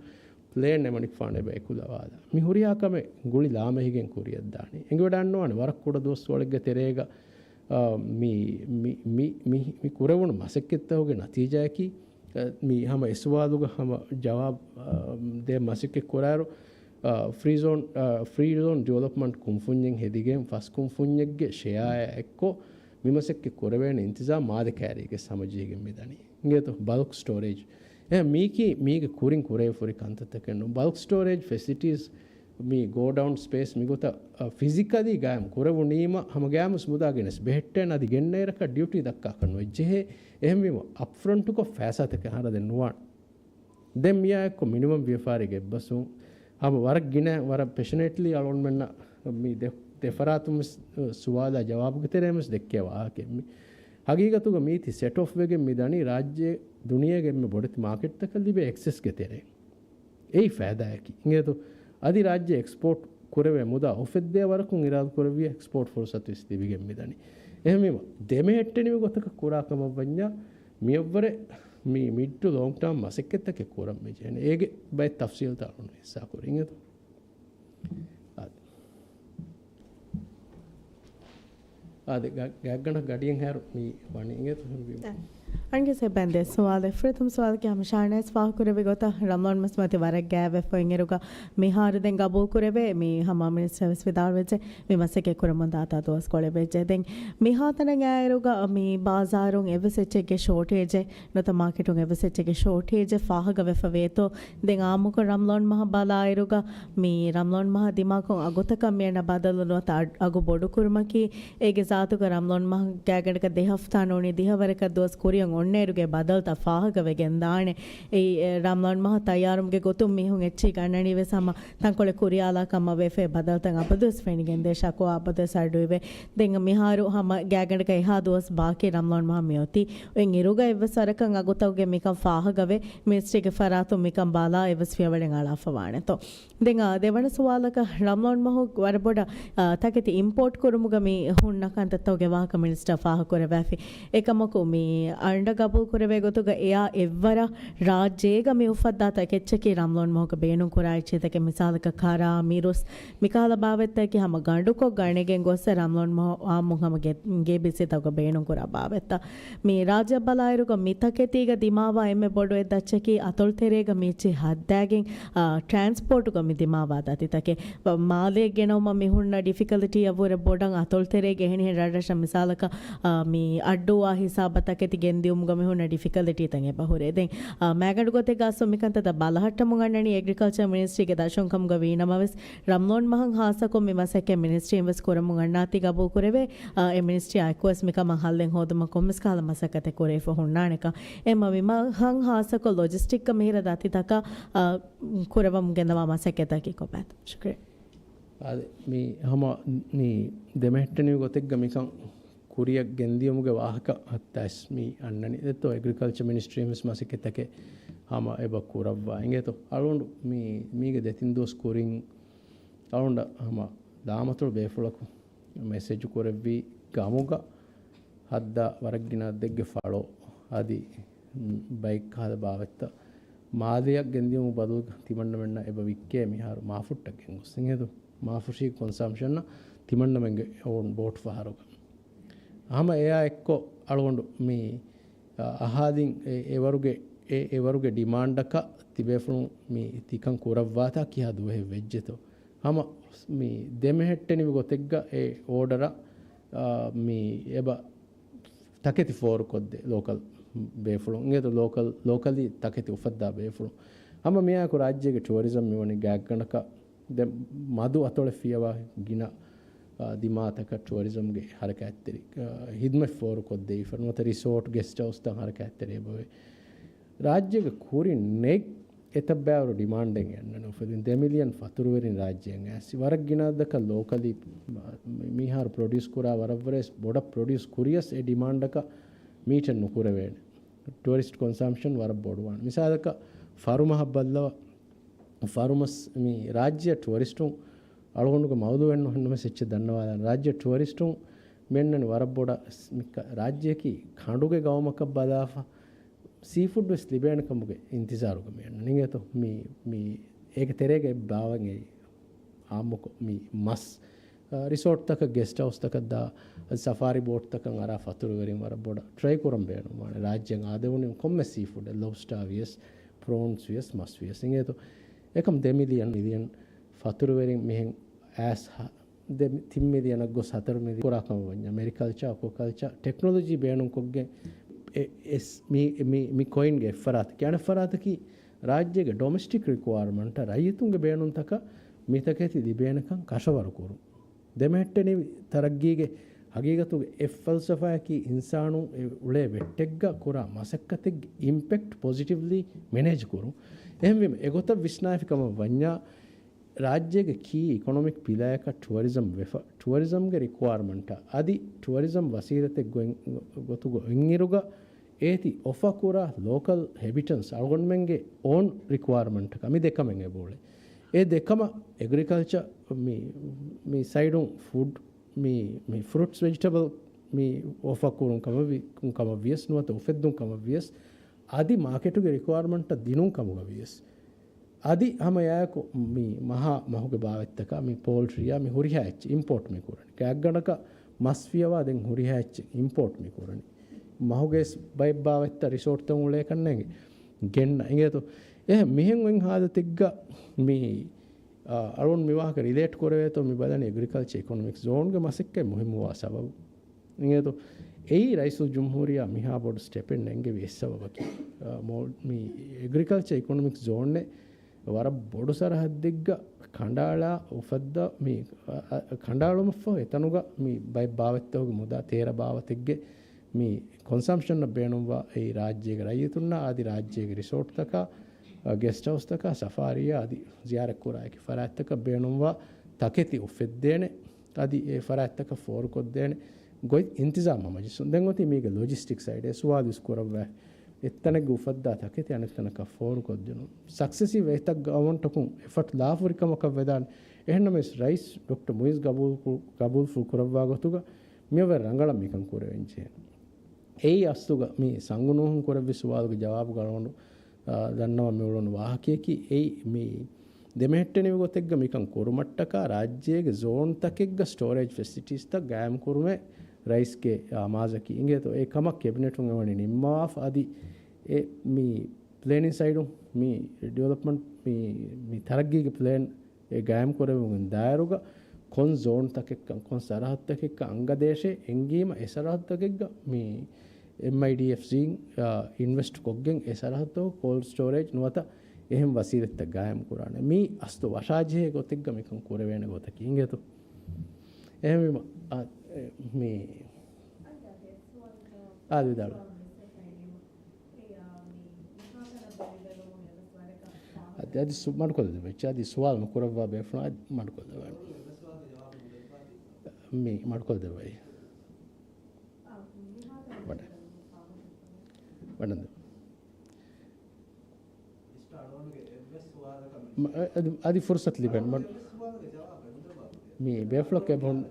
ޕްލޭން އެމަނިކުފާނު އެބަ އެކުލަވާލާ. މި ހުރިހާ ކަމެއް ގުޅި ލާމެހިގެން ކުރިއަށްދާނީ. އެނގިވަޑައިގަންނަވާނެ ވަރަށް ކުޑަ ދުވަސްވަޅެއްގެ ތެރޭގަ، އާ، މި، މި، މި، މި، މި ކުރެވުނު މަސައްކަތްތަކުގެ ނަތީޖާއަކީ، އަ، މި ހަމަ އެ ސުވާލުގަ ހަމަ ޖަވާބު، އަ، ދޭ މަސައްކަތް ކުރާއިރު، އަ، ފްރީ ޒޯން، އަ، ފްރީ ޒޯން ޑިވެލޮޕްމަންޓް ކުންފުންޏެއް ހެދިގެން ފަސް ކުންފުންޏެއްގެ ޝެއާއާ އެއްކޮށް މި މަސައްކަތް ކުރެވޭނެ އިންތިޒާމް މާލެ ކައިރީގެ ހަމަޖެހިގެން މިދަނީ. އިނގޭތޯ ބަލްކް ސްޓޯރޭޖް. އެ މީކީ މީގެ ކުރިން ކުރެވިފަހުރި ކަންތައްތަކެއް ނޫން. ބަލްކް ސްޓޯރޭޖް ފެސިލިޓީސް މި ގޯޑައުން ސްޕޭސް މިގޮތަށް، އަ، ފިޒިކަލީ ގާއިމް ކުރެވުނީމަ ހަމަ ގާއިމުވެސް މުދާ ގެނެސް ބެހެއްޓޭނެ އަދި ގެންނައިރަކަށް ޑިއުޓީ ދައްކާކަށް ނުވެއްޖެހޭ. އެހެންވީމަ އަޕްފްރަންޓުކޮށް ފައިސާތަކެއް ހަރަދެއް ނުވާނެ. ދެން މިއާއެއްކޮށް މިނިމަމް ވިޔަފާރީގެ އެއްބަސްވުން ހަމަ ވަރަށް ގިނަ ވަރަށް ޕެޝަނޭޓްލީ އަޅުގަނޑުމެންނަށް މި ދެ، ދެފަރާތުންވެސް ސުވާލާ ޖަވާބުގެ ތެރޭންވެސް ދެއްކޭ ވާހަކައެއް މި. ހަގީގަތުގަ މީތި ސެޓް އޮފް ވެގެން މި ދަނީ ރާއްޖެ ދުނިޔޭގެ އެންމެ ބޮޑެތި މާކެޓްތަކަށް ލިބޭ އެކްސެސްގެ ތެރޭ. އެއީ ފައިދާއަކީ. އިނގޭތޯ؟ އަދި ރާއްޖެ އެކްސްޕޯޓް ކުރެވޭ މުދާ އުފެއްދޭ ވަރަކުން އިރާދަ ކުރެއްވިޔާ އެކްސްޕޯޓް ފުރުސަތު ވެސް ލިބިގެން މިދަނީ. އެހެންވީމަ، ދެމެހެއްޓެނިވި ގޮތަކަށް ކުރާ ކަމަށް ވަންޏާ، މިއަށްވުރެ މި މިޑް ޓު ލޮންގް ޓާމް މަސައްކަތްތަކެއް ކުރަން މި ޖެހޭނެ. އޭގެ ބައެއް ތަފްސީލްތައް އަޅުން ހިއްސާ ކުރިން އެދު. އާދެ. އާދެ، ގ-، ގާތްގަނޑަށް ގަޑިއެއްހާއިރު މި ވަނީ އިނގޭތޯ؟ އަންގެސް އެބައިން ދެ ސުވާލެއް. ފުރަތަމަ ސުވާލަކީ ހަމަ ޝާނާޒް ފާހަގަކުރެއްވި ގޮތަށް ރަމްލާން މަސް މަތި ވަރަށް ގާތްވެފަ އިންއިރުގަ މިހާރު ދެން ގަބޫލު ކުރެވޭ މި ހަމަ މިނިސްޓަރ ވެސް ވިދާޅުވެއްޖެ މި މަސައްކަތް ކުރަމުން ދާތާ ދުވަސްކޮޅެއް ވެއްޖެ. ދެން މިހާތަނަށް އައިއިރުގަ މި ބާޒާރުން އެއްވެސް އެއްޗެއްގެ ޝޯޓޭޖެއް ނުވަތަ މާކެޓުން އެއްވެސް އެއްޗެއްގެ ޝޯޓޭޖެއް ފާހަގަވެފަ ވޭތޯ؟ ދެން އާއްމުކޮށް ރަމްލޯން މަހަށް ބަލާއިރުގަ މި ރަމްލޯން މަހަށް ދިމާކޮށް އަގުތަކަށް މިއަންނަ ބަދަލު ނުވަތަ އަ-، އަގު ބޮޑުކުރުމަކީ އޭގެ ޒާތުގަ ރަމްލޯން މަހަށް ގާތްގަނޑަކަށް ދެ ހަފްތާ ނޫނީ ދިހަވަރަކަށް ދުވަސް ކުރިއަށް އޮންނައިރުގެ ބަދަލުތައް ފާހަގަވެގެން ދާނެ. އެއީ، އެ، ރަމްޟާން މަހު ތައްޔާރުމުގެ ގޮތުން މީހުން އެއްޗެހި ގަންނަނީ ވެސް ހަމަ ތަންކޮޅެއް ކުރިޔާލާކަމަށް ވެފަ. އެ ބަދަލުތައް އަބަދުވެސް ފެނިގެންދޭ، ޝަކުވާ އަބަދުވެސް އަޑުއިވޭ. ދެން މިހާރު ހަމަ ގާތްގަނޑަކަށް އެހާ ދުވަސް ބާކީ ރަމްޟާން މަހަށް މިއޮތީ. އޮތް އިރުގަ އެއްވެސް ވަރަކަށް އަގުތަކުގެ މިކަން ފާހަގަވެ، މިނިސްޓްރީގެ ފަރާތުން މިކަން ބަލާ އެއްވެސް ފިޔަވަޅެއް އަޅާފަ ވާނެތޯ. ދެން، އާ، ދެވަނަ ސުވާލަކަށް، ރަމްޟާން މަހު ވަރަށް ބޮޑަށް، އާ، ތަކެތި އިމްޕޯޓް ކުރުމުގަ މި ހުންނަ ކަންތައްތަކުގެ ވާހަކަ މިނިސްޓަރ ފާހަގަކުރެއްވާފި. އެކަމަކު، މި އަނޑަ ގަބޫލު ކުރެވޭ ގޮތުގަ އެއާ އެއްވަރަށް ރާއްޖޭގަ މި އުފައްދާ ތަކެއްޗަކީ ރަމްޟާން މަހުގަ ބޭނުން ކުރާ އެއްޗެތަކެއް، މިސާލަކަށް ކަރާ، މިރުސް، މިކަހަލަ ބާވަތްތަކަކީ ހަމަ ގަނޑުކޮށް ގަނެގެން ގޮއްސަ ރަމްޟާން މަހު އާއްމުން ހަމަ ގެ-، ގޭބިސީތަކުގަ ބޭނުން ކުރާ ބާވަތްތައް. މި ރާއްޖެއަށް ބަލާއިރުގަ މި ތަކެތީގަ ދިމާވާ އެންމެ ބޮޑު އެއް ދައްޗަކީ އަތޮޅު ތެރޭގަ މި އެއްޗެހި ހައްދާގެން، އާ، ޓްރާންސްޕޯޓުގަ މި ދިމާވާ ދަތިތަކެއް. ބ-، މާލެއަށް ގެނައުމަށް މި ހުންނަ ޑިފިކަލްޓީއަށްވުރެ ބޮޑަށް އަތޮޅު ތެރޭގެ އެހެނިހެން ރަށްރަށަށް މިސާލަކަށް، އާ، މި އައްޑޫއާ ހިސާބަށް ތަކެތި ގެންދިއުމުގަ މި ހުންނަ ޑިފިކަލްޓީތައް އެބަހުރޭ. ދެން، އާ، މައިގަނޑު ގޮތެއްގަ އަސްލު މިކަންތައް ބަލަހައްޓަމުން އަންނަނީ އެގްރިކަލްޗަރ މިނިސްޓްރީގެ ދަށުން ކަމުގަ ވީނަމަވެސް، ރަމްޟާން މަހަށް ހާއްސަކޮށް މި މަސައްކަތް މިނިސްޓްރީން ވެސް ކުރަމުން އަންނާތީ ގަބޫލު ކުރެވޭ. އާ، އެ މިނިސްޓްރީއާ އެކުވެސް މިކަމަށް ހައްލެއް ހޯދުމަށް ކޮންމެސް ކަހަލަ މަސައްކަތެއް ކުރެވިފަ ހުންނާނެކަން. އެހެންވީމަ މި މަހަށް ހާއްސަކޮށް ލޮޖިސްޓިކްގަ މިހިރަ ދަތިތަކަށް، އާ، ކުރަވަމުން ގެންދަވާ މަސައްކަތަކީ ކޮބާތޯ؟ ޝުކުރިއްޔާ. އާދެ، މި ހަމަ މި ދެމެހެއްޓެނިވި ގޮތެއްގަ މިކަން ކުރިއަށް ގެންދިޔުމުގެ ވާހަކަ ހައްތާސް މި އަންނަނީ. ދެއްތޯ އެގްރިކަލްޗަރ މިނިސްޓްރީން ވެސް މަސައްކަތްތަކެއް ހަމަ އެބަ ކުރައްވާ އިނގޭތޯ. އަޅުގަނޑު މި، މީގެ ދެތިން ދުވަސް ކުރިން އަޅުގަނޑަށް ހަމަ ދާމަތޮޅު ބޭފުޅަކު މެސެޖު ކުރެއްވީ ގަމުގަ ހައްދާ ވަރަށް ގިނަ އައްދެއްގެ ފަޅޯ އަދި ބައެއް ކަހަލަ ބާވަތްތައް މާލެއަށް ގެންދިޔުމުގެ ބަދަލުގަ ތިމަންނަމެންނަށް އެބަ ވިއްކޭ މިހާރު މާފުށްޓަށް ގެންގޮސް އިނގޭތޯ. މާފުށީ ކޮންސަމްޝަންއަށް ތިމަންނަމެންގެ އޯން ބޯޓް ފަހަރުގަ. ހަމަ އެއާ އެއްކޮށް އަޅުގަނޑު މި، އަ، އަހާލިން އެ، އެވަރުގެ، އެ، އެވަރުގެ ޑިމާންޑަކަށް ތިބޭފުޅުން މި ތިކަން ކުރައްވާތާ ކިހާ ދުވަހެއް ވެއްޖެތޯ. ހަމަ މި ދެމެހެއްޓެނިވި ގޮތެއްގަ އެ އޯޑަރަށް، އާ، މި އެބަ ތަކެތި ފޯރުކޮށްދޭ ލޯކަލް ބޭފުޅުން. އިނގޭތޯ ލޯކަލް، ލޯކަލީ ތަކެތި އުފައްދާ ބޭފުޅުން. ހަމަ މިއާއެކު ރާއްޖޭގެ ޓުއަރިޒަމް މިވަނީ ގާތްގަނޑަކަށް ދެ މަދު އަތޮޅެއް ފިޔަވާ ގިނަ، އާ، ދިމާތަކަށް ޓުއަރިޒަމްގެ ހަރަކާތްތެރި، އާ، ހިދުމަތް ފޯރުކޮށްދެވިފަ ނުވަތަ ރިސޯޓް ގެސްޓް ހައުސްތައް ހަރަކާތްތެރި އެބަވޭ. ރާއްޖޭގެ ކުރިން ނެތް އެތައް ބައިވަރު ޑިމާންޑެއް އަންނަނީ އުފެދުން ދެ މިލިއަން ފަތުރުވެރިން ރާއްޖެއަށް އައިސް. ވަރަށް ގިނަ އަދަދަކަށް ލޯކަލީ މިހާރު ޕްރޮޑިއުސް ކުރާ ވަރަށްވުރެ ބޮޑަށް ޕްރޮޑިއުސް ކުރިޔަސް އެ ޑިމާންޑަކަށް މީޓެއް ނުކުރެވޭނެ. ޓުއަރިސްޓް ކޮންސަމްޝަން ވަރަށް ބޮޑުވާނެ. މިސާލަކަށް ފަރުމަހަށް ބައްލަވާ، ފަރުމަސް މި ރާއްޖެއަށް ޓުއަރިސްޓުން އަޅުގަނޑުގެ މައުޟޫއެއްނު ހެންނަމެސް އެއްޗެއް ދަންނަވާލާނެ. ރާއްޖެ ޓުއަރިސްޓުން މިއަންނަނީ ވަރަށް ބޮޑަށް މި ކަ-، ރާއްޖެއަކީ ކަނޑުގެ ގައުމަކަށް ބަލާފަ، ސީފުޑް ވެސް ލިބޭނެ ކަމުގެ އިންތިޒާރުގަ މި އަންނަނީ އިނގޭތޯ. މި، މި އޭގެ ތެރޭގަ އެއް ބާވަން އެއީ އާއްމުކޮށް މި މަސް، އަ، ރިސޯޓްތަކަށް ގެސްޓް ހައުސްތަކަށް ދާ، ސަފާރީ ބޯޓްތަކަށް އަރާ ފަތުރުވެރިން ވަރަށް ބޮޑަށް ޓްރައި ކުރަން ބޭނުންވާނެ. ރާއްޖެއަށް އާދެވުނީ ކޮންމެސް ސީފުޑެއް، ލޮބްސްޓާ ވިޔަސް، ޕްރޯންސް ވިޔަސް، މަސް ވިޔަސް އިނގޭތޯ. އެކަމް ދެ މިލިއަން، މިލިއަން ފަތުރުވެރިން މިހެން އައިސް ހަ-، ދެ މި-، ތިން މިލިއަނަށް ގޮސް ހަތަރު މިލިއަން ކުރާ ކަމަށް ވަންޏާ، މެރިކަލްޗާ، އެކުއަކަލްޗާ، ޓެކްނޮލޮޖީ ބޭނުންކޮށްގެން އެ-، އެސް-، މި-، މި-، މި ކޮއިންގެ އެއްފަރާތަކީ. އަނެއްފަރާތަކީ ރާއްޖޭގެ ޑޮމެސްޓިކް ރިކުއަރމަންޓަށް ރައްޔިތުންގެ ބޭނުންތަކަށް މިތަކެތި ލިބޭނެކަން ކަށަވަރު ކުރުން. ދެމެހެއްޓެނިވި ތަރައްގީގެ ހަގީގަތުގެ އެއް ފަލްސަފާއަކީ އިންސާނުން އެ އުޅޭ ވެއްޓެއްގަ ކުރާ މަސައްކަތެއްގެ އިމްޕެކްޓް ޕޮޒިޓިވްލީ މެނޭޖް ކުރުން. އެހެންވީމަ އެގޮތަށް ވިސްނާފި ކަމަށް ވަންޏާ، ރާއްޖޭގެ ކީ އިކޮނޮމިކް ޕިލާއަކަށް ޓުއަރިޒަމް ވެފަ، ޓުއަރިޒަމްގެ ރިކުއާރމަންޓާ އަދި ޓުއަރިޒަމް ވަސީލަތެއް ގޮތް-، ގޮތުގަ އޮތްއިރުގަ އޭތި އޮފަ ކުރާ ލޯކަލް ހެބިޓަންޓްސް އަޅުގަނޑުމެންގެ އޯން ރިކުއާރމަންޓަކަށް މި ދެކަމެއް އެބައުޅޭ. އެ ދެކަމަށް އެގްރިކަލްޗަ މި، މި ސައިޑުން ފުޑް މި، މި ފްރޫޓްސް ވެޖިޓަބަލް މި އޮފަ ކުރުން ކަމަށް ވި-، ކަމަށް ވިޔަސް ނުވަތަ އުފެއްދުން ކަމަށް ވިޔަސް އަދި މާކެޓުގެ ރިކުއާރމަންޓަށް ދިނުން ކަމުގަ ވިޔަސް އަދި ހަމަ އެއާއެކު މި މަހާ މަހުގެ ބާވަތްތަކާ މި ޕޯލްޓްރީއާ މި ހުރިހާ އެއްޗެއް އިމްޕޯޓް މި ކުރަނީ. ގާތްގަނޑަކަށް މަސް ފިޔަވާ ދެން ހުރިހާ އެއްޗެއް އިމްޕޯޓް މި ކުރަނީ. މަހުގެ ބައެއް ބާވަތްތައް ރިސޯޓްތައް އުޅޭ ކަންނޭނގެ ގެންނަ އިނގޭތޯ. އެހެން މިހެން އޮތް ހާލަތެއްގަ މި، އަ، އަޅުން މި ވާހަކަ ރިލޭޓް ކުރެވޭތޯ މި ބަލަނީ އެގްރިކަލްޗަރ އިކޮނޮމިކް ޒޯންގެ މަސައްކަތް މުހިއްމުވާ ސަބަބު. އިނގޭތޯ، އެއީ ރައީސުލްޖުމްހޫރިއްޔާ މިހާ ބޮޑު ސްޓެޕެއް ނެންގެވި އެއް ސަބަބަކީ. އަ، މޯ-، މި އެގްރިކަލްޗަރ އިކޮނޮމިކް ޒޯނެއް ވަރަށް ބޮޑު ސަރަހައްދެއްގަ ކަނޑައަޅާ އުފައްދާ މި، އަ، އަ، ކަނޑައަޅުމަށްފަހު އެތަނުގަ މި ބައެއް ބާވަތްތަކުގެ މުދާ ތޭރަ ބާވަތެއްގެ މި ކޮންސަމްޝަނަށް ބޭނުންވާ އެއީ ރާއްޖޭގެ ރައްޔިތުންނާ އަދި ރާއްޖޭގެ ރިސޯޓްތަކާ، އަ، ގެސްޓް ހައުސްތަކާ، ސަފާރީއާ އަދި ޒިޔާރަތްކުރާ އެކި ފަރާތްތަކަށް ބޭނުންވާ ތަކެތި އުފެއްދޭނެ، އަދި އެ ފަރާތްތަކަށް ފޯރުކޮށްދޭނެ ގޮތް އިންތިޒާމް ހަމަޖެއްސުން. ދެން އޮތީ މީގެ ލޮޖިސްޓިކް ސައިޑް. އެ ސުވާލު ވެސް ކުރައްވާ، އެއްތަނެއްގަ އުފައްދާ ތަކެތި އަނެއްތަނަކަށް ފޯރުކޮށްދިނުން. ސަކްސެސިވް އެތައް ގަވަންޓަކުން އެފަޓް ލާފުރިކަމަކަށް ވެދާނެ. އެހެންނަމަވެސް ރައީސް ޑޮކްޓަރ މުއިޒް ގަބޫލު-، ގަބޫލުފުޅު ކުރައްވާ ގޮތުގަ މިއަވަރު ރަނގަޅަށް މިކަން ކުރެވެންޖެހޭނެ. އެއީ އަސްލުގަ މި ސަނގު ނޫހުން ކުރެއްވި ސުވާލުގެ ޖަވާބު ގަޅުވަން، އާ، ދަންނަވަން މިއުޅުނު ވާހަކަޔަކީ އެއީ މި ދެމެހެއްޓެނިވި ގޮތެއްގަ މިކަން ކުރުމަށްޓަކާ ރާއްޖޭގެ ޒޯންތަކެއްގަ ސްޓޯރޭޖް ފެސިލިޓީސްތައް ގާއިމް ކުރުމެއް ރައީސްގެ އަމާޒަކީ. އިނގޭތޯ އެ ކަމަށް ކެބިނެޓުން އެވަނީ ނިންމަވާފަ އަދި އެ މި ޕްލޭނިން ސައިޑު މި ޑިވެލޮޕްމަންޓް މި، މި ތަރައްގީގެ ޕްލޭން އެ ގާއިމް ކުރެވުމުގެ ދާއިރުގަ ކޮން ޒޯންތަކެއްކަން، ކޮން ސަރަހައްދުތަކެއްކަން އަންގަދޭށޭ އެނގީމަ އެ ސަރަހައްދުތަކެއްގަ މި އެމްއައިޑީއެފްސީން، އާ، އިންވެސްޓް ކޮށްގެން އެ ސަރަހައްދު ކޯލްޑް ސްޓޯރޭޖް ނުވަތަ އެހެން ވަސީލަތްތައް ގާއިމް ކުރާނެ. މީ އަސްލު ވަށާޖެހޭ ގޮތެއްގަ މިކަން ކުރެވޭނެ ގޮތަކީ. އިނގޭތޯ؟ އެހެންވީމަ، އާ، އެ، މީ، އާ، ވިދާޅު. އަދި، އަދި ސު-، މަޑުކޮށްލެވޭ. އަދި ސުވާލު ނުކުރައްވާ ބޭފުޅާ އަދި މަޑުކޮށްލެވޭ. މި މަޑުކޮށްލެވޭ. ވަޑަ-، ވަޑަންދެ. މަ-، އަދި، އަދި ފުރުސަތު ލިބެން. މަ-، މި ބޭފުޅަކު އެބަހުން.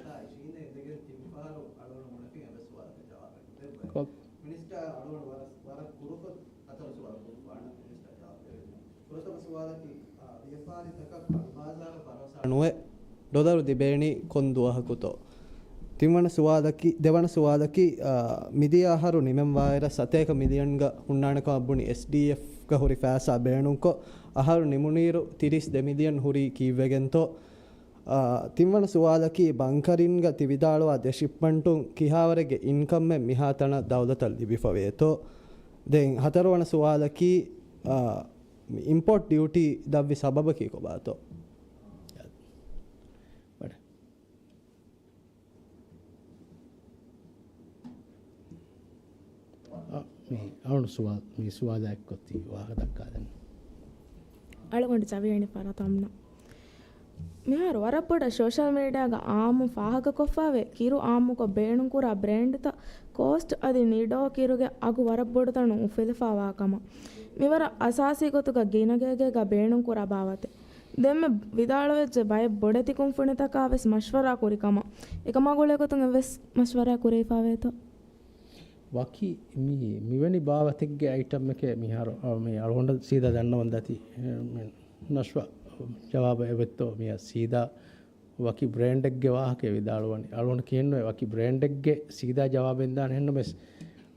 ކޮ-، މިނިސްޓާ އަޅުގަނޑު ވަރަށް، ވަރަށް ކުރުކޮށް ހަތަރު ސުވާލު ކުރުވާނެ މިނިސްޓާ ޖަވާބު ދެވޭ. ފުރަތަމަ ސުވާލަކީ، އާ، ވިޔަފާރިތަކަށް ކަނޑުބާޒާރަށް ބަރޯސާ ނުވެ ޑޮލަރު ލިބޭނީ ކޮން ދުވަހަކުތޯ؟ ތިންވަނަ ސުވާލަކީ، ދެވަނަ ސުވާލަކީ، އާ، މިދިޔަ އަހަރު ނިމެންވާއިރަށް ސަތޭކަ މިލިއަންގަ ހުންނާނެ ކަމަށް ބުނި އެސްޑީއެފްގަ ހުރި ފައިސާ ބޭނުންކޮށް، އަހަރު ނިމުނުއިރު ތިރީސް ދެ މިލިއަން ހުރީ ކީއްވެގެންތޯ؟ އާ، ތިންވަނަ ސުވާލަކީ، ބަންކަރިންގަ ތި ވިދާޅުވާ ދެ ޝިޕްމަންޓުން ކިހާވަރެއްގެ އިންކަމެއް މިހާތަނަށް ދައުލަތަށް ލިބިފަވޭތޯ؟ ދެން ހަތަރުވަނަ ސުވާލަކީ، އާ، އިމްޕޯޓް ޑިއުޓީ ދަށްވި ސަބަބަކީ ކޮބާތޯ؟ އަ، މި އަޅުގަނޑު ސުވާ-، މި ސުވާލާ އެއްކޮށް ތި ވާހަކަ ދައްކާލަން. އަޅުގަނޑު ޖަވިޔަނި ފަރަތަމްނަ. މިހާރު ވަރަށް ބޮޑަށް ސޯޝަލް މީޑިއާގަ އާއްމު ފާހަގަކޮށްފަވޭ ކިރު އާއްމުކޮށް ބޭނުންކުރާ ބްރޭންޑްތައް ކޯސްޓް އަދި ނީޑޯ ކިރުގެ އަގު ވަރަށް ބޮޑުތަނުން އުފެލިފަވާ ކަމަށް. މިވަރަށް އަސާސީ ގޮތުގަ ގިނަ ގޭގޭގަ ބޭނުންކުރާ ބާވަތެއް. ދެންމެ ވިދާޅުވެއްޖެ ބައެއް ބޮޑެތި ކުންފުނިތަކާ ވެސް މަޝްވަރާ ކުރި ކަމަށް. އެކަމާ ގުޅޭ ގޮތުން އެއްވެސް މަޝްވަރާ ކުރެވިފަވޭތޯ؟ ވަކި މި-، މިވެނި ބާވަތެއްގެ އައިޓަމެކޭ މިހާރު، އަ، މި އަޅުގަނޑަށް ސީދާ ދަންނަވަން ދަތި، އެ، މި ނަޝްވާ ޖަވާބަށް އެބައޮތްތޯ މިއަށް ސީދާ ވަކި ބްރޭންޑެއްގެ ވާހަކަ ވިދާޅުވަނީ. އަޅުގަނޑު ކިހިނެއް ވަކި ބްރޭންޑެއްގެ ސީދާ ޖަވާބެއް ދާނެ ހެންނަމެސް،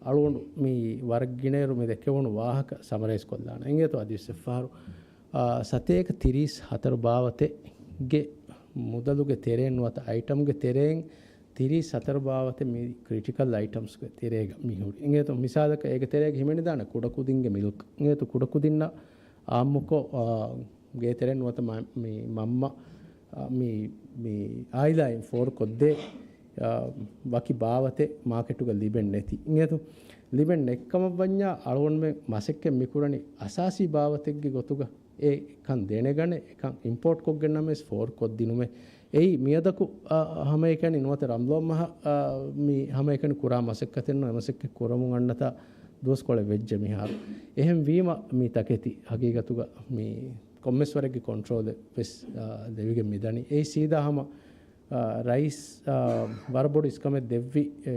އަޅުގަނޑު މި ވަރަށް ގިނައިރު މި ދެކެވުނު ވާހަކަ ސަމަރައިޒް ކޮށްލާނަން. އިނގޭތޯ އަދި އިސްތިފާރު، އާ، ސަތޭކަ ތިރީސް ހަތަރު ބާވަތެއްގެ މުދަލުގެ ތެރެއިން ނުވަތަ އައިޓަމްގެ ތެރެއިން ތިރީސް ހަތަރު ބާވަތެއް މި ކްރިޓިކަލް އައިޓަމްސްގެ ތެރޭގަ މި ހުރި. އިނގޭތޯ މިސާލަކަށް އޭގެ ތެރޭގަ ހިމެނިދާނެ ކުޑަކުދިންގެ މިލްކް. އިނގޭތޯ ކުޑަކުދިންނަށް އާއްމުކޮށް، އާ، ގޭތެރެއިން ނުވަތަ މަ-، މި މަންމަ، އާ، މި، މި އާއިލާއިން ފޯރުކޮށްދޭ، އާ، ވަކި ބާވަތެއް މާކެޓުގަ ލިބެން ނެތި. އިނގޭތޯ ލިބެން ނެތްކަމަށްވަންޏާ އަޅުގަނޑުމެން މަސައްކަތް މިކުރަނީ އަސާސީ ބާވަތެއްގެ ގޮތުގަ އެކަން ދެނެގަނެ، އެކަން އިމްޕޯޓް ކޮށްގެންނަމެސް ފޯރުކޮށްދިނުމެއް. އެއީ މިއަދަކު، އަ، ހަމައެކަނި ނުވަތަ ރަމްޟާން މަހަށް، އަ، މި ހަމައެކަނި ކުރާ މަސައްކަތެއް ނޫން. މަސައްކަތް ކުރަމުން އަންނަތާ ދުވަސްކޮޅެއް ވެއްޖެ މިހާރު. އެހެން ވީމަ މި ތަކެތި ހަގީގަތުގަ މި ކޮންމެސް ވަރެއްގެ ކޮންޓްރޯލެއް ވެސް، އަ، ލެވިގެން މިދަނީ. އެއީ ސީދާ ހަމަ، އަ، ރައީސް، އަ، ވަރަށް ބޮޑު އިސްކަމެއް ދެއްވި، އެ،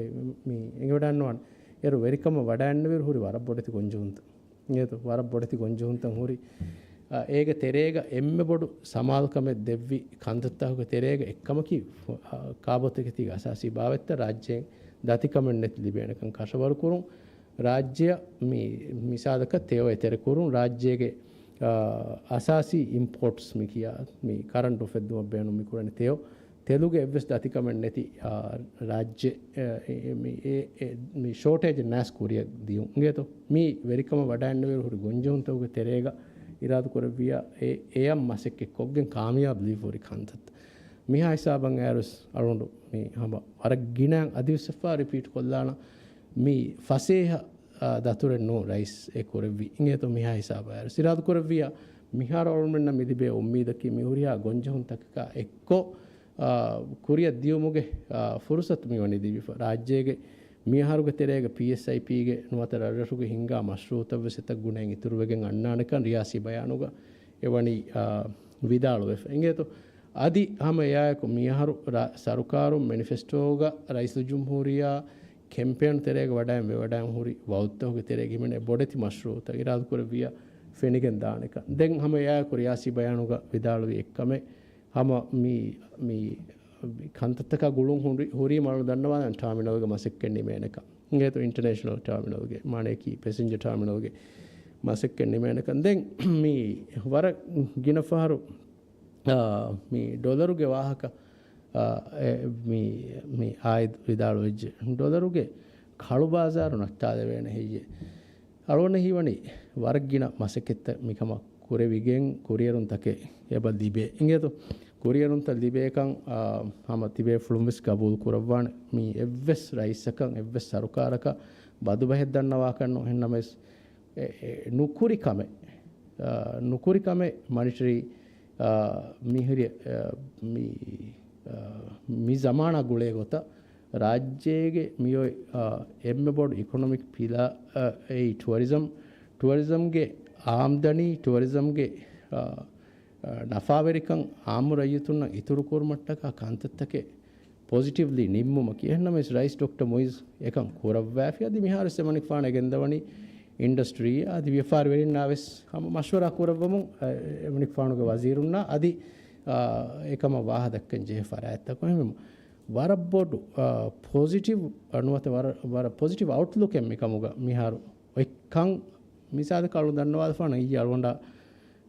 މި އެނގިވަޑައިންނަވާނެ. އޭރު ވެރިކަމަށް ވަޑައިންނެވިއިރު ހުރި ވަރަށް ބޮޑެތި ގޮންޖެހުންތައް. އިނގޭތޯ ވަރަށް ބޮޑެތި ގޮންޖެހުންތައް ހުރި. އާ، އޭގެ ތެރޭގަ އެންމެ ބޮޑު ސަމާލުކަމެއް ދެއްވި ކަންތައްތަކުގެ ތެރޭގަ އެއްކަމަކީ، އާ، ކާބޯތަކެތީގެ އަސާސީ ބާވަތްތައް ރާއްޖޭން ދަތިކަމެއް ނެތި ލިބޭނެކަން ކަށަވަރުކުރުން. ރާއްޖެއަށް މި މިސާލަކަށް ތެޔޮ އެތެރެކުރުން. ރާއްޖޭގެ، އާ، އަސާސީ އިމްޕޯޓްސް މި ކިޔާ މި ކަރަންޓް އުފެއްދުމަށް ބޭނުން މި ކުރަނި ތެޔޮ ތެލުގެ އެއްވެސް ދަތިކަމެއް ނެތި، އާ، ރާއްޖެ، އެ، އެ، މި، އެ، އެ، މި ޝޯޓޭޖެއް ނާސް ކުރިއަށް ދިޔުން. އިނގޭތޯ؟ މި ވެރިކަމަށް ވަޑައިންނެވިއިރު ހުރި ގޮންޖެހުންތަކުގެ ތެރޭގަ އިރާދަކުރެއްވިޔާ އެ، އެޔަށް މަސައްކަތް ކޮށްގެން ކާމިޔާބު ލިބިފަ ހުރި ކަންތައްތައް. މިހާ ހިސާބަށް އައިރުސް އަޅުގަނޑު މި ހަމަ ވަރަށް ގިނަ އަދިވެސް އެއްފަހަރު ރިޕީޓް ކޮށްލާނަން. މި ފަސޭހަ، އާ، ދަތުރެއް ނޫން ރައީސް އެ ކުރެއްވި. އިނގޭތޯ މިހާ ހިސާބާއިރު ސިރާދު ކުރެއްވިޔާ މިހާރު އަޅުމެންނަށް މި ލިބޭ އުއްމީދަކީ މި ހުރިހާ ގޮންޖެހުންތަކަކާ އެއްކޮށް، އާ، ކުރިއަށް ދިޔުމުގެ، އާ، ފުރުސަތު މިވަނީ ލިބިފަ. ރާއްޖޭގެ މިއަހަރުގެ ތެރޭގަ ޕީއެސްއައިޕީގެ ނުވަތަ ރަށްރަށުގެ ހިންގާ މަޝްރޫއުތައްވެސް އެތައް ގުނައިން އިތުރުވެގެން އަންނާނެކަން ރިޔާސީ ބަޔާނުގަ އެވަނީ، އާ، ވިދާޅުވެފަ. އިނގޭތޯ އަދި ހަމަ އެއާއެކު މިއަހަރު ރަ-، ސަރުކާރުން މެނިފެސްޓޯގަ ރައީސުލްޖުމްހޫރިއްޔާ ކެމްޕޭން ތެރޭގަ ވަޑައިން ވެވަޑައިން ހުރި ވައުދުތަކުގެ ތެރޭގަ ހިމެނޭ ބޮޑެތި މަޝްރޫއުތައް އިރާދަކުރެއްވިއްޔާ ފެނިގެން ދާނެކަން. ދެން ހަމަ އެއާއެކު ރިޔާސީ ބަޔާނުގަ ވިދާޅުވި އެއްކަމެއް ހަމަ މި، މި ކަންތައްތަކާ ގުޅުން ހުރި، ހުރީމަ އަޅު ދަންނަވާނެ ޓާމިނަލްގެ މަސައްކަތް ނިމޭނެކަން. އިނގޭތޯ އިންޓަރނޭޝަނަލް ޓާމިނަލްގެ، މާނަޔަކީ ޕެސެންޖަރ ޓާމިނަލްގެ މަސައްކަތް ނިމޭނެކަން. ދެން މި ވަރަށް ގިނަ ފަހަރު، އާ، މި ޑޮލަރުގެ ވާހަކަ، އާ، އެ، މި، މި އާއިދު ވިދާޅުވެއްޖެ. ޑޮލަރުގެ ކަޅު ބާޒާރު ނައްޓާލެވޭނެ ހެއްޔޭ؟ އަޅުގަނޑަށް ހީވަނީ ވަރަށް ގިނަ މަސައްކަތްތައް މިކަމަށް ކުރެވިގެން ކުރިއެރުންތަކެއް އެބަ ލިބޭ. އިނގޭތޯ ކުރިއެރުންތައް ލިބޭކަން، އާ، ހަމަ ތިބޭފުޅުން ވެސް ގަބޫލު ކުރައްވާނެ. މީ އެއްވެސް ރައީސަކަށް އެއްވެސް ސަރުކާރަކަށް ބަދުބަހެއް ދަންނަވާކަށް ނޫން. އެހެންނަމަވެސް އެ، އެ، ނުކުރި ކަމެއް، އާ، ނުކުރި ކަމެއް މަނިޓަރީ، އާ، މިހިރި، އާ، މި، އާ، މި ޒަމާނާ ގުޅޭ ގޮތަށް ރާއްޖޭގެ މިއޮތް، އާ، އެންމެ ބޮޑު އިކޮނޮމިކް ޕިލާ، އާ، އެއީ ޓުއަރިޒަމް، ޓުއަރިޒަމްގެ އާމްދަނީ، ޓުއަރިޒަމްގެ، އާ، އާ، ނަފާވެރިކަން އާއްމު ރައްޔިތުންނަށް އިތުރު ކުރުމަށްޓަކާ ކަންތައްތަކެއް ޕޮޒިޓިވްލީ ނިންމުމަކީ. އެހެންނަމަވެސް ރައީސް ޑޮކްޓަރ މުއިޒް އެކަން ކުރައްވާފި. އަދި މިހާރުވެސް އެމަނިކުފާނު އެ ގެންދަވަނީ އިންޑަސްޓްރީ އަދި ވިޔަފާރިވެރިންނާވެސް ހަމަ މަޝްވަރާ ކުރައްވަމުން، އެ، އެމަނިކުފާނުގެ ވަޒީރުންނާ އަދި، އާ، އެކަމަށް ވާހަ ދައްކަން ޖެހޭ ފަރާތްތަކުން. އެހެންވީމަ ވަރަށް ބޮޑު، އާ، ޕޮޒިޓިވް، އާ، ނުވަތަ ވަރަށް، ވަރަށް ޕޮޒިޓިވް އައުޓްލުކެއް މިކަމުގަ މިހާރު އޮތްކަން މިސާލަކަށް އަޅު ދަންނަވާލަފާނަ އިއްޔެ އަޅުގަނޑާ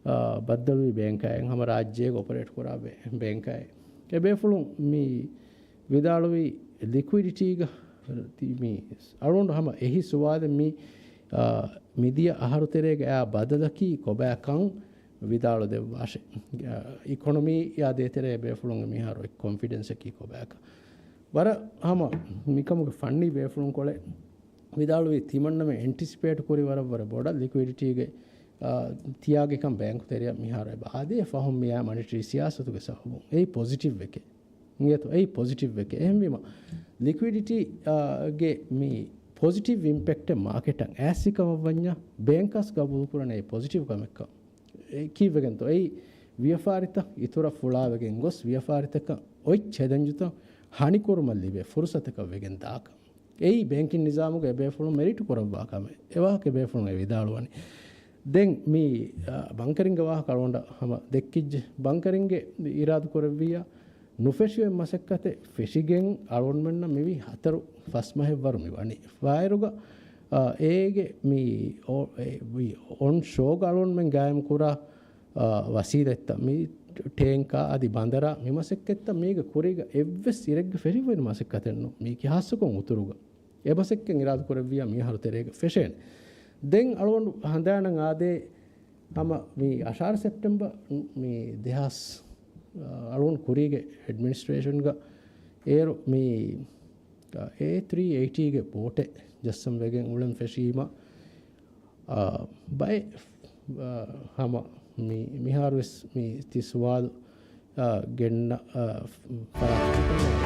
އާ، ބައްދަލުވި ބޭންކާއެއް ހަމަ ރާއްޖޭގަ އޮޕަރޭޓް ކުރާ ބޭ-، ބޭންކާއެއް. އެ ބޭފުޅުން މި ވިދާޅުވީ ލިކުއިޑިޓީގަ ތި-، މި އަޅުގަނޑު ހަމަ އެހި ސުވާލެއް މި، އާ، މިދިޔަ އަހަރު ތެރޭގަ އާ ބަދަލަކީ ކޮބާކަން ވިދާޅު ދެއްވާށެ. އާ، އިކޮނޮމީއާ ދޭތެރޭ ބޭފުޅުންގެ މިހާރު އޮތް ކޮންފިޑެންސަކީ ކޮބާކަން. ވަރަށް ހަމަ މިކަމުގެ ފަންނީ ބޭފުޅުންކޮޅެއް ވިދާޅުވީ ތިމަންނަމެ އެންޓިސިޕޭޓް ކުރި ވަރަށް ވަރަށް ބޮޑަށް ލިކުއިޑިޓީގެ، އާ، ތިޔާގިކަން ބޭންކު ތެރެއަށް މިހާރު އެބަ އާދޭ ފަހުން މިއާ މަނިޓަރީ ސިޔާސަތުގެ ސަބަބުން. އެއީ ޕޮޒިޓިވްއެކޭ. އިނގޭތޯ އެއީ ޕޮޒިޓިވްއެކޭ. އެހެންވީމަ ލިކުއިޑިޓީ، އާ، ގެ މި ޕޮޒިޓިވް އިމްޕެކްޓެއް މާކެޓަށް އައިސް ކަމަށްވަންޏާ ބޭންކާސް ގަބޫލުކުރަނީ ޕޮޒިޓިވް ކަމެއްކަން. އެ ކީއްވެގެންތޯ؟ އެއީ ވިޔަފާރިތައް އިތުރަށް ފުޅާވެގެން ގޮސް ވިޔަފާރިތަކަށް އޮތް ޗެލެންޖުތައް ހަނިކުރުމަށް ލިބޭ ފުރުސަތަކަށް ވެގެން ދާކަން. އެއީ ބޭންކިން ނިޒާމުގަ އެބޭފުޅުން މެރިޓު ކުރައްވާ ކަމެއް. އެވާހަކަ އެބޭފުޅުން އެ ވިދާޅުވަނީ. ދެން މި، އާ، ބަންކަރިންގެ ވާހަކަ އަޅުގަނޑަށް ހަމަ ދެއްކިއްޖެ. ބަންކަރިންގެ އިރާދަ ކުރެއްވިއްޔާ ނުފެށި އޮތް މަސައްކަތެއް ފެށިގެން އަޅުގަނޑުމެންނަށް މިވީ ހަތަރު ފަސް މަހެއްވަރު މި ވަނީ. ފާއިރުގަ، އާ، އޭގެ މި އޮ-، އެ، މި އޮން ޝޯގަ އަޅުގަނޑުމެން ގާއިމް ކުރާ، އާ، ވަސީލަތްތައް މި ޓޭންކާ އަދި ބަނދަރާ މި މަސައްކަތްތައް މީގަ ކުރީގަ އެއްވެސް އިރެއްގަ ފެށިފައި މަސައްކަތެއް ނޫން. މީކީ ހާއްސަކޮށް އުތުރުގަ. އެ މަސައްކަތް އިރާދަ ކުރެއްވިއްޔާ މިއަހަރު ތެރޭގަ ފެށޭނެ. ދެން އަޅުގަނޑު ހަނދާނަށް އާދޭ ހަމަ މި އަށާރަ ސެޕްޓެމްބަރ މި ދެހާސް، އަ، އަޅުގަނޑު ކުރީގެ އެޑްމިނިސްޓްރޭޝަންގަ އޭރު މި، އަ، އޭ ތްރީ އެއިޓީގެ ބޯޓެއް ޖައްސަން ވެގެން އުޅެން ފެށީމަ، އާ، ބައެއް، އާ، ހަމަ މި-، މިހާރުވެސް މި ތި ސުވާލު، އާ، ގެންނަ، އާ، ފަރާތް.